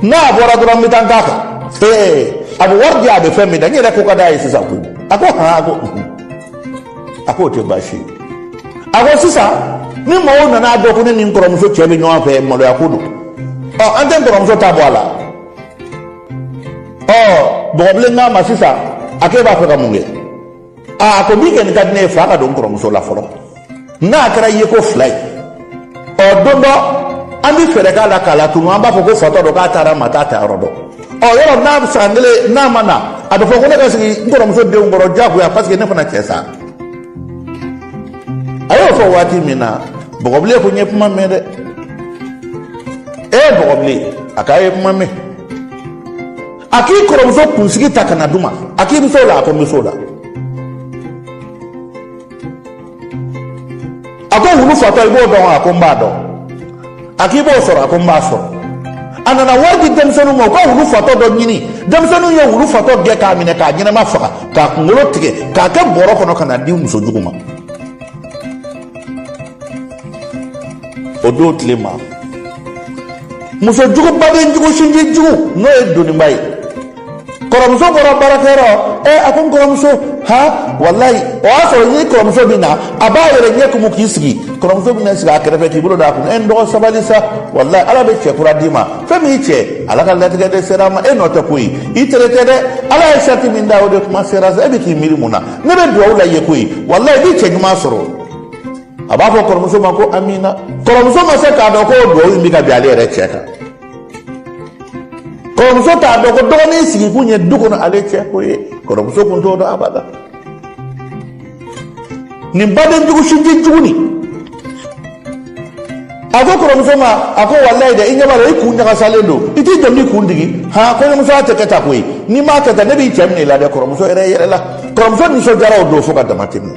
n'a bɔra dɔrɔn n bɛ taa n k'a kan. Ee, a bɛ wari di, a bɛ fɛn min da, n yɛrɛ ko ka d'a ye sisan koyi. A ko han, a ko unhun. A k'o tɛ baasi ye. A ko sisan ni mɔgɔw nana dɔn ko ne ni n kɔrɔmuso cɛ bɛ ɲɔgɔn fɛ, maloya ko don. Ɔ, an tɛ n kɔrɔmuso ta bɔ a la. Ɔ, bɔgɔbilen k'a ma sisan, a k'e b'a fɛ ka mun kɛ? Aa, a ko min kɔni ka di ne ye, fa ka don n kɔrɔmuso la fɔlɔ. N'a kɛra ye ko fila ye, ɔ, don dɔ an bɛ fɛɛrɛ k'a la k'a latunu, an b'a fɔ ko fatɔ don, k'a taara ma t'a ta yɔrɔ dɔn. Ɔ, yɔrɔ n'a san kelen n'a ma na, a bɛ fɔ ko ne ka sigi n kɔrɔmuso denw kɔrɔ diyagoya, parce que ne fana cɛ sa. A y'o fɔ waati min na, bɔgɔbilen ko n ye kuma mɛn dɛ. Ee bɔgɔbilen, a k'a ye kuma mɛn. A k'i kɔrɔmuso kunsigi ta ka na d'u ma. A k'i bɛ s'o la? A ko n bɛ s'o la. fatɔ i b'o dɔn wa? A ko n b'a dɔn. A k'i b'o sɔrɔ? A ko n b'a sɔrɔ. A nana wari di denmisɛnninw ma u ka wulu fatɔ dɔ ɲini. Denmisɛnninw ye wulu fatɔ gɛn k'a minɛ k'a ɲɛnama faga, k'a kunkolo tigɛ k'a kɛ bɔrɔ kɔnɔ ka na di musojugu ma. O don tile ma, muso jugu, baden jugu, sinji jugu, n'o ye doniba ye, kɔrɔmuso bɔra baarakɛyɔrɔ. Ɛ, a ko n kɔrɔmuso, ha, walayi, o y'a sɔrɔ ni kɔrɔmuso bɛ na, a b'a yɛrɛ ɲɛ kumu k'i sigi. Kɔrɔmuso bɛ na sigi a kɛrɛfɛ k'i bolo da a kun. Ɛ, n dɔgɔ, sabali sa, walayi, Ala bɛ cɛ kura d'i ma. Fɛn min cɛ, Ala ka latigɛ de sera a ma, e nɔ tɛ koyi, i tere tɛ dɛ. Ala ye sarati min da, o de kuma sera sa. E bɛ k'i miiri mun na? Ne bɛ dugawu la i ye koyi, walayi, i bɛ cɛ ɲuman sɔrɔ. A b'a fɔ kɔrɔmuso ma ko amina. Kɔrɔmuso ma se k'a dɔn ko dugawu in bɛ ka bin ale yɛrɛ cɛ kan. Kɔrɔmuso t'a dɔn ko dɔgɔnin sigikun ye du kɔnɔ ale cɛ ko ye. Kɔrɔmuso kun t'o dɔn abada. Nin baden jugu, sinji jugu nin, a ko kɔrɔmuso ma, a ko walayi dɛ, i ɲɛ b'a la, i kun ɲagasalen don, i t'i jɔ n'i kun digi. Han, kɔɲɔmusoya tɛ kɛ tan koyi, n'i m'a kɛ tan, ne b'i cɛ minɛ i la dɛ. Kɔrɔmuso yɛrɛ yɛlɛla, kɔrɔmuso nisɔndiyara o don fo ka dama tɛmɛ.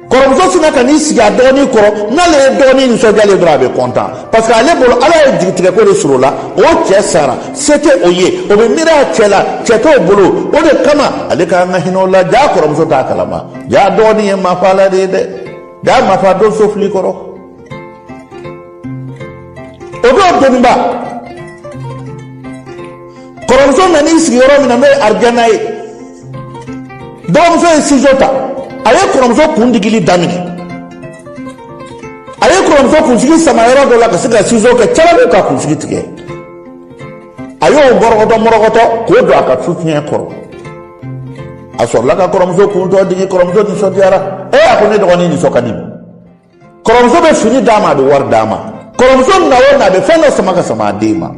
Kɔrɔmuso sinna ka n'i sigi a dɔgɔnin kɔrɔ. N'ale ye dɔgɔnin nisɔndiyalen dɔrɔn, a bɛ kɔntan, parce que ale bolo, Ala ye jigitigɛ ko de sɔrɔ o la. O cɛ sara, se tɛ o ye, o bɛ miiri a cɛ la, cɛ t'o bolo, o de kama ale ka kan ka hinɛ o la. Jaa, kɔrɔmuso t'a kalama, jaa dɔgɔnin ye maafala de ye dɛ. Jaa, maafa don so fili kɔrɔ. O don doniba, kɔrɔmuso nan'i sigi yɔrɔ min na, n'o ye arijana ye, dɔgɔmuso ye sizo ta, a ye kɔrɔmuso kun digili daminɛ. A ye kɔrɔmuso kunsigi sama yɔrɔ dɔ la ka se ka sizo kɛ calabu ka kunsigi tigɛ. A y'o mɔrɔgɔtɔ mɔrɔgɔtɔ k'o don a ka soutien kɔrɔ. A sɔrɔla ka kɔrɔmuso kuntɔ digi. Kɔrɔmuso nisɔndiyara. E, a ko ne dɔgɔnin nisɔn ka di. Kɔrɔmuso bɛ fini d'a ma, a bɛ wari d'a ma. Kɔrɔmuso na o na, a bɛ fɛn dɔ sama ka sama a den ma.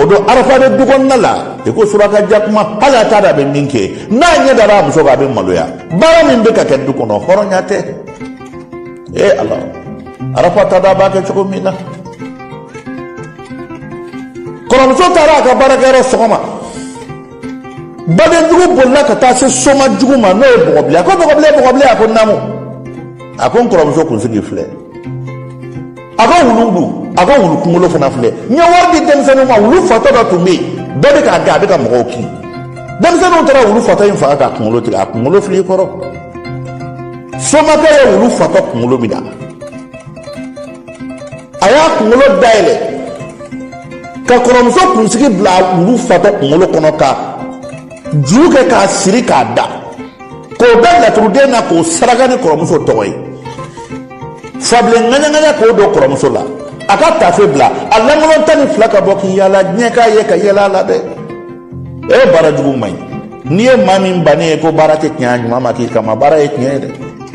O don, Arafa bɛ du kɔnɔna la i ko suraka jakuma. Hali a t'a dɔn a bɛ min kɛ. N'a ɲɛ dara a muso kan, a bɛ maloya. Baara min bɛ ka kɛ du kɔnɔ, hɔrɔnya tɛ. E Ala, Arafa t'a dɔn a b'a kɛ cogo min na. Kɔrɔmuso taara a ka baarakɛyɔrɔ sɔgɔma. Badenjugu bolila ka taa se soma jugu ma, n'o ye bɔgɔbilen. A ko bɔgɔbilen, bɔgɔbilen. A ko naamu. A ko n kɔrɔmuso kunsigi filɛ. A ko wulu dun? A ko wulu kunkolo fana filɛ. N ye wari di denmisɛnninw ma, wulu fatɔ dɔ tun bɛ yen, bɛɛ bɛ k'a gɛn, a bɛ ka mɔgɔw kin. Denmisɛnninw taara wulu fatɔ in faga k'a kunkolo tigɛ, a kunkolo fili i kɔrɔ. Somakɛ ye wulu fatɔ kunkolo minɛ, a y'a kunkolo dayɛlɛ ka kɔrɔmuso kunsigi bila wulu fatɔ kunkolo kɔnɔ, ka juru kɛ k'a siri k'a da, k'o da laturuden na, k'o saraka ni kɔrɔmuso tɔgɔ ye. Fabilen ŋaɲaŋaɲa k'o don kɔrɔmuso la, a ka tafe bila a lankolon 12 ka bɔ k'i yaala diɲɛ k'a ye ka yɛlɛ a la dɛ. E, baara jugu man ɲi. N'i ye maa min bannen ye ko baara tɛ tiɲɛ a ɲuman ma k'i kama, baara ye tiɲɛ ye dɛ.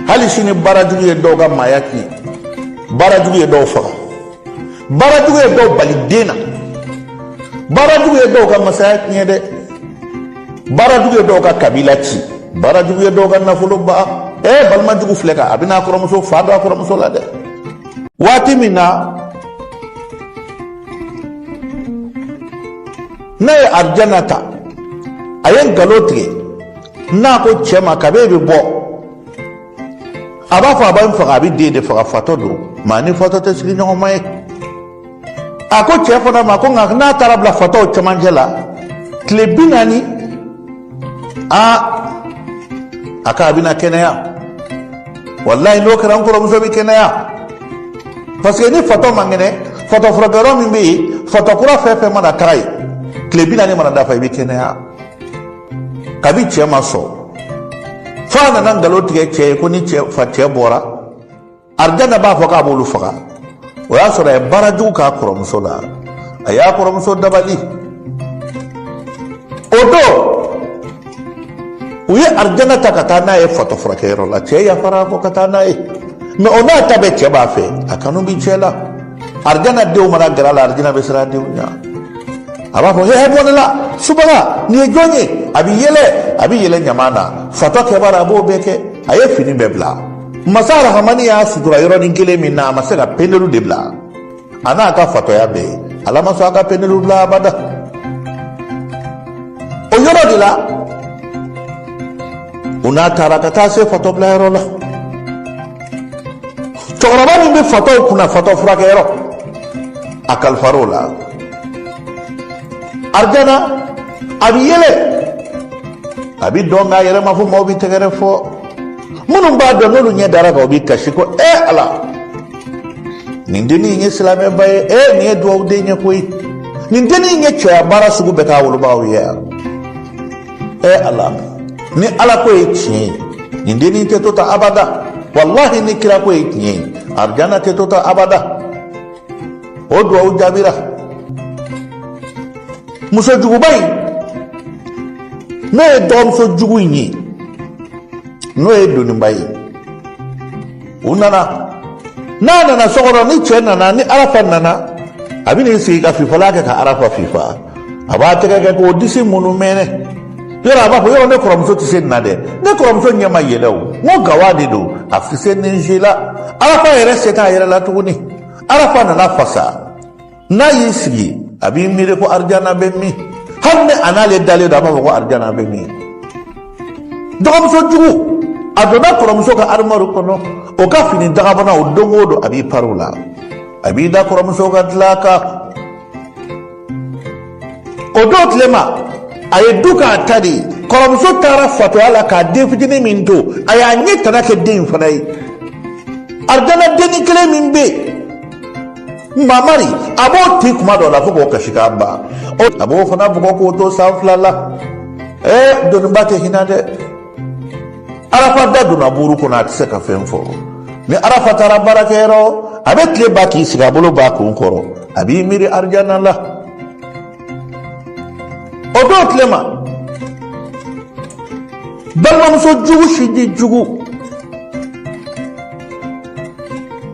Hali sini, baara jugu ye dɔw ka maaya tiɲɛ, baara jugu ye dɔw faga, baara jugu ye dɔw bali den na, baara jugu ye dɔw ka masaya tiɲɛ dɛ, baara jugu ye dɔw ka kabila ci, baara jugu ye dɔw ka nafolo ban. Ee, balima jugu filɛ ka a bɛna a kɔrɔmuso fa don a kɔrɔmuso la dɛ. Waati min na ne ye arijana ta, a ye nkalon tigɛ n'a ko cɛ ma kabe bɛ bɔ, a b'a fɔ a b'a faga, a bɛ den de faga. Fatɔ don, maa ni fatɔ tɛ sigi ɲɔgɔn ma ye. A ko cɛ fana ma ko nka n'a taara bila fatɔw cɛmancɛ la tile 40, aa, a k'a bɛna kɛnɛya. Walayi, n'o kɛra, n kɔrɔmuso bɛ kɛnɛya, parce que ni fatɔ man kɛnɛ, fatɔ furakɛyɔrɔ min bɛ yen, fatɔ kura fɛn fɛn mana taga yen, tile 40 mana dafa, i bɛ kɛnɛya. Kabi cɛ ma sɔn, f'a nana nkalon tigɛ cɛ ye ko ni cɛ fa cɛ bɔra arijana, b'a fɔ k'a b'olu faga. O y'a sɔrɔ a ye baara jugu k'a kɔrɔmuso la, a y'a kɔrɔmuso dabali. O don, u ye arijana ta ka taa n'a ye fatɔ furakɛyɔrɔ la. Cɛ yafara a kɔ ka taa n'a ye, mɛ o n'a ta bɛɛ, cɛ b'a fɛ, a kanu bi cɛ la. Arijana denw mana gɛrɛ a la, arijana bɛ siran denw ɲɛ. A b'a fɔ he, bɔ ne la, subaga, nin ye jɔn ye? A bɛ yɛlɛ, a bɛ yɛlɛ ɲama na. Fatɔ kɛbara, a b'o bɛɛ kɛ. A ye fini bɛɛ bila. Masa Arahamani y'a sutura yɔrɔnin kelen min na, a ma se ka pendelu de bila. A n'a ka fatɔya bɛɛ, Ala ma sɔn a ka pendelu bila abada. O yɔrɔ de la, u n'a taara ka taa se fatɔbilayɔrɔ la. Cɛkɔrɔba min bɛ fatɔw kunna fatɔ furakɛyɔrɔ, a kalifar'o la. Arijana, a bɛ yɛlɛ, a bɛ dɔn k'a yɛrɛ ma fo maaw bɛ tɛgɛrɛ fɔ. Minnu b'a dɔn, n'olu ɲɛ dara kan, u bɛ kasi ko e Ala, nin dennin in ye silamɛba ye, e nin ye dugawuden ye koyi, nin dennin in ye cɛya baara sugu bɛɛ k'a wolobagaw ye yan. E Ala, ni Ala ko ye tiɲɛ ye, nin dennin tɛ to tan abada. Walahi, ni kira ko ye tiɲɛ ye, arijana tɛ to tan abada. O duwawu jaabira. Muso juguba in, n'o ye dɔgɔmuso jugu in ye, n'o ye doniba ye, u nana. N'a nana so kɔnɔ, ni cɛ nana, ni Arafa nana, a bɛ n'i sigi ka fifala kɛ ka Arafa fifa. A b'a tɛgɛ kɛ k'o disi munnu mɛnɛ yɔrɔ. A b'a fɔ yɔrɔ, ne kɔrɔmuso tɛ se nin na dɛ, ne kɔrɔmuso ɲɛ ma yɛlɛ o. N ko gawa de don, a tɛ se nin si la. Arafa yɛrɛ se t'a yɛrɛ la tuguni. Arafa nana fasa. N'a y'i sigi, a b'i miiri ko arijana bɛ min. Hali ni a n'ale dalen don, a b'a fɔ ko arijana bɛ min. Dɔgɔmuso jugu, a donna kɔrɔmuso ka arimɔri kɔnɔ, o ka fini dagabana o. Don o don, a b'i pari o la, a b'i da kɔrɔmuso ka dilan kan. O don tilema, a ye du k'a ta de ye. Kɔrɔmuso taara fatɔya la k'a den fitinin min to, a y'a ɲɛ tana kɛ den in fana ye. Arijana dennin kelen min bɛ yen, Mamari, a b'o ti kuma dɔ la fo k'o kasi k'a ban. A b'o fana bugɔ k'o to san 2 la. Ɛɛ, doniba tɛ hinɛ dɛ. Arafa da donna buru kɔnɔ, a tɛ se ka fɛn fɔ. Ni Arafa taara baarakɛyɔrɔ, a bɛ tile ba k'i sigi, a bolo b'a kun kɔrɔ, a b'i miiri arijana la. O don tile ma, balimamuso jugu, siji jugu,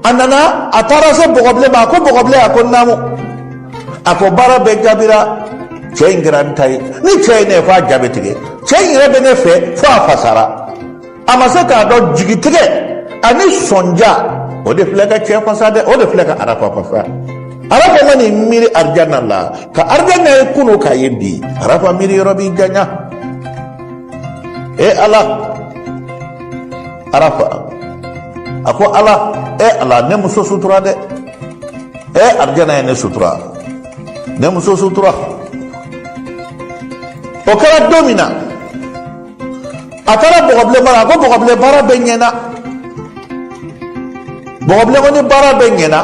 a nana, a taara se bɔgɔbilen ma. A ko bɔgɔbilen, a ko naamu. A ko baara bɛɛ jaabira, cɛ in kɛra n ta ye. Ni cɛ ye ne ye, fo a ja bɛ tigɛ. Cɛ in yɛrɛ bɛ ne fɛ fo a fasara. A ma se k'a dɔn, jigitigɛ ani sɔnja, o de filɛ ka cɛ fasa dɛ, o de filɛ ka Arafa fasa. Arafa ma nin miiri arijana la, ka arijana ye kunu k'a ye bi. Arafa miiri yɔrɔ b'i janya. E Ala, Arafa a ko Ala, e Ala, ne muso sutura dɛ. E arijana ye ne sutura, ne muso sutura. O kɛra don min na, a taara bɔgɔbilen mara. A ko bɔgɔbilen, baara bɛɛ ɲɛna. Bɔgɔbilen ko ni baara bɛɛ ɲɛna,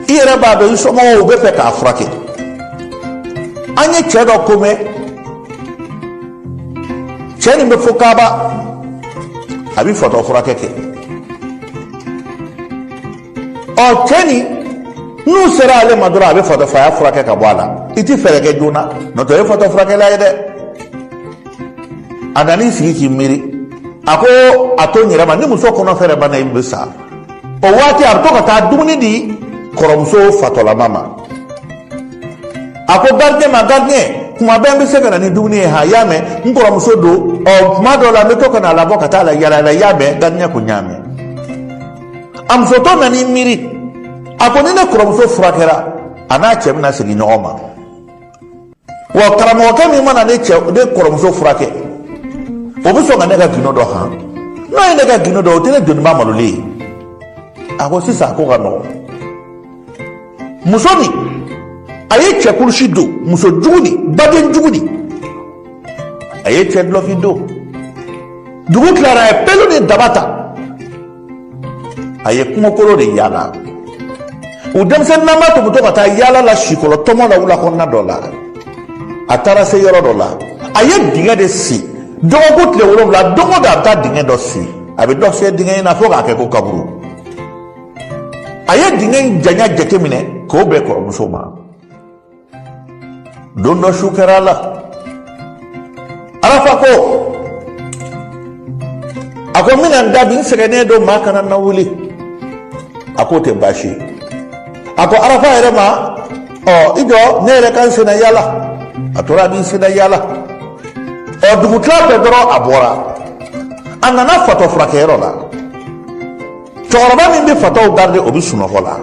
i yɛrɛ b'a dɔn, i somɔgɔw bɛ fɛ k'a furakɛ. An ye cɛ dɔ ko mɛn, cɛ nin bɛ fo Kaaba, a bɛ fatɔ furakɛ kɛ. Ɔ, cɛ nin, n'u sera ale ma dɔrɔn, a bɛ fatɔ faya furakɛ ka bɔ a la. I ti fɛɛrɛ kɛ joona, n'o tɛ o ye fatɔ furakɛla ye dɛ. A nan'i sigi k'i miiri, a ko a to n yɛrɛ ma, ni muso kɔnɔ fɛrɛ banna, i bɛ sa. O waati, a bɛ to ka taa dumuni di kɔrɔmuso fatɔlama ma. A ko gardien ma: gardien, kuma bɛɛ n bɛ se ka na ni dumuni ye. Han, y'a mɛn, n kɔrɔmuso don. Ɔ, kuma dɔw la, n bɛ to ka na labɔ ka taa la yala yala, y'a mɛn? Gardien ko n y'a mɛn. A musotɔ nan'i miiri, a ko ni ne kɔrɔmuso furakɛra, a n'a cɛ bɛna segin ɲɔgɔn ma wa. Karamɔgɔkɛ min mana ne cɛ, ne kɔrɔmuso furakɛ, o bɛ sɔn ka ne ka gindo dɔ han. N'o ye ne ka gindo dɔn, o tɛ ne doniba malolen ye. A ko sisan, a ko ka nɔgɔn. Muso nin, a ye cɛ kulusi don. Muso jugu nin, baden jugu nin, a ye cɛ dulɔki don. Dugu tilara, a ye pelu ni daba ta, a ye kungokolo de yaala. U denmisɛnninnama tun bɛ to ka taa yaala la sikɔlɔ tɔmɔ la wula kɔnɔna dɔ la. A taara se yɔrɔ dɔ la, a ye dingɛ de sen. Dɔgɔkun tile 7, don o don a bɛ taa dingɛ dɔ sen, a bɛ dɔ se dingɛ in na fo k'a kɛ ko kaburu. A ye dingɛ in janya jateminɛ k'o bɛn kɔrɔmuso ma. Don dɔ su kɛra a la, Arafa ko, a ko n bɛna n da bi, n sɛgɛnnen don, maa kana na wuli. A k'o tɛ baasi ye. A ko Arafa yɛrɛ ma: ɔ, i jɔ, ne yɛrɛ ka n senna yaala. A tora a b'i senna yaala. Ɔ, dugutila fɛ dɔrɔn, a bɔra, a nana fatɔ furakɛyɔrɔ la. Cɛkɔrɔba min bɛ fatɔw garde, o bɛ sunɔgɔ la.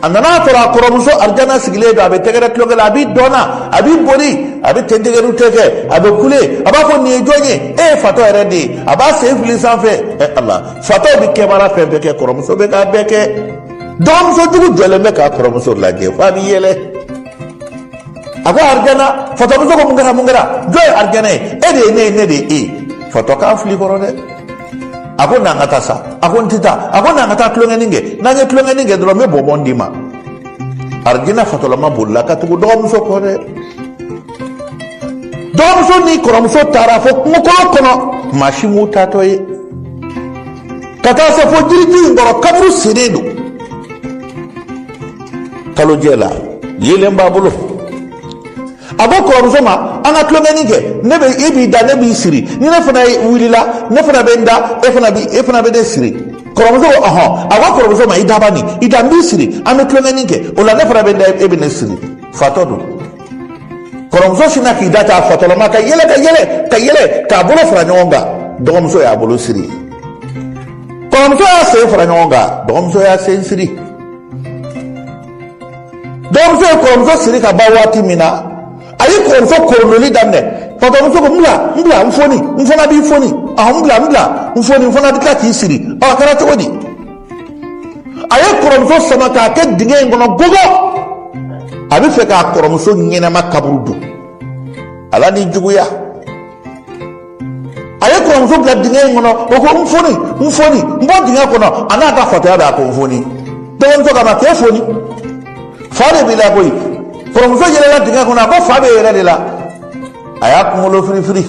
A nana sɔrɔ a kɔrɔmuso Arijana sigilen don, a bɛ tɛgɛrɛ tulonkɛ la, a bɛ dɔn na, a bɛ boli, a bɛ tentegɛriw tɛ kɛ, a bɛ kule, a b'a fɔ nin ye jɔn ye? E ye fatɔ yɛrɛ de ye. A b'a sen fili sanfɛ. Ɛ Ala, fatɔw bɛ kɛbaara fɛn fɛn kɛ, kɔrɔmuso bɛ k'a bɛɛ kɛ. Dɔgɔmuso jugu jɔlen bɛ k'a kɔrɔmuso lajɛ f'a bɛ yɛlɛ. A ko Arijana, fatɔmuso ko mun kɛra, mun kɛra? Jɔn ye Arijana ye? E de ye ne ye, ne de ye e ye. Fatɔ k'a fili kɔrɔ dɛ. A ko n'an ka taa sa. A ko n tɛ taa. A ko n'an ka taa tulonkɛnin kɛ, n'an ye tulonkɛnin kɛ dɔrɔn, n bɛ bɔnbɔn d'i ma. Arijina fatɔlama bolila ka tugu dɔgɔmuso kɔ dɛ. Dɔgɔmuso ni kɔrɔmuso taara fo kungokolon kɔnɔ, maa si m'u taatɔ ye, ka taa se fo jiriju in kɔrɔ, kaburu sennen don. Kalojɛ la, yeelen b'a bolo. A ko kɔrɔmuso ma, an ka tulonkɛnin kɛ, ne bɛ e b'i da, ne b'i siri. Ni ne fana wulila, ne fana bɛ n da, e fana bɛ ne siri. Kɔrɔmuso ko ɔhɔn. A ko kɔrɔmuso ma, i daba nin, i da, n b'i siri, an bɛ tulonkɛnin kɛ o la, ne fana bɛ n da, e bɛ ne siri. Fatɔ don. Kɔrɔmuso sinna k'i da k'a fatɔlama ka yɛlɛ, ka yɛlɛ, ka yɛlɛ, k'a bolo fara ɲɔgɔn kan. Dɔgɔmuso y'a bolo siri. Kɔrɔmuso y'a sen fara ɲɔgɔn kan, dɔgɔmuso y'a sen siri. Dɔgɔmuso ye kɔrɔmuso siri ka ban waati min na, a ye kɔrɔmuso korondoli daminɛ. Fatɔmuso ko n bila, n bila, n foni, n fana b'i foni. Ɔhɔn, n bila, n bila, n foni, n fana bɛ tila k'i siri. Ɔ, a kɛra cogo di? A ye kɔrɔmuso sama k'a kɛ dingɛ in kɔnɔ gogo. A bɛ fɛ k'a kɔrɔmuso ɲɛnama kaburu don. Ala ni juguya. A ye kɔrɔmuso bila dingɛ in kɔnɔ. O ko n foni, n foni, n bɔ dingɛ kɔnɔ. A n'a ka fatɔya bɛ, a ko n foni. Dɔgɔmuso k'a ma k'e foni, fa de b'i la koyi. Kɔrɔmuso yɛlɛla dingɛ kɔnɔ, a ko fa bɛ yɛrɛ de la. A y'a kunkolo firifiri.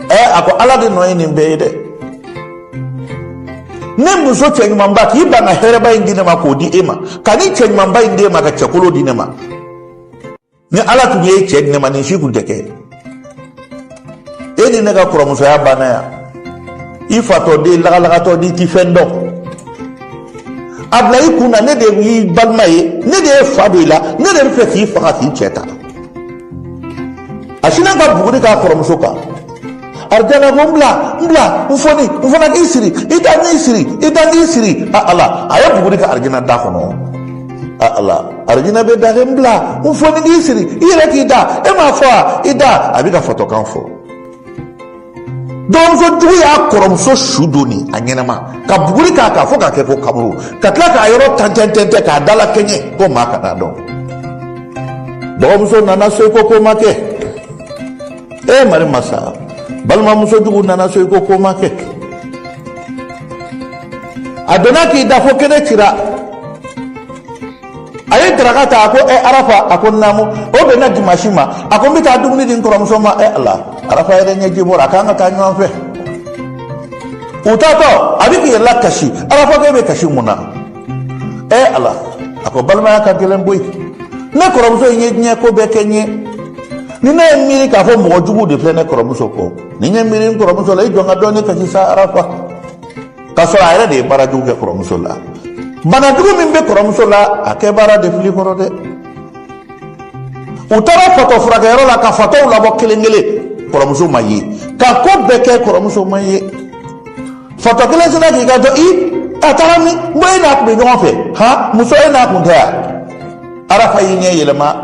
Ɛ, a ko Ala de nɔ ye nin bɛɛ ye dɛ. Ne muso cɛɲumanba k'i ban ka hɛrɛba in di ne ma, k'o di e ma, ka ni cɛɲumanba in di e ma, ka cɛkolo di ne ma. Ni Ala tun ye cɛ di ne ma, nin si tun tɛ kɛ. E ni ne ka kɔrɔmusoya banna yan. I fatɔ den lagalagatɔ n'i ti fɛn dɔn, a bila i kun na, ne de y'i balima ye, ne de ye fa don i la, ne de bɛ fɛ k'i faga k'i cɛ ta. A sinna ka buguri k'a kɔrɔmuso kan. Arijana ko n bila, n bila, n foni, n fana k'i siri, i da n k'i siri, i da n k'i siri. A Ala, a ye buguri kɛ Arijana da kɔnɔ. A Ala, Arijana bɛ da kɛ, n bila, n foni, k'i siri, i yɛrɛ k'i da, e m'a fɔ wa, i da. A bɛ ka fatɔkan fɔ. Dɔgɔmuso jugu y'a kɔrɔmuso su donni a ɲɛnama ka buguri k'a kan fo k'a kɛ ko kaburu, ka tila k'a yɔrɔ tɛntɛn k'a dala kɛɲɛ ko maa kana dɔn. Dɔgɔmuso nana so, i ko ko ma kɛ. E mari masa, balimamuso jugu nana so, i ko ko ma kɛ. A donna k'i da fo kɛnɛ cira. A ye daraka ta. A ko ɛ Arafa, a ko naamu. O bɛnna dimasi ma. A ko n bɛ taa dumuni di n kɔrɔmuso ma. Ɛ Ala, Arafa yɛrɛ ɲɛji bɔra. A k'an ka taa ɲɔgɔn fɛ. U taatɔ, a bɛ k'i yɛrɛ lakasi. Arafa ko e bɛ kasi mun na? Ɛ Ala, a ko balimaya ka gɛlɛn koyi. Ne kɔrɔmuso in ye diɲɛ ko bɛɛ kɛ n ye. Ni ne ye miiri k'a fɔ mɔgɔ jugu de filɛ ne kɔrɔmuso kɔ, ni n ye miiri n kɔrɔmuso la, i jɔ n ka dɔɔnin kasi sa Arafa. K'a sɔrɔ a yɛrɛ de ye baara jugu kɛ kɔrɔmuso la. Bana jugu min bɛ kɔrɔmuso la, a kɛ baara de fili kɔrɔ dɛ. U taara fatɔ furakɛyɔrɔ la ka fatɔw labɔ kelen kelen, kɔrɔmuso ma ye. Ka ko bɛɛ kɛ, kɔrɔmuso ma ye. Fatɔ kelen sinna k'i kanto, i a taara min? N ko e n'a tun bɛ ɲɔgɔn fɛ han, muso, e n'a kun tɛ yan. Arafa y'i ɲɛ yɛlɛma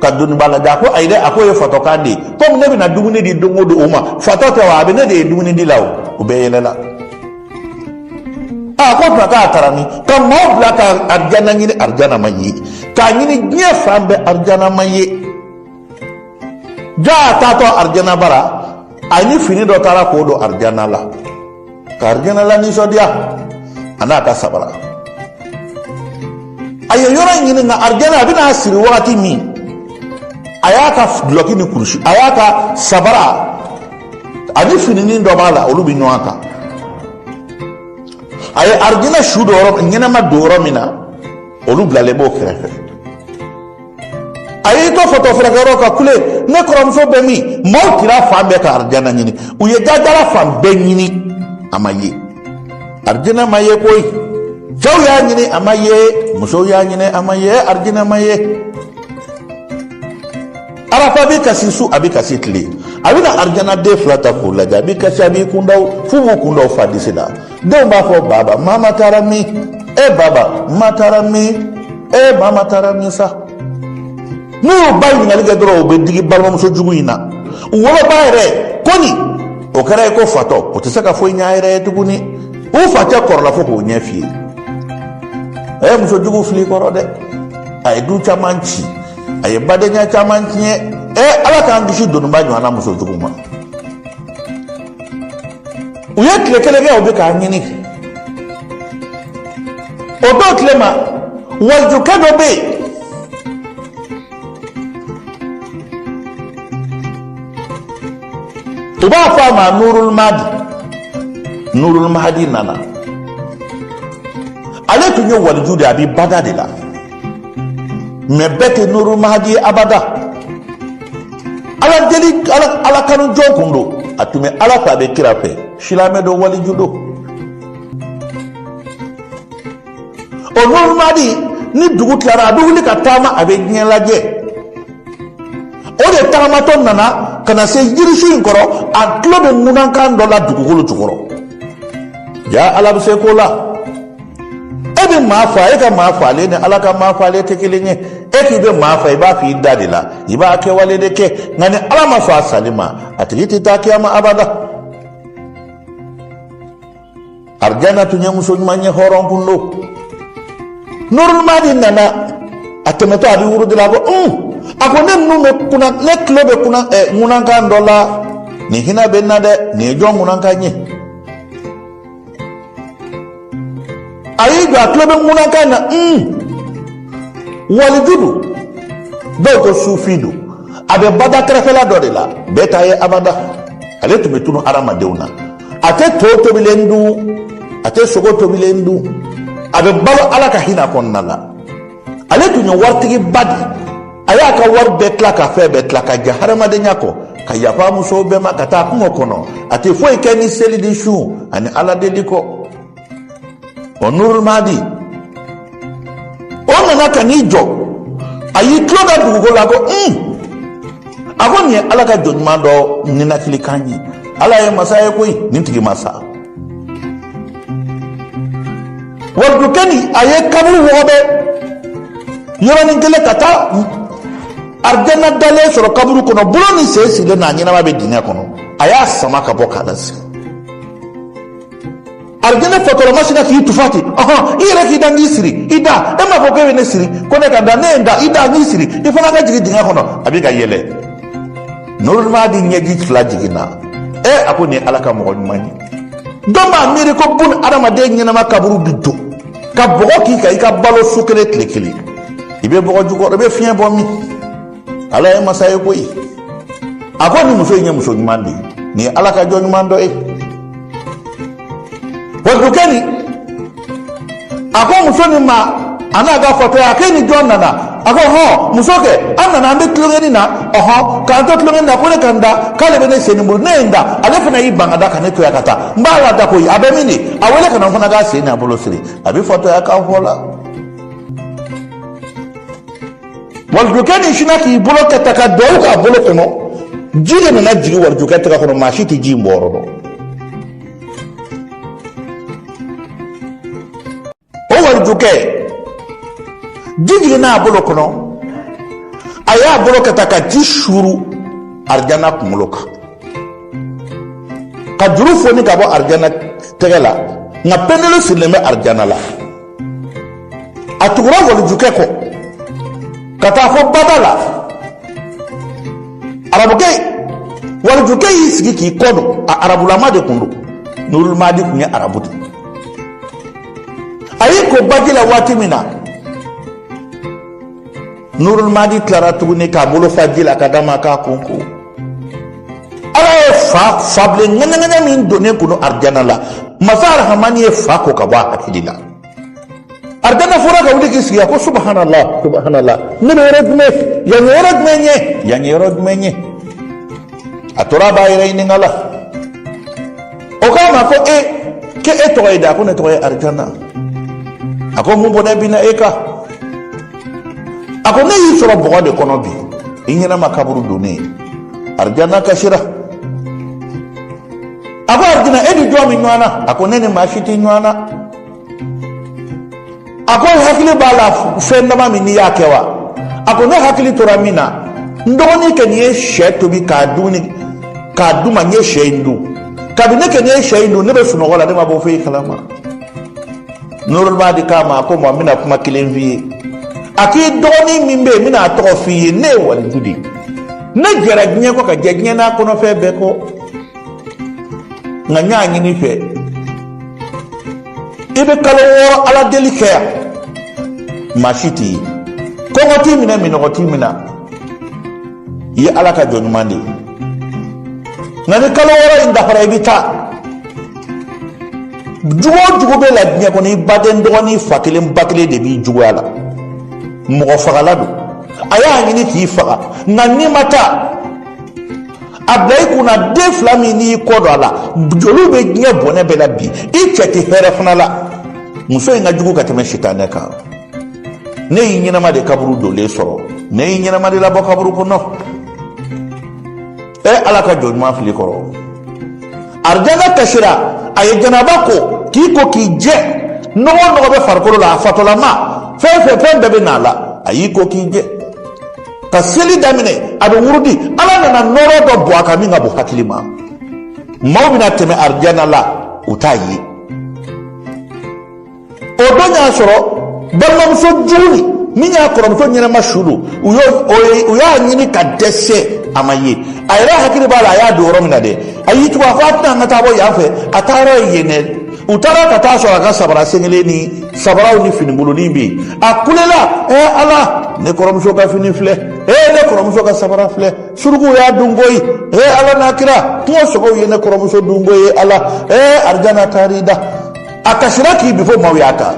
ka doniba lajɛ. A ko ayi dɛ, a k'o ye fatɔkan de ye. Komi ne bɛna dumuni di don o don o ma, fatɔ tɛ wa? A bɛ ne de ye dumuni di la o. O bɛɛ yɛlɛla. A ko tuma k'a taara min? Ka maaw bila ka Arijana ɲini, Arijana ma ye. K'a ɲini diɲɛ fan bɛɛ, Arijana ma ye. Ja a taatɔ Arijana bara, a ni fini dɔ taara k'o don Arijana la, ka Arijana la nisɔndiya. A n'a ka sabara, a ye yɔrɔ in ɲini, nka Arijana, a bɛna siri wagati min, a y'a ka dulɔki ni kurusi, a y'a ka sabara ani fininin dɔ b'a la, olu bɛ ɲɔgɔn kan. A ye Arijina su don yɔrɔ ɲɛnama don yɔrɔ min na, olu bilalen b'o kɛrɛfɛ. A y'i to fatɔ furakɛyɔrɔ ka kule, ne kɔrɔmuso bɛ min? Maaw tira fan bɛɛ ka Arijana ɲini. U ye jajara fan bɛɛ ɲini, a ma ye. Arijina ma ye koyi. Cɛw y'a ɲini, a ma ye. Musow y'a ɲini, a ma ye. Arijina ma ye. Arafa bɛ kasi su, a bɛ kasi tile. A bɛna Arijana den fila ta k'u lajɛ, a b'i kasi, a b'i kunda f'u b'u kun da u fa disi la. Denw b'a fɔ baba, mama taara min? E baba, ma taara min? E mama taara min sa? N'u y'u ba ɲininkali kɛ dɔrɔn, u bɛ digi balimamuso jugu in na. U woloba yɛrɛ ko nin o kɛra i ko fatɔ, o tɛ se ka foyi ɲɛ a yɛrɛ ye tuguni. U facɛ kɔrɔla fo k'o ɲɛ f'i ye. Ɛ, muso jugu fili kɔrɔ dɛ, a ye du caman ci, a ye badenya caman tiɲɛ. Ɛ, Ala k'an kisi doniba ɲɔgɔnna muso jugu ma. U ye tile kelen kɛ, u bɛ k'a ɲini. O don tile ma, walijukɛ dɔ bɛ yen, u b'a fɔ a ma Nurul Mahdi. Nurul Mahdi nana, ale tun ye waliju de ye, a bɛ bada de la. Mɛ bɛɛ tɛ Nurul Mahdi ye abada. Ala deli, ala ala kanu jɔn kun don, a tun bɛ Ala fɛ, a bɛ kira fɛ, silamɛ don, waliju don. O Nurul Mahdi, ni dugu tilara, a bɛ wuli ka taama, a bɛ diɲɛ lajɛ. O de taamatɔ nana ka na se jirisun in kɔrɔ, a tulo bɛ ŋunankan dɔ la dugukolo jukɔrɔ. Ja, Ala bɛ se ko la. E bɛ maa fa, e ka maa faalen ni Ala ka maa faalen tɛ kelen ye. E k'i bɛ maa fa, i b'a fɔ i da de la, i b'a kɛwale de kɛ. Nka ni Ala ma sɔn a sali ma, a tigi tɛ taa kiyama abada. Arijana tun ye muso ɲuman ye, hɔrɔn kun don. Nurul Mahdi nana, a tɛmɛtɔ, a bɛ wurudi la, a ko un, a ko ne ninnu bɛ kunna, ne tulo bɛ kunna ɛ ŋunankan dɔ la, nin hinɛ bɛ n na dɛ, nin ye jɔn ŋunankan ye? A y'i jɔ, a tulo bɛ ŋunankan na, un, waliju don, dɔw ko sufi don, a bɛ bada kɛrɛfɛla dɔ de la, bɛɛ t'a ye abada. Ale tun bɛ tunu hadamadenw na, a tɛ to tobilen dun, a tɛ sogo tobilen dun, a bɛ balo Ala ka hinɛ kɔnɔna la. Ale tun ye waritigiba de, a y'a ka wari bɛɛ tila ka fɛn bɛɛ tila ka jɛ hadamadenya kɔ, ka yafa musow bɛɛ ma, ka taa kungo kɔnɔ. A tɛ foyi kɛ ni seli ni sun ani Ala deli kɔ. O Nurul Mahdi, o nana ka n'i jɔ, a y'i tulo da dugukolo la, ko un, a ko nin ye Ala ka jɔn ɲuman dɔ ninakilikan ye. Ala ye masa ye koyi, nin tigi ma sa. Walijukɛ nin, a ye kaburu wɔgɔbɛ yɔrɔnin kelen ka taa Arijana dalen sɔrɔ kaburu kɔnɔ, bolo ni sen sigilen n'a ɲɛnama bɛ dingɛ kɔnɔ. A y'a sama ka bɔ k'a lasigi. Arijana fatɔlama sinna k'i tufa ten, ɔhɔn, i yɛrɛ k'i da k'i siri i da, e m'a fɔ k'e bɛ ne siri ko ne ka da, ne ye n da i da k'i siri, i fana ka jigin dingɛ kɔnɔ. A bɛ ka yɛlɛ. Nurul Mahdi ɲɛji fila jiginna. Ɛ, a ko nin ye Ala ka mɔgɔ ɲuman ye. Dɔ b'a miiri ko bun adamaden ɲɛnama kaburu bi don ka bɔgɔ k'i kan, i ka balo su kelen tile kelen, i bɛ bɔgɔ jukɔrɔ, i bɛ fiɲɛ bɔ min? Ala ye masa ye koyi. A ko nin muso in ye muso ɲuman de ye, nin ye Ala ka jɔn ɲuman dɔ ye. Walijukɛ nin, a ko muso nin ma, a n'a ka fatɔya, a k'e ni jɔn nana? A ko hɔn, muso kɛ, an nana, an bɛ tulonkɛni na, ɔhɔn, k'an to tulonkɛni na, ko ne ka n da, k'ale bɛ ne sen ni bolo, ne ye n da, ale fana y'i ban ka da ka ne to yan ka taa. N b'a la da koyi, a bɛ min de, a wele ka na, n fana k'a sen n'a bolo siri. A bɛ fatɔya kan fɔ la. Walijukɛ nin sinna k'i bolo kɛ ta ka duwawu k'a bolo kɔnɔ, ji de nana jigin walijukɛ tɛgɛ kɔnɔ, maa si tɛ ji in bɔ yɔrɔ dɔn. O walijukɛ, ji jiginna a bolo kɔnɔ, a y'a bolo kɛ ta ka ji suuru Arijana kunkolo kan, ka juru foni ka bɔ Arijana tɛgɛ la, nka pendelu sirilen bɛ Arijana la. A tugura walijukɛ kɔ ka taa fɔ bada la. Arabukɛ, walijukɛ y'i sigi k'i kɔ don, a arabulama de kun don, Nurul Mahdi kun ye arabu de. A y'i ko baji la waati min na, Nurul Mahdi tilara tuguni k'a bolo fa ji la ka d'a ma k'a kun ko. Ala ye fa fabilen ŋɛɲɛŋɛɲɛ min donnen kun don Arijana la, masa Arahamani ye fa ko ka bɔ a hakili la. Arijana fɔra ka wuli k'i sigi, a ko subhanallah, subhanallah, ne bɛ yɔrɔ jumɛn? Yan ye yɔrɔ jumɛn ye? Yan ye yɔrɔ jumɛn ye? A tora a b'a yɛrɛ ɲininka la. O k'a ma ko e, k'e tɔgɔ ye di? A ko ne tɔgɔ ye Arijana. A ko mun bɔnɛ binna e kan? A ko ne y'i sɔrɔ bɔgɔ de kɔnɔ bi, i ɲɛnama kaburu donnen. Arijana kasira. A ko Arijina, e ni jɔn bɛ ɲɔgɔn na? A ko ne ni maa si tɛ ɲɔgɔn na. A ko hakili b'a la fɛn dama min n'i y'a kɛ wa? A ko ne hakili tora min na, n dɔgɔnin kɛ nin ye sɛ tobi k'a dumuni k'a d'u ma, n ye sɛ in dun. Kabini ne kɛ nin ye sɛ in dun, ne bɛ sunɔgɔ la, ne ma bɔ foyi kalama. Nurulmadi k'a ma, a ko ma n bɛna kuma kelen f'i ye. A k'i dɔgɔnin min bɛ yen, n bɛna a tɔgɔ f'i ye. Ne ye waliju de ye, ne jɛra diɲɛ kɔ ka jɛ diɲɛ n'a kɔnɔfɛn bɛɛ kɔ, nka n y'a ɲini i fɛ, i bɛ kalo 6 ala deli kɛ yan, maa si t'i ye, kɔngɔ t'i minɛ, minnɔgɔ t'i minɛ, i ye Ala ka jɔn ɲuman de ye. Nka ni kalo 6 in dafara, i bɛ taa. Jugu o jugu bɛ la diɲɛ kɔnɔ, i baden dɔgɔnin fa kelen ba kelen de b'i juguya la, mɔgɔ fagala don, a y'a ɲini k'i faga. Nka n'i ma taa, a bila i kunna, den fila min n'i kɔ don a la, joliw bɛ diɲɛ bɔnɛ bɛɛ la bi, i cɛ tɛ hɛrɛ fana la. Muso in ka jugu ka tɛmɛ sitanɛ kan. Ne y'i ɲɛnama de kaburu donlen sɔrɔ, ne y'i ɲɛnama de labɔ kaburu kɔnɔ. E Ala ka jɔn ɲuman fili kɔrɔ. Arijana kasira, a ye janaba ko k'i ko k'i jɛ, nɔgɔ o nɔgɔ bɛ farikolo la, a fatɔlama, fɛn fɛn fɛn bɛɛ bɛ n'a la, a y'i ko k'i jɛ ka seli daminɛ, a bɛ wurudi. Ala nana nɔɔrɔ dɔ bɔ a kan min ka bon hakili ma. Maaw bɛna tɛmɛ arijana la, u t'a ye. O don y'a sɔrɔ balimamuso jugu nin min y'a kɔrɔmuso ɲɛnama su don, u y'a ɲini ka dɛsɛ, a ma ye. A yɛrɛ hakili b'a la, a y'a don yɔrɔ min na dɛ, a y'i tugu, a ko a tɛna an ka taa bɔ yan fɛ, a taa yɔrɔ ye yen dɛ. U taara ka taa sɔrɔ a ka sabara sen kelen ni sabaraw ni finibolonin bɛ yen. A kulela: ɛ Ala, ne kɔrɔmuso ka fini filɛ, ɛ ne kɔrɔmuso ka sabara filɛ, surukuw y'a dun koyi, ɛ Ala n'a kira, kungo sogow ye ne kɔrɔmuso dun koyi, Ala, ɛ Arijana taar'i da. A kasira k'i bi fo maaw y'a ta.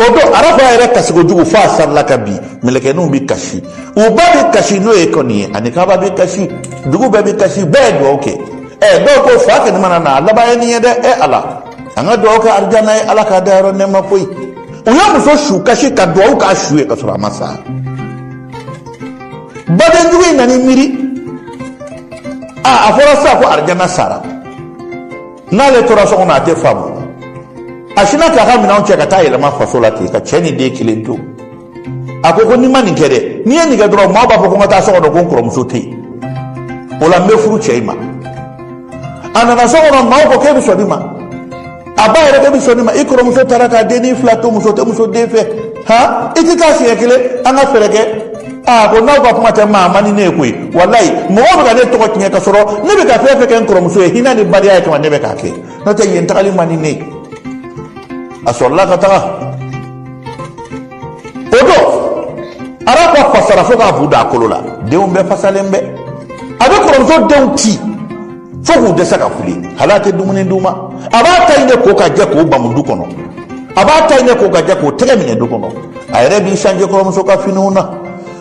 O don Arafa yɛrɛ kasi kojugu fo a sarila ka bin. Mɛlɛkɛninw bɛ kasi, u ba bɛ kasi, n'o ye kɔni ye, ani Kaba bɛ kasi, dugu bɛɛ bɛ kasi, bɛɛ ye dugawu kɛ. Ɛ dɔw ko fa kɛnɛ mana na, a laban ye nin ye dɛ. Ɛ Ala, an ka dugawu kɛ Arijana ye, Ala k'a dayɔrɔ nɛɛma koyi. U ye muso su kasi ka dugawu k'a su ye ka sɔrɔ a ma sa. Badenjugu in nan'i miiri, a fɔra sisan ko Arijana sara, n'ale tora so kɔnɔ a tɛ faamu. A sinna k'a ka minɛnw cɛ ka taa yɛlɛma faso la ten, ka cɛ ni den kelen to. A ko ko n'i ma nin kɛ dɛ, n'i ye nin kɛ dɔrɔn, maaw b'a fɔ ko n ka taa so kɔnɔ, ko n kɔrɔmuso tɛ yen, o la n bɛ furu cɛ in ma. A nana so kɔnɔ, maaw ko k'e bɛ sɔn nin ma? A ba yɛrɛ k'e bɛ sɔn nin ma? I kɔrɔmuso taara k'a dennin fila to, muso tɛ muso den fɛ, han, i tɛ taa siɲɛ kelen, an ka fɛɛrɛ kɛ. Aa, ko n'aw ka kuma tɛ, maa man di ne ye koyi, walayi mɔgɔw bɛ ka ne tɔgɔ tiɲɛ ka sɔrɔ ne bɛ ka fɛn fɛn kɛ n kɔrɔmuso ye, hinɛ ni badenya ye kama ne bɛ k'a kɛ, n'o tɛ yen tagali man di ne ye. A sɔrɔla ka taga. O don Arafa fasara fo k'a bu da a kolo la, denw bɛɛ fasalen bɛ. A bɛ kɔrɔmuso denw ci fo k'u dɛsɛ ka kule, hali a tɛ dumuni d'u ma. A b'a ta in de ko ka jɛ k'o bamu du kɔnɔ, a b'a ta in de ko ka jɛ k'o tɛgɛ minɛ du kɔnɔ. A yɛrɛ b'i sanje kɔrɔmuso ka finiw na,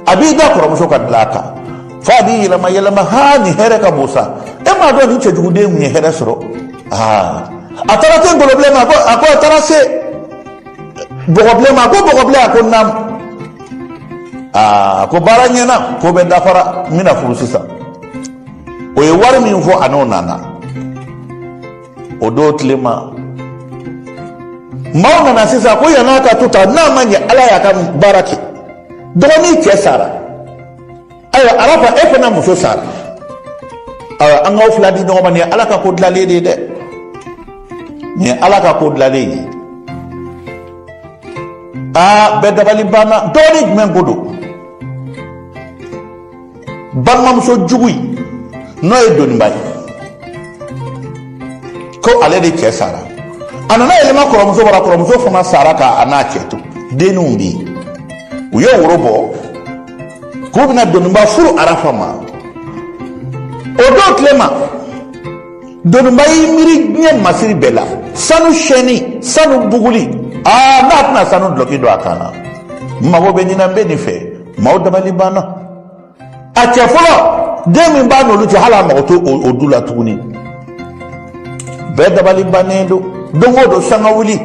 a b'i da kɔrɔmuso ka dilan kan, fo a b'i yɛlɛma yɛlɛma. Ha, nin hɛrɛ ka bon sa, e m'a dɔn nin cɛjuguden kun ye hɛrɛ sɔrɔ. Aa, a taara se ngolobilen ma, a ko a taara se bɔgɔbilen ma, a ko bɔgɔbilen, a ko naamu. Aa, ko baara ɲɛna, ko bɛ dafara, n bɛna furu sisan. O ye wari min fɔ, a n'o nana. O don tilema, maaw nana sisan ko yann'a ka to tan, n'a ma ɲɛ Ala y'a ka baara kɛ, dɔgɔnin cɛ sara. Ayiwa Arafa, e fana muso sara, ayiwa an k'aw fila di ɲɔgɔn ma. Nin ye Ala ka ko dilanlen de ye dɛ, nin ye Ala ka ko dilanlen ye. Aa, bɛɛ dabali banna. Dɔgɔnin jumɛn ko don? Balimamuso jugu in, n'o ye doniba ye, ko ale de cɛ sara. A nana yɛlɛma kɔrɔmuso bara, kɔrɔmuso fana sara k'a n'a cɛ to, denninw bɛ yen. U ye woro bɔ k'u bɛna doniba furu Arafa ma. O don tilema, doniba y'i miiri diɲɛ masiri bɛɛ la, sanu sɛni, sanu buguli, aa, n'a tɛna sanu dulɔki don a kan na, n mago bɛ nin na, n bɛ nin fɛ. Maaw dabali banna. A cɛ fɔlɔ, den min b'a n'olu cɛ, hali a mago t'o o du la tuguni. Bɛɛ dabali bannen don. Don o don sanga wuli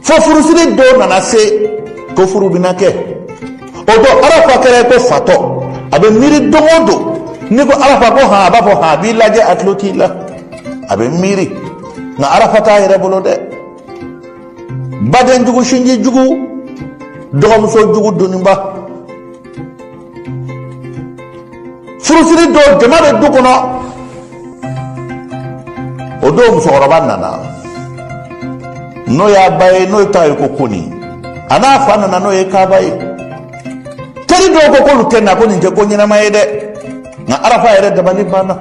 fo furusiri don nana se, ko furu bɛna kɛ. O don Arafa kɛra ko fatɔ, a bɛ miiri don o don. N'i ko Arafa ko han, a b'a fɔ han, a b'i lajɛ, a tulo t'i la, a bɛ miiri. Nka Arafa t'a yɛrɛ bolo dɛ. Baden jugu, sinji jugu, dɔgɔmuso jugu, doniba furusiri don, jama bɛ du kɔnɔ. O don musokɔrɔba nana, n'o y'a ba ye, n'o ta ye ko Koni, a n'a fa nana, n'o ye Kaba ye. Teri dɔw ko k'olu tɛ na, ko nin tɛ ko ɲɛnama ye dɛ. Nka Arafa yɛrɛ dabali banna.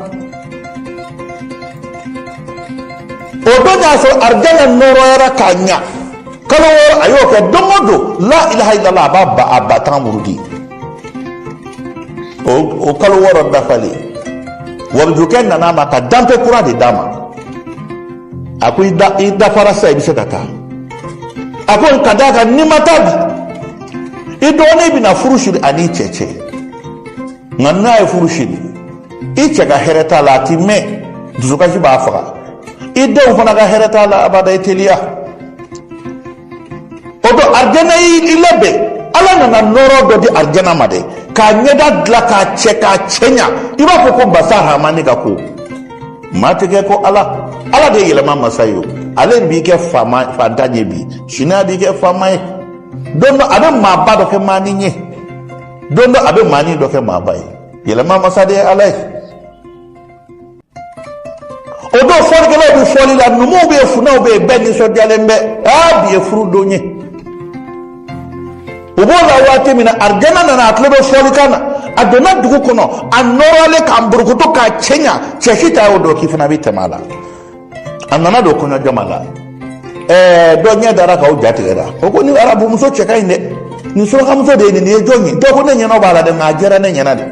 O don y'a sɔrɔ arijana nɔrɔyara k'a ɲa. Kalo 6 a y'o kɛ, don o don la ilaha illallah, a b'a ba a ba tan murudi. O kalo 6 dafalen, warijukɛ nana a ma ka danpe kura de d'a ma. A ko i dafara sisan, i bɛ se ka taa. A ko ka d'a kan n'i ma taa bi, i dɔgɔnin bɛna furu siri a n'i cɛ cɛ. Nka n'a ye furu siri, i cɛ ka hɛrɛ t'a la, a ti mɛn, dusukasi b'a faga. I denw fana ka hɛrɛ t'a la abada. I teliya. O don arijana y'i labɛn. Ala nana nɔɔrɔ dɔ di arijana ma dɛ, k'a ɲɛda dilan, k'a cɛ, k'a cɛɲa, i b'a fɔ ko basa hamani ka ko maa tɛ kɛ ko Ala. Ala de ye yɛlɛma masa ye. O ale b'i kɛ faama fantan ye bi, sini a b'i kɛ faama ye. Don dɔ a bɛ maaba dɔ kɛ maanin ye, don dɔ a bɛ maanin dɔ kɛ maaba ye. Yɛlɛma masa de ye Ala ye. O don fɔlikɛlaw bɛ fɔli la, numuw bɛ yen, funɛw bɛ yen, bɛɛ nisɔndiyalen bɛ. Aa, bi ye furu don ye. U b'o la waati min na, arijana nana, a tulo bɛ fɔlikan na. A donna dugu kɔnɔ, a nɔrɔlen, k'a borokoto, k'a cɛɲa, cɛ si t'a y'o dɔn k'i fana bɛ tɛmɛ a la. A nana don kɔɲɔ jama la. Dɔ ɲɛ dara k'aw ja tigɛra. O ko ni arabumuso cɛ ka ɲi dɛ, nin surakamuso de ye nin ye, jɔn ye? Dɔw ko ne ɲɛna b'a la dɛ, nka a jɛra ne ɲɛna de.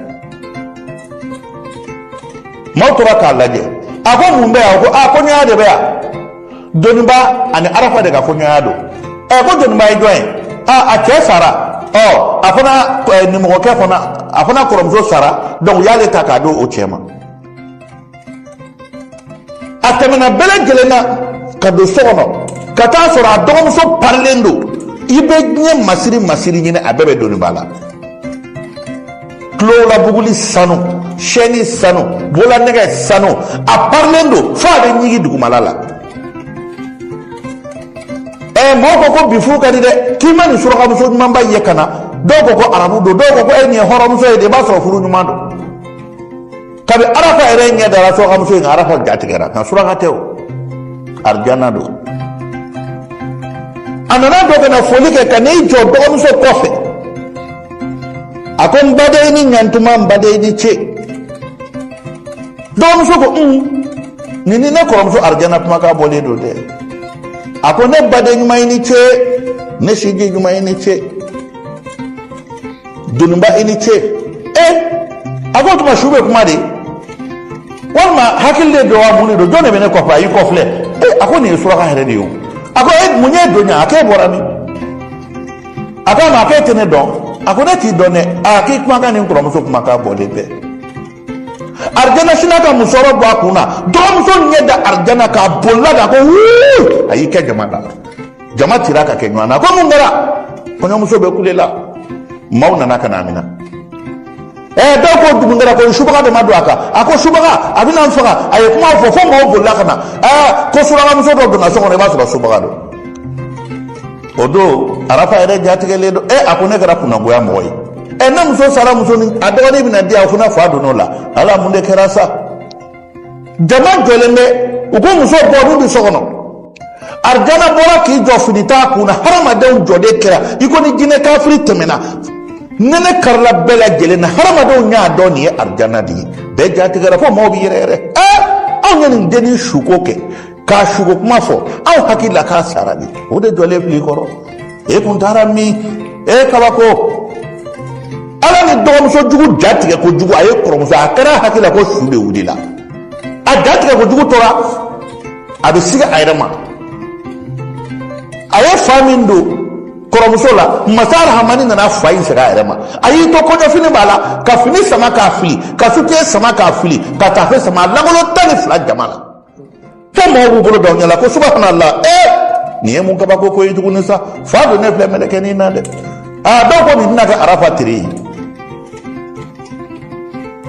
Maaw tora k'a lajɛ. A ko mun bɛ yan? O ko aa, kɔɲɔya de bɛ yan, doniba ani Arafa de ka kɔɲɔya don. Ko doniba ye jɔn ye? Aa, a cɛ sara. Ɔ, a fana nimɔgɔkɛ fana, a fana kɔrɔmuso sara, donc u y'ale ta k'a di o cɛ ma. A tɛmɛna bɛɛ lajɛlen na ka don so kɔnɔ, ka taa sɔrɔ a dɔgɔmuso parilen don. I bɛ diɲɛ masiri masiri ɲini, a bɛɛ bɛ doniba la. Tulolabuguli sanu, sɛni sanu, bololanɛgɛ sanu, a parilen don fo a bɛ ɲigi dugumala la. Mɔgɔw ko ko bi furu ka di dɛ, k'i ma nin surakamuso ɲumanba ye ka na. Dɔw ko ko arabu don, dɔw ko ko e nin ye hɔrɔnmuso ye de, i b'a sɔrɔ furu ɲuman don. Kabi Arafa yɛrɛ ɲɛ dara surakamuso in kan, Arafa ja tigɛra. Nka suraka tɛ, o arijana don. A nana dɔ ka na foli kɛ, ka n'i jɔ dɔgɔmuso kɔfɛ. A ko n baden, i ni ɲantuma, n baden, i ni ce. Dɔgɔmuso ko un, nin ni ne kɔrɔmuso arijana kumakan bɔlen don dɛ. A ko ne baden ɲuman, i ni ce. Ne sinji ɲuman, i ni ce. Doniba, i ni ce. E, a ko tuma su bɛ kuma de, walima hakili de don wa, mun de don? Jɔn de bɛ ne kɔfɛ? A y'i kɔfilɛ. E, a ko nin ye suraka yɛrɛ de ye o. A ko e, mun ye don ɲa? A k'e bɔra min? A ko a ma, a k'e tɛ ne dɔn? A ko ne t'i dɔn dɛ. A k'i kumakan ni n kɔrɔmuso kumakan bɔlen bɛ. Arijana sinna ka musɔrɔ bɔ a kun na. Dɔgɔmuso ɲɛ da arijana k'a bolila k'a ko wuu, a y'i kɛ jama la. Jama tira ka kɛ ɲɔgɔn na. Ko mun kɛra? Kɔɲɔmuso bɛ kule la. Maaw nana ka n'a minɛ. Dɔw ko dugu kɛra ko subaga de ma don a kan. A ko subaga, a bɛna n faga. A ye kumaw fɔ fo maaw bolila ka na. Ko surakamuso dɔ donna so kɔnɔ, i b'a sɔrɔ subaga don. O don Arafa yɛrɛ jatigɛlen don. A ko ne kɛra kunnagoya mɔgɔ ye. Ne muso sara, muso ni a dɔgɔnin bɛna di yan, o fana fa donn'o la. Ala, mun de kɛra sa? Jama jɔlen bɛ, u ko muso bɔ n'u bɛ so kɔnɔ. Arijana bɔra k'i jɔ, fini t'a kun na. Hadamadenw jɔden kɛra i ko ni jinɛ kafiri tɛmɛna. Nɛnɛ karila bɛɛ lajɛlen na. Hadamadenw y'a dɔn nin ye arijana de ye. Bɛɛ jatigɛra fo maaw bɛ yɛrɛ yɛrɛ. Anw ye nin dennin suko kɛ k'a suko kuma fɔ, aw hakili la k'a sara de, o de jɔlen filɛ i kɔrɔ. E kun taara min? E, kabako. Ala ni dɔgɔmuso jugu ja tigɛ kojugu. A ye kɔrɔmuso, a kɛra hakili la ko su de wulila. A ja tigɛ kojugu tora a bɛ siga a yɛrɛ ma. A ye fa min don kɔrɔmuso la, masa Arahamani nana fa in segin a yɛrɛ ma. A y'i to kɔɲɔfini b'a la, ka fini sama k'a fili, ka soutien sama k'a fili, ka taafe sama, a lankolon 12 jama la, fo mɔgɔw b'u bolo da u ɲɛ la ko subhanallah. Nin ye mun kabako ko ye tuguni sa? Fa don ne filɛ mɛlɛkɛnin na dɛ. Aa, dɔw ko nin tɛna kɛ Arafa teri ye.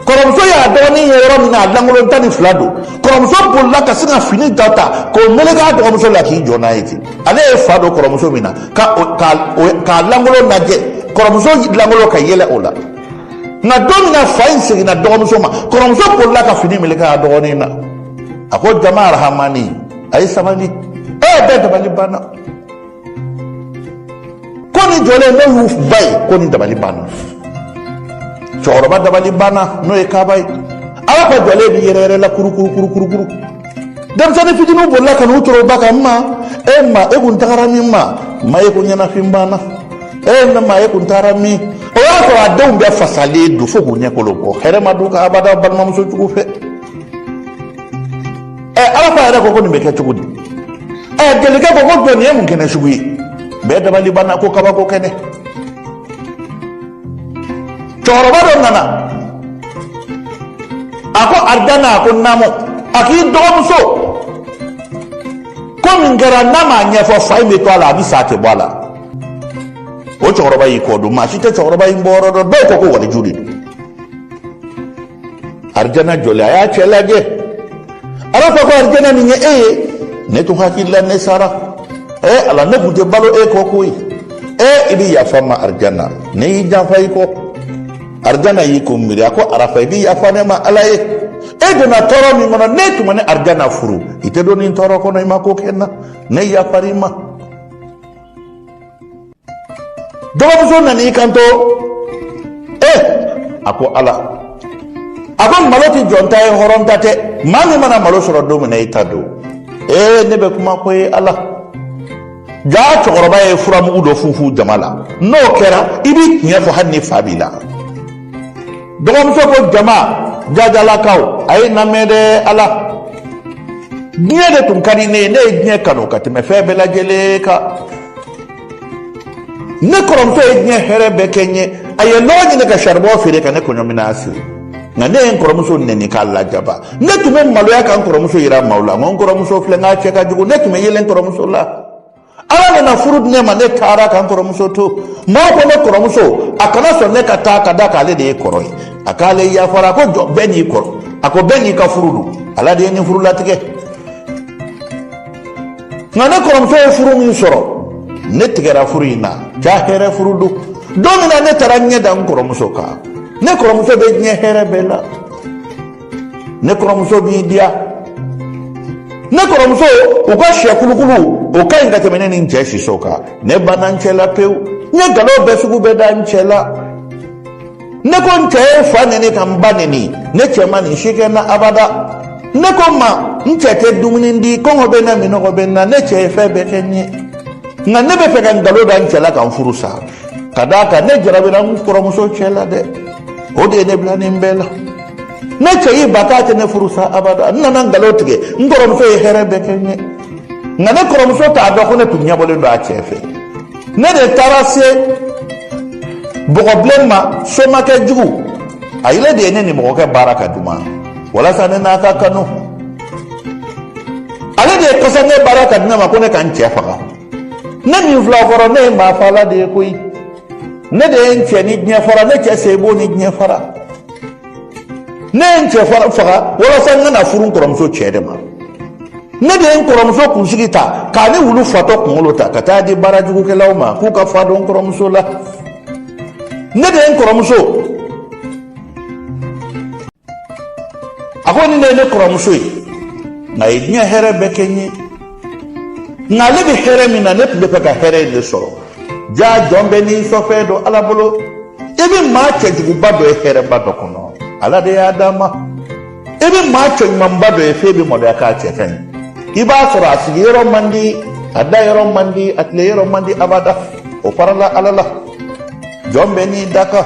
Kɔrɔmuso Kɔrɔmuso y'a dɔgɔnin ye yɔrɔ min na, a lankolon 12 don. Kɔrɔmuso bolila ka sin ka fini dɔ ta k'o meleke a dɔgɔmuso la k'i jɔ n'a ye ten. Ale ye fa don kɔrɔmuso min na, k'a lankolon lajɛ, kɔrɔmuso lankolon ka yɛlɛ o la. Nka don min na fa in seginna dɔgɔmuso ma, kɔrɔmuso bolila ka fini meleke a dɔgɔnin na. A ko jama arahamani, a ye sabali. Bɛɛ dabali banna. Ko nin jɔlen n'o y'u ba ye, ko nin dabali banna. Cɛkɔrɔba dabali banna, n'o ye Kaba ye. Arafa jɔlen bɛ yɛrɛ yɛrɛ la kuru kuru kuru kuru kuru. Denmisɛnnin fitininw bolila ka n'u toro ba kan. Ma e ma, e kun tagara min? Ma ma, e kun ɲɛnafin banna. E ne ma, e kun taara min? O y'a sɔrɔ a denw bɛɛ fasalen don fo k'u ɲɛkolo bɔ. Hɛrɛ ma d'u kan abada balimamuso jugu fɛ. Arafa yɛrɛ ko ko nin bɛ kɛ cogo di? Jelikɛ ko ko jɔn, nin ye mun kɛnɛ sugu ye? Bɛɛ dabali banna ko kabako kɛnɛ. Cɛkɔrɔba dɔ nana, a ko Arijana, a ko naamu. A k'i dɔgɔmuso ko min kɛra, n'a m'a ɲɛfɔ, fa in bɛ to a la, a bɛ sa, a tɛ bɔ a la. O cɛkɔrɔba y'i kɔ don, maa si tɛ cɛkɔrɔba in bɔyɔrɔ dɔn. Dɔw ko ko waliju de don. Arijana jɔlen, a y'a cɛ lajɛ. Arafa ko Arijana, nin ye e ye? Ne tun hakili la ne sara. Ala, ne tun tɛ balo e kɔ koyi. I bɛ yafa n ma Arijana, ne y'i janfa i kɔ. Arijana y'i ko miiri, a ko Arafa, i bɛ yafa ne ma Ala ye. E donna tɔɔrɔ min kɔnɔ, ne tun ma ne Arijana furu, i tɛ don nin tɔɔrɔ kɔnɔ. I ma ko kɛ n na, ne yafara i ma. Dɔgɔmuso nana i kanto, a ko Ala, a ko malo tɛ jɔn ta ye, hɔrɔn ta tɛ. Maa min mana malo sɔrɔ don min na, i ta don. Ne bɛ kuma ko ye Ala. Jaa, cɛkɔrɔba ye furamugu dɔ funfun jama la. N'o kɛra, i b'i tiɲɛ fɔ hali ni fa b'i la. Dɔgɔmuso ko jama, jajalakaw, a ye lamɛn dɛ. Ala, diɲɛ de tun ka di ne ye. Ne ye diɲɛ kanu ka tɛmɛ fɛn bɛɛ lajɛlen kan. Ne kɔrɔmuso ye diɲɛ hɛrɛ bɛɛ kɛ n ye. A ye lɔgɔ ɲini ka saribɔn feere ka ne kɔɲɔminɛn siri. Nka ne ye n kɔrɔmuso nɛni k'a lajaba. Ne tun bɛ maloya ka n kɔrɔmuso yira maaw la. N ko n kɔrɔmuso filɛ, n k'a cɛ ka jugu. Ne tun bɛ yɛlɛ n kɔrɔmuso la. Ala nana furu di ne ma, ne taara ka n kɔrɔmuso to. Maaw ko ne kɔrɔmuso a kana sɔn ne ka taa, ka da k'ale de ye kɔrɔ ye. A k'ale yafara. A ko jɔ, bɛɛ n'i kɔrɔ. A ko bɛɛ n'i ka furu don, Ala de ye nin furu latigɛ. Nka ne kɔrɔmuso ye furu min sɔrɔ, ne tigɛra furu in na. Ja, hɛrɛ furu don. Don min na ne taara ɲɛ da n kɔrɔmuso kan, ne kɔrɔmuso bɛ diɲɛ hɛrɛ bɛɛ la. Ne kɔrɔmuso b'i diya. Ne kɔrɔmuso u ka sɛ kulukulu, o ka ɲi ka tɛmɛ ne ni n cɛ siso kan. Ne banna n cɛ la pewu. N ye nkalon bɛɛ sugu bɛɛ da n cɛ la. Ne ko n cɛ ye fa neni ka n ba neni. Ne cɛ ma nin si kɛ n na abada. Ne ko ma, n cɛ tɛ dumuni di, kɔngɔ bɛ n na, minɔgɔ bɛ n na. Ne cɛ ye fɛn bɛɛ kɛ n ye. Nka ne bɛ fɛ ka nkalon da n cɛ la ka n furu sa, ka d'a kan ne jarabira n kɔrɔmuso cɛ la dɛ. O de ye ne bila nin bɛɛ la. Ne cɛ y'i ban k'a tɛ ne furu sa abada. N nana nkalon tigɛ. N kɔrɔmuso ye hɛrɛ bɛɛ kɛ n ye. Nka ne kɔrɔmuso t'a dɔn ko ne tun ɲɛbɔlen don a cɛ fɛ. Ne de taara se bɔgɔbilen ma, somakɛ jugu. A yɛrɛ de ye ne nimɔgɔkɛ baara ka d'u ma walasa ne n'a ka kanu. Ale de ye kasange baara ka di ne ma ko ne ka n cɛ faga. Ne min filɛ kɔrɔ, ne ye maa fala de ye koyi. Ne de ye n cɛ ni diɲɛ fara, ne cɛ sen b'o ni diɲɛ fara. Ne ye n cɛ faga walasa n kana furu n kɔrɔmuso cɛ de ma. Ne de ye n kɔrɔmuso kunsigi ta k'a ni wulu fatɔ kunkolo ta ka taa di baarajugukɛlaw ma k'u ka fa don n kɔrɔmuso la. Ne de ye n kɔrɔmuso, a ko nin de ye ne kɔrɔmuso ye. Nka a ye diɲɛ hɛrɛ bɛɛ kɛ n ye. Nka ale bɛ hɛrɛ min na, ne tun bɛ fɛ ka hɛrɛ in de sɔrɔ. Jaa, jɔn bɛɛ n'i sɔfɛ don Ala bolo. I bɛ maa cɛjuguba dɔ ye hɛrɛba dɔ kɔnɔ, Ala de y'a d'a ma. I bɛ maa cɛɲumanba dɔ ye f'e bɛ maloya k'a cɛ ka ɲi. I b'a sɔrɔ a sigiyɔrɔ man di, a da yɔrɔ man di, a tile yɔrɔ man di abada. O farala Ala la. Jɔn bɛɛ n'i da kan.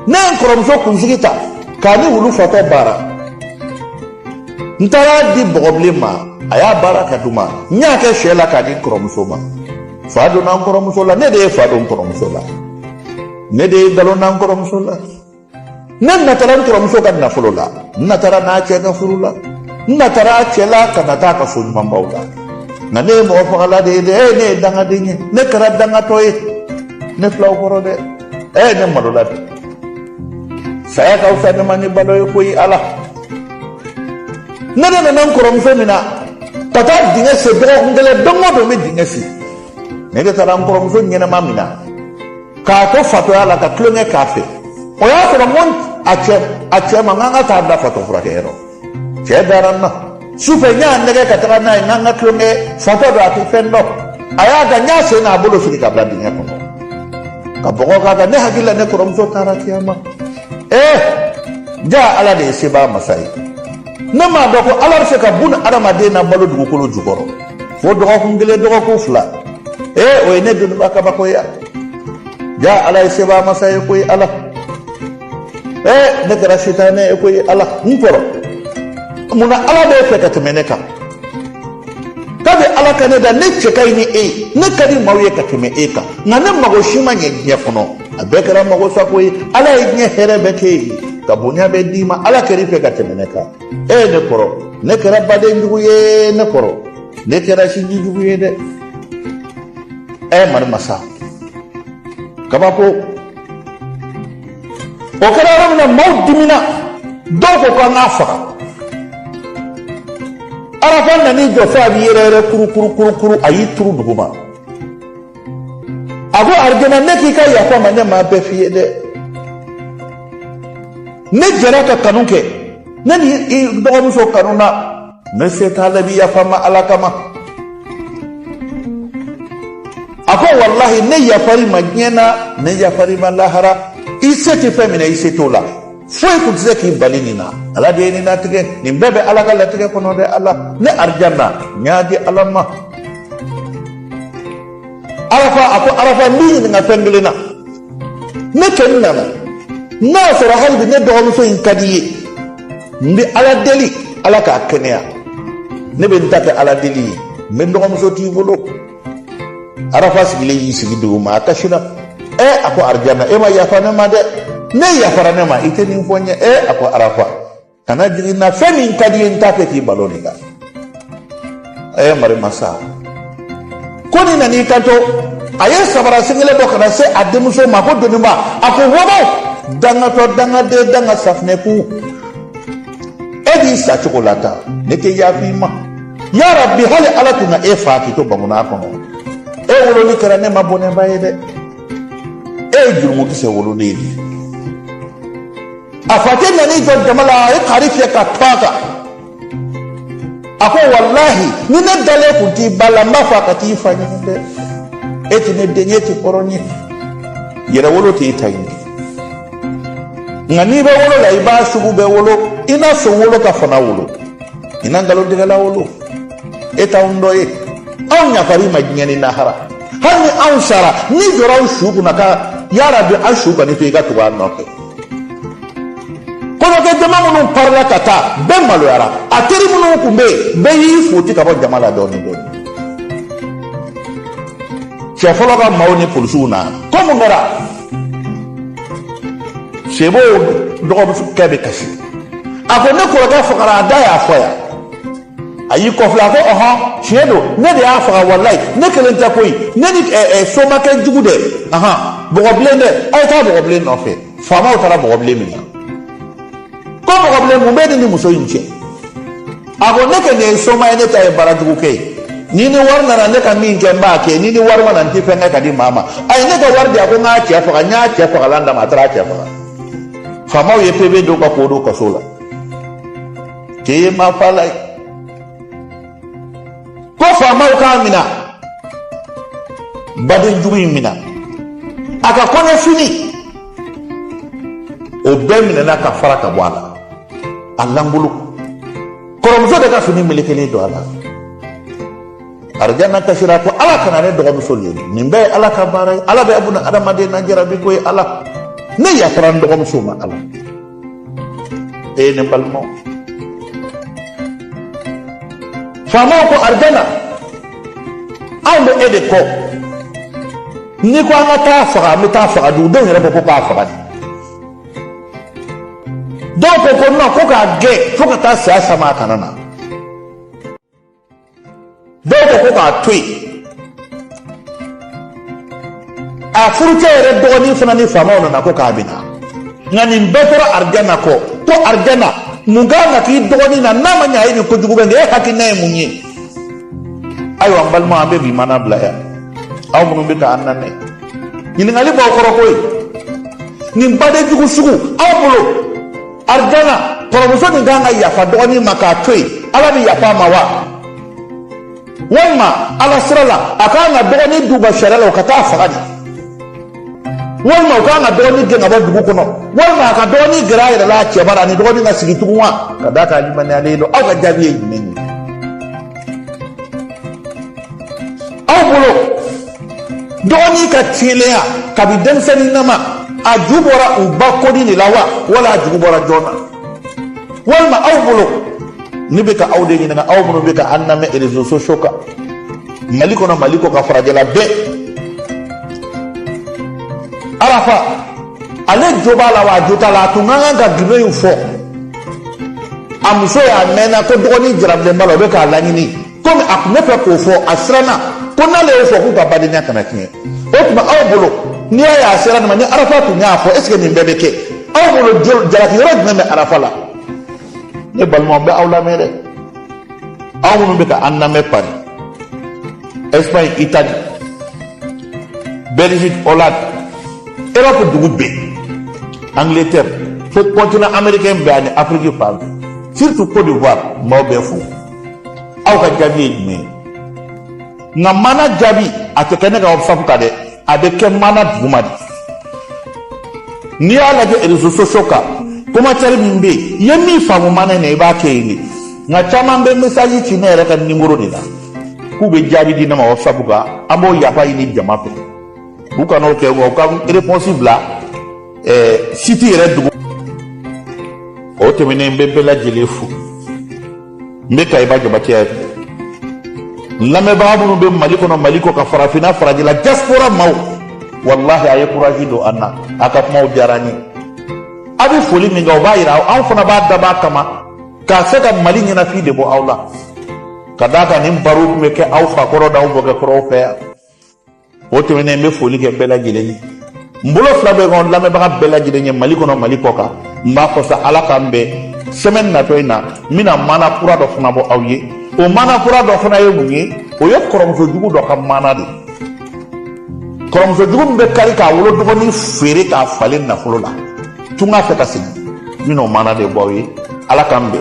Ne ye n kɔrɔmuso kunsigi ta k'a ni wulu fatɔ baara. N taara di bɔgɔbilen ma, a y'a baara ka d'u ma. N y'a kɛ sɛ la k'a di n kɔrɔmuso ma. Fa donna n kɔrɔmuso la. Ne de ye fa don n kɔrɔmuso la. Ne de ye nkalon da n kɔrɔmuso la. Ne natara n kɔrɔmuso ka nafolo la, n natara n'a cɛ ka furu la, n natara a cɛ la ka na taa a ka so ɲumanbaw la. Nka ne ye mɔgɔ fagala de ye dɛ. Ne ye dangaden ye, ne kɛra dangatɔ ye ne filaw kɔrɔ dɛ. Ne malola bi. Saya ka fisa ne ma ni balo ye koyi. Ala, ne de nana n kɔrɔmuso mina ka taa dingɛ sen dɔgɔkun kelen. Don o don n bɛ dingɛ sen. Ne de taara n kɔrɔmuso ɲɛnama mina k'a to fatɔya la, ka tulonkɛ k'a fɛ. O y'a sɔrɔ n ko a cɛ ma n k'an ka taa bila fatɔ furakɛyɔrɔ. Cɛ dara n na. Sufɛ, n y'a nɛgɛ ka taga n'a ye n k'an ka tulonkɛ. Fatɔ don, a tɛ fɛn dɔn. A y'a ta, n y'a sen n'a bolo siri ka bila dingɛ kɔnɔ ka bɔgɔ k'a kan. Ne hakili la, ne kɔrɔmuso taara kiyama. Ee, ja Ala de ye sebaa masa ye. Ne m'a dɔn ko Ala bɛ se ka buna adamaden na balo dugukolo jukɔrɔ fo dɔgɔkun kelen, dɔgɔkun 2. Ee, o ye ne doniba kabako ye. Ja Ala ye sebaa masa ye koyi. Ala, ee, ne kɛra sitanɛ ye koyi. Ala, n kɔrɔ, munna Ala b'e fɛ ka tɛmɛ ne kan? Kabi Ala ka ne da, ne cɛ ka ɲi ni e ye, ne ka di maaw ye ka tɛmɛ e kan, nka ne mago si ma ɲɛ diɲɛ kɔnɔ. A bɛɛ kɛra mago sako ye. Ala ye diɲɛ hɛrɛ bɛɛ k'e ye, ka bonya bɛɛ d'i ma. Ala kɛr'i fɛ ka tɛmɛ ne kan. E ye ne kɔrɔ, ne kɛra baden jugu ye. Ne kɔrɔ, ne kɛra sinji jugu ye dɛ. Ɛ, mari masa, kabako. O kɛra yɔrɔ min na, maaw dimina. Dɔw ko k'an k'a faga. Arafa nan'i jɔ fo a b'i yɛrɛ yɛrɛ kuru kuru kuru kuru. A y'i turu duguma. A ko: "Arijana, ne k'i ka yafa ma, ne m'a bɛɛ f'i ye dɛ. Ne jɛra ka kanu kɛ, ne ni i dɔgɔmuso kanu na. Ne se t'a la, bi yafa ma Ala kama." A ko: "Walahi, ne yafar'i ma diɲɛ na, ne yafar'i ma lahara. I se tɛ fɛn min na, i se t'o la. Foyi tun tɛ se k'i bali nin na. Ala de ye nin latigɛ. Nin bɛɛ bɛ Ala ka latigɛ kɔnɔ dɛ. Ala, ne Arijana, n y'a di Ala ma." Arafa, a ko: "Arafa, n b'i ɲininka fɛn kelen na. Ne kɛ n nana n'a y'a sɔrɔ hali bi ne dɔgɔmuso in ka di i ye, n bɛ Ala deli, Ala k'a kɛnɛya. Ne bɛ n ta kɛ Ala deli ye, n bɛ n dɔgɔmuso t'i bolo." Arafa sigilen y'i sigi duguma, a kasira. Ɛ, a ko: "Arijana, e ma yafa ne ma dɛ. Ne yafara ne ma, i tɛ nin fɔ n ye." Ɛ, a ko: "Arafa, kana jigin n na. Fɛn min ka di ye, n t'a fɛ k'i balo nin kan." Ɛ, mari masa, ko nin nan'i kanto. A ye sabara sen kelen bɔ ka na se a denmuso ma ko: "Doniba." A ko: "Wobo dangatɔ, dangaden, danga safinɛ kun, e b'i sa cogo la tan, ne tɛ yafa i ma. Yarabi, hali Ala tun ka e fa k'i to bamunan kɔnɔ, e wololi kɛra ne ma bɔnɛba ye dɛ. E ye jurumukisɛ woloden de ye." A facɛ nan'i jɔ jama la, a ye kari fiyɛ ka to a kan. A ko: "Walahi, ni ne dalen kun t'i ba la, n b'a fɔ a ka t'i fa ɲini dɛ. E ti ne den ye, e ti kɔrɔ ye. Yɛrɛwolo t'e ta ɲini, nka n'i bɛ wolo la, i b'a sugu bɛɛ wolo. I n'a sɔn wolo ka fana wolo, i n'a nkalontigɛla wolo. E t'anw dɔ ye. Anw yafar'i ma diɲɛ ni lahara. Hali ni anw sara, n'i jɔra anw su kunna ka yarabi, an su ka to i ka tugu an nɔfɛ." Kɔɲɔkɛ jama minnu parila ka taa, bɛɛ maloyara. A teri minnu tun bɛ yen, bɛɛ y'i foti ka bɔ jama la dɔɔnin dɔɔnin. Cɛ fɔlɔ ka maaw ni polisiw nana ko mun kɛra? Sebo dɔgɔkɛ bɛ kasi. A ko: "Ne kɔrɔkɛ fagara, a da y'a fɔ yan." A y'i kɔfilɛ, a ko: "Ɔhɔn, tiɲɛ don, ne de y'a faga. Walayi, ne kelen tɛ koyi, ne ni somakɛ jugu dɛ, ahan, bɔgɔbilen dɛ. A ye taa bɔgɔbilen nɔfɛ." Faamaw taara bɔgɔbilen minɛ ko: "Bɔgɔbilen, mun bɛ ne ni muso in cɛ?" A ko: "Ne kɛ nin ye soma ye, ne ta ye baarajugukɛ ye. Ni ni wari nana, ne ka min kɛ, n b'a kɛ. Ni ni wari ma na, n tɛ fɛn kɛ ka di maa ma. A ye ne ka wari di, a ko n k'a cɛ faga, n y'a cɛ fagalan d'a ma, a taara a cɛ faga." Faamaw ye PV dɔw ka k'o don kaso la. K'e ye maa fa la ye ko faamaw k'a minɛ, baden jugu in minɛ, a ka kɔɲɔfini o bɛɛ minɛna ka fara ka bɔ a la, a langolo. Kɔrɔmuso de ka fini melekelen don a la. Arijana kasira ko: "Ala kana ne dɔgɔmuso lebu. Nin bɛɛ ye Ala ka baara ye. Ala bɛ buna adamaden na jarabi ko ye. Ala, ne yafara n dɔgɔmuso ma. Ala, e ye ne balimaw." Faamaw ko: "Arijana, anw bɛ e de kɔ. N'i ko an ka taa faga, an bɛ taa faga." Dugudenw yɛrɛ ko ko k'a faga de. Dɔw ko ko non, ko k'a gɛn fo ka taa saya sama a kana na. Dɔw ko ko k'a to yen. A furucɛ yɛrɛ dɔgɔnin fana ni faamaw nana ko k'a bɛna. Nka nin bɛɛ tora Arijana kɔ ko Arijana, mun kan ka k'i dɔgɔnin na n'a ma ɲɛ a ye nin kojugu bɛ kɛ? E hakilina ye mun ye? Ayiwa, n balimaw, an bɛ bi mana bila yan. Aw minnu bɛ k'an lamɛn, ɲininkali b'aw kɔrɔ koyi. Nin baden jugu sugu, aw bolo, Arijana kɔrɔmuso nin kan ka yafa dɔgɔnin ma k'a to yen, Ala bɛ yafa a ma wa? Walima Ala sira la, a kan ka dɔgɔnin d'u ma sariya la, u ka taa faga de, walima u kan ka dɔgɔnin gɛn ka bɔ dugu kɔnɔ, walima a ka dɔgɔnin gɛrɛ a yɛrɛ la a cɛba la, ani dɔgɔnin ka sigi tugun wa? Ka d'a kan limaniyalen don. Aw ka jaabi ye jumɛn ye? Aw bolo, dɔgɔnin ka tilenya kabi denmisɛnnin nama, a ju bɔra u ba koni de la wa, wala a jugu bɔra jɔn na? Walima aw bolo, ne bɛ ka aw de ɲininka, aw minnu bɛ ka an lamɛn réseaux sociaux kan, Mali kɔnɔ, Mali kɔ kan, farajɛla bɛɛ, Arafa, ale jo b'a la wa, a jo t'a la? A tun ka kan ka gundo in fɔ a muso y'a mɛnna ko dɔgɔnin jarabilen b'a la, o bɛ k'a laɲini. Komi a tun bɛ fɛ k'o fɔ, a siranna ko n'ale y'o fɔ, k'u ka badenya kana tiɲɛ. O tuma, aw bolo, n'i y'a ye a sera nin ma, ni Arafa tun y'a fɔ, est ce que nin bɛɛ bɛ kɛ? Aw bolo, jalaki yɔrɔ jumɛn bɛ Arafa la? Ne balimaw, n bɛ aw lamɛn dɛ. Aw minnu bɛ ka an lamɛn Paris, Espagne, Italie, Belgique, Hollande, Europe dugu bɛɛ, Angleterre, fo continent américain bɛɛ ani Afrique fan bɛɛ, surtout Côte d'Ivoire, n b'aw bɛɛ fo. Aw ka jaabi ye jumɛn ye? Nka mana jaabi, a tɛ kɛ ne ka WhatsApp kan dɛ, a bɛ kɛ mana duguma de. N'i y'a lajɛ réseaux sociaux kan, commentaire min bɛ yen, i ye min faamu mana in na, i b'a kɛ yen de. Nka caman bɛ message ci ne yɛrɛ ka numéro de la k'u bɛ jaabi di ne ma WhatsApp kan. An b'o yafa ɲini jama fɛ, u kan'o kɛ, wa u ka réponse bila site yɛrɛ dugu. O tɛmɛnen, n bɛ bɛɛ lajɛlen fo. N bɛ Kayiba Jabate yɛrɛ, n lamɛnbaga minnu bɛ Mali kɔnɔ, Mali kɔ ka, farafinna, farajɛla, diaspora maaw, walahi, a ye courage don an na. A ka kumaw diyara n ye. A bɛ foli min kɛ, o b'a yira anw fana b'a dabɔ a kama k'a se ka Mali ɲɛnafin de bɔ aw la, ka d'a kan nin baro tun bɛ kɛ aw fakɔrɔ n'aw mɔkɛkɔrɔw fɛ yan. O tɛmɛnen, n bɛ foli kɛ bɛɛ lajɛlen ye. N bolo fila bɛ kɔnɔ, lamɛnbaga bɛɛ lajɛlen ye, Mali kɔnɔ, Mali kɔ kan. N b'a fɔ sa, Ala k'an bɛn semaine natɔ in na. N bɛna mana kura dɔ fana bɔ aw ye. O mana kura dɔ fana ye mun ye? O ye kɔrɔmuso jugu dɔ ka mana de ye, kɔrɔmuso jugu min bɛ kari k'a wolo dɔgɔnin feere k'a falen nafolo la tunga fɛ ka segin. N bɛna o mana de bɔ aw ye. Ala k'an bɛn.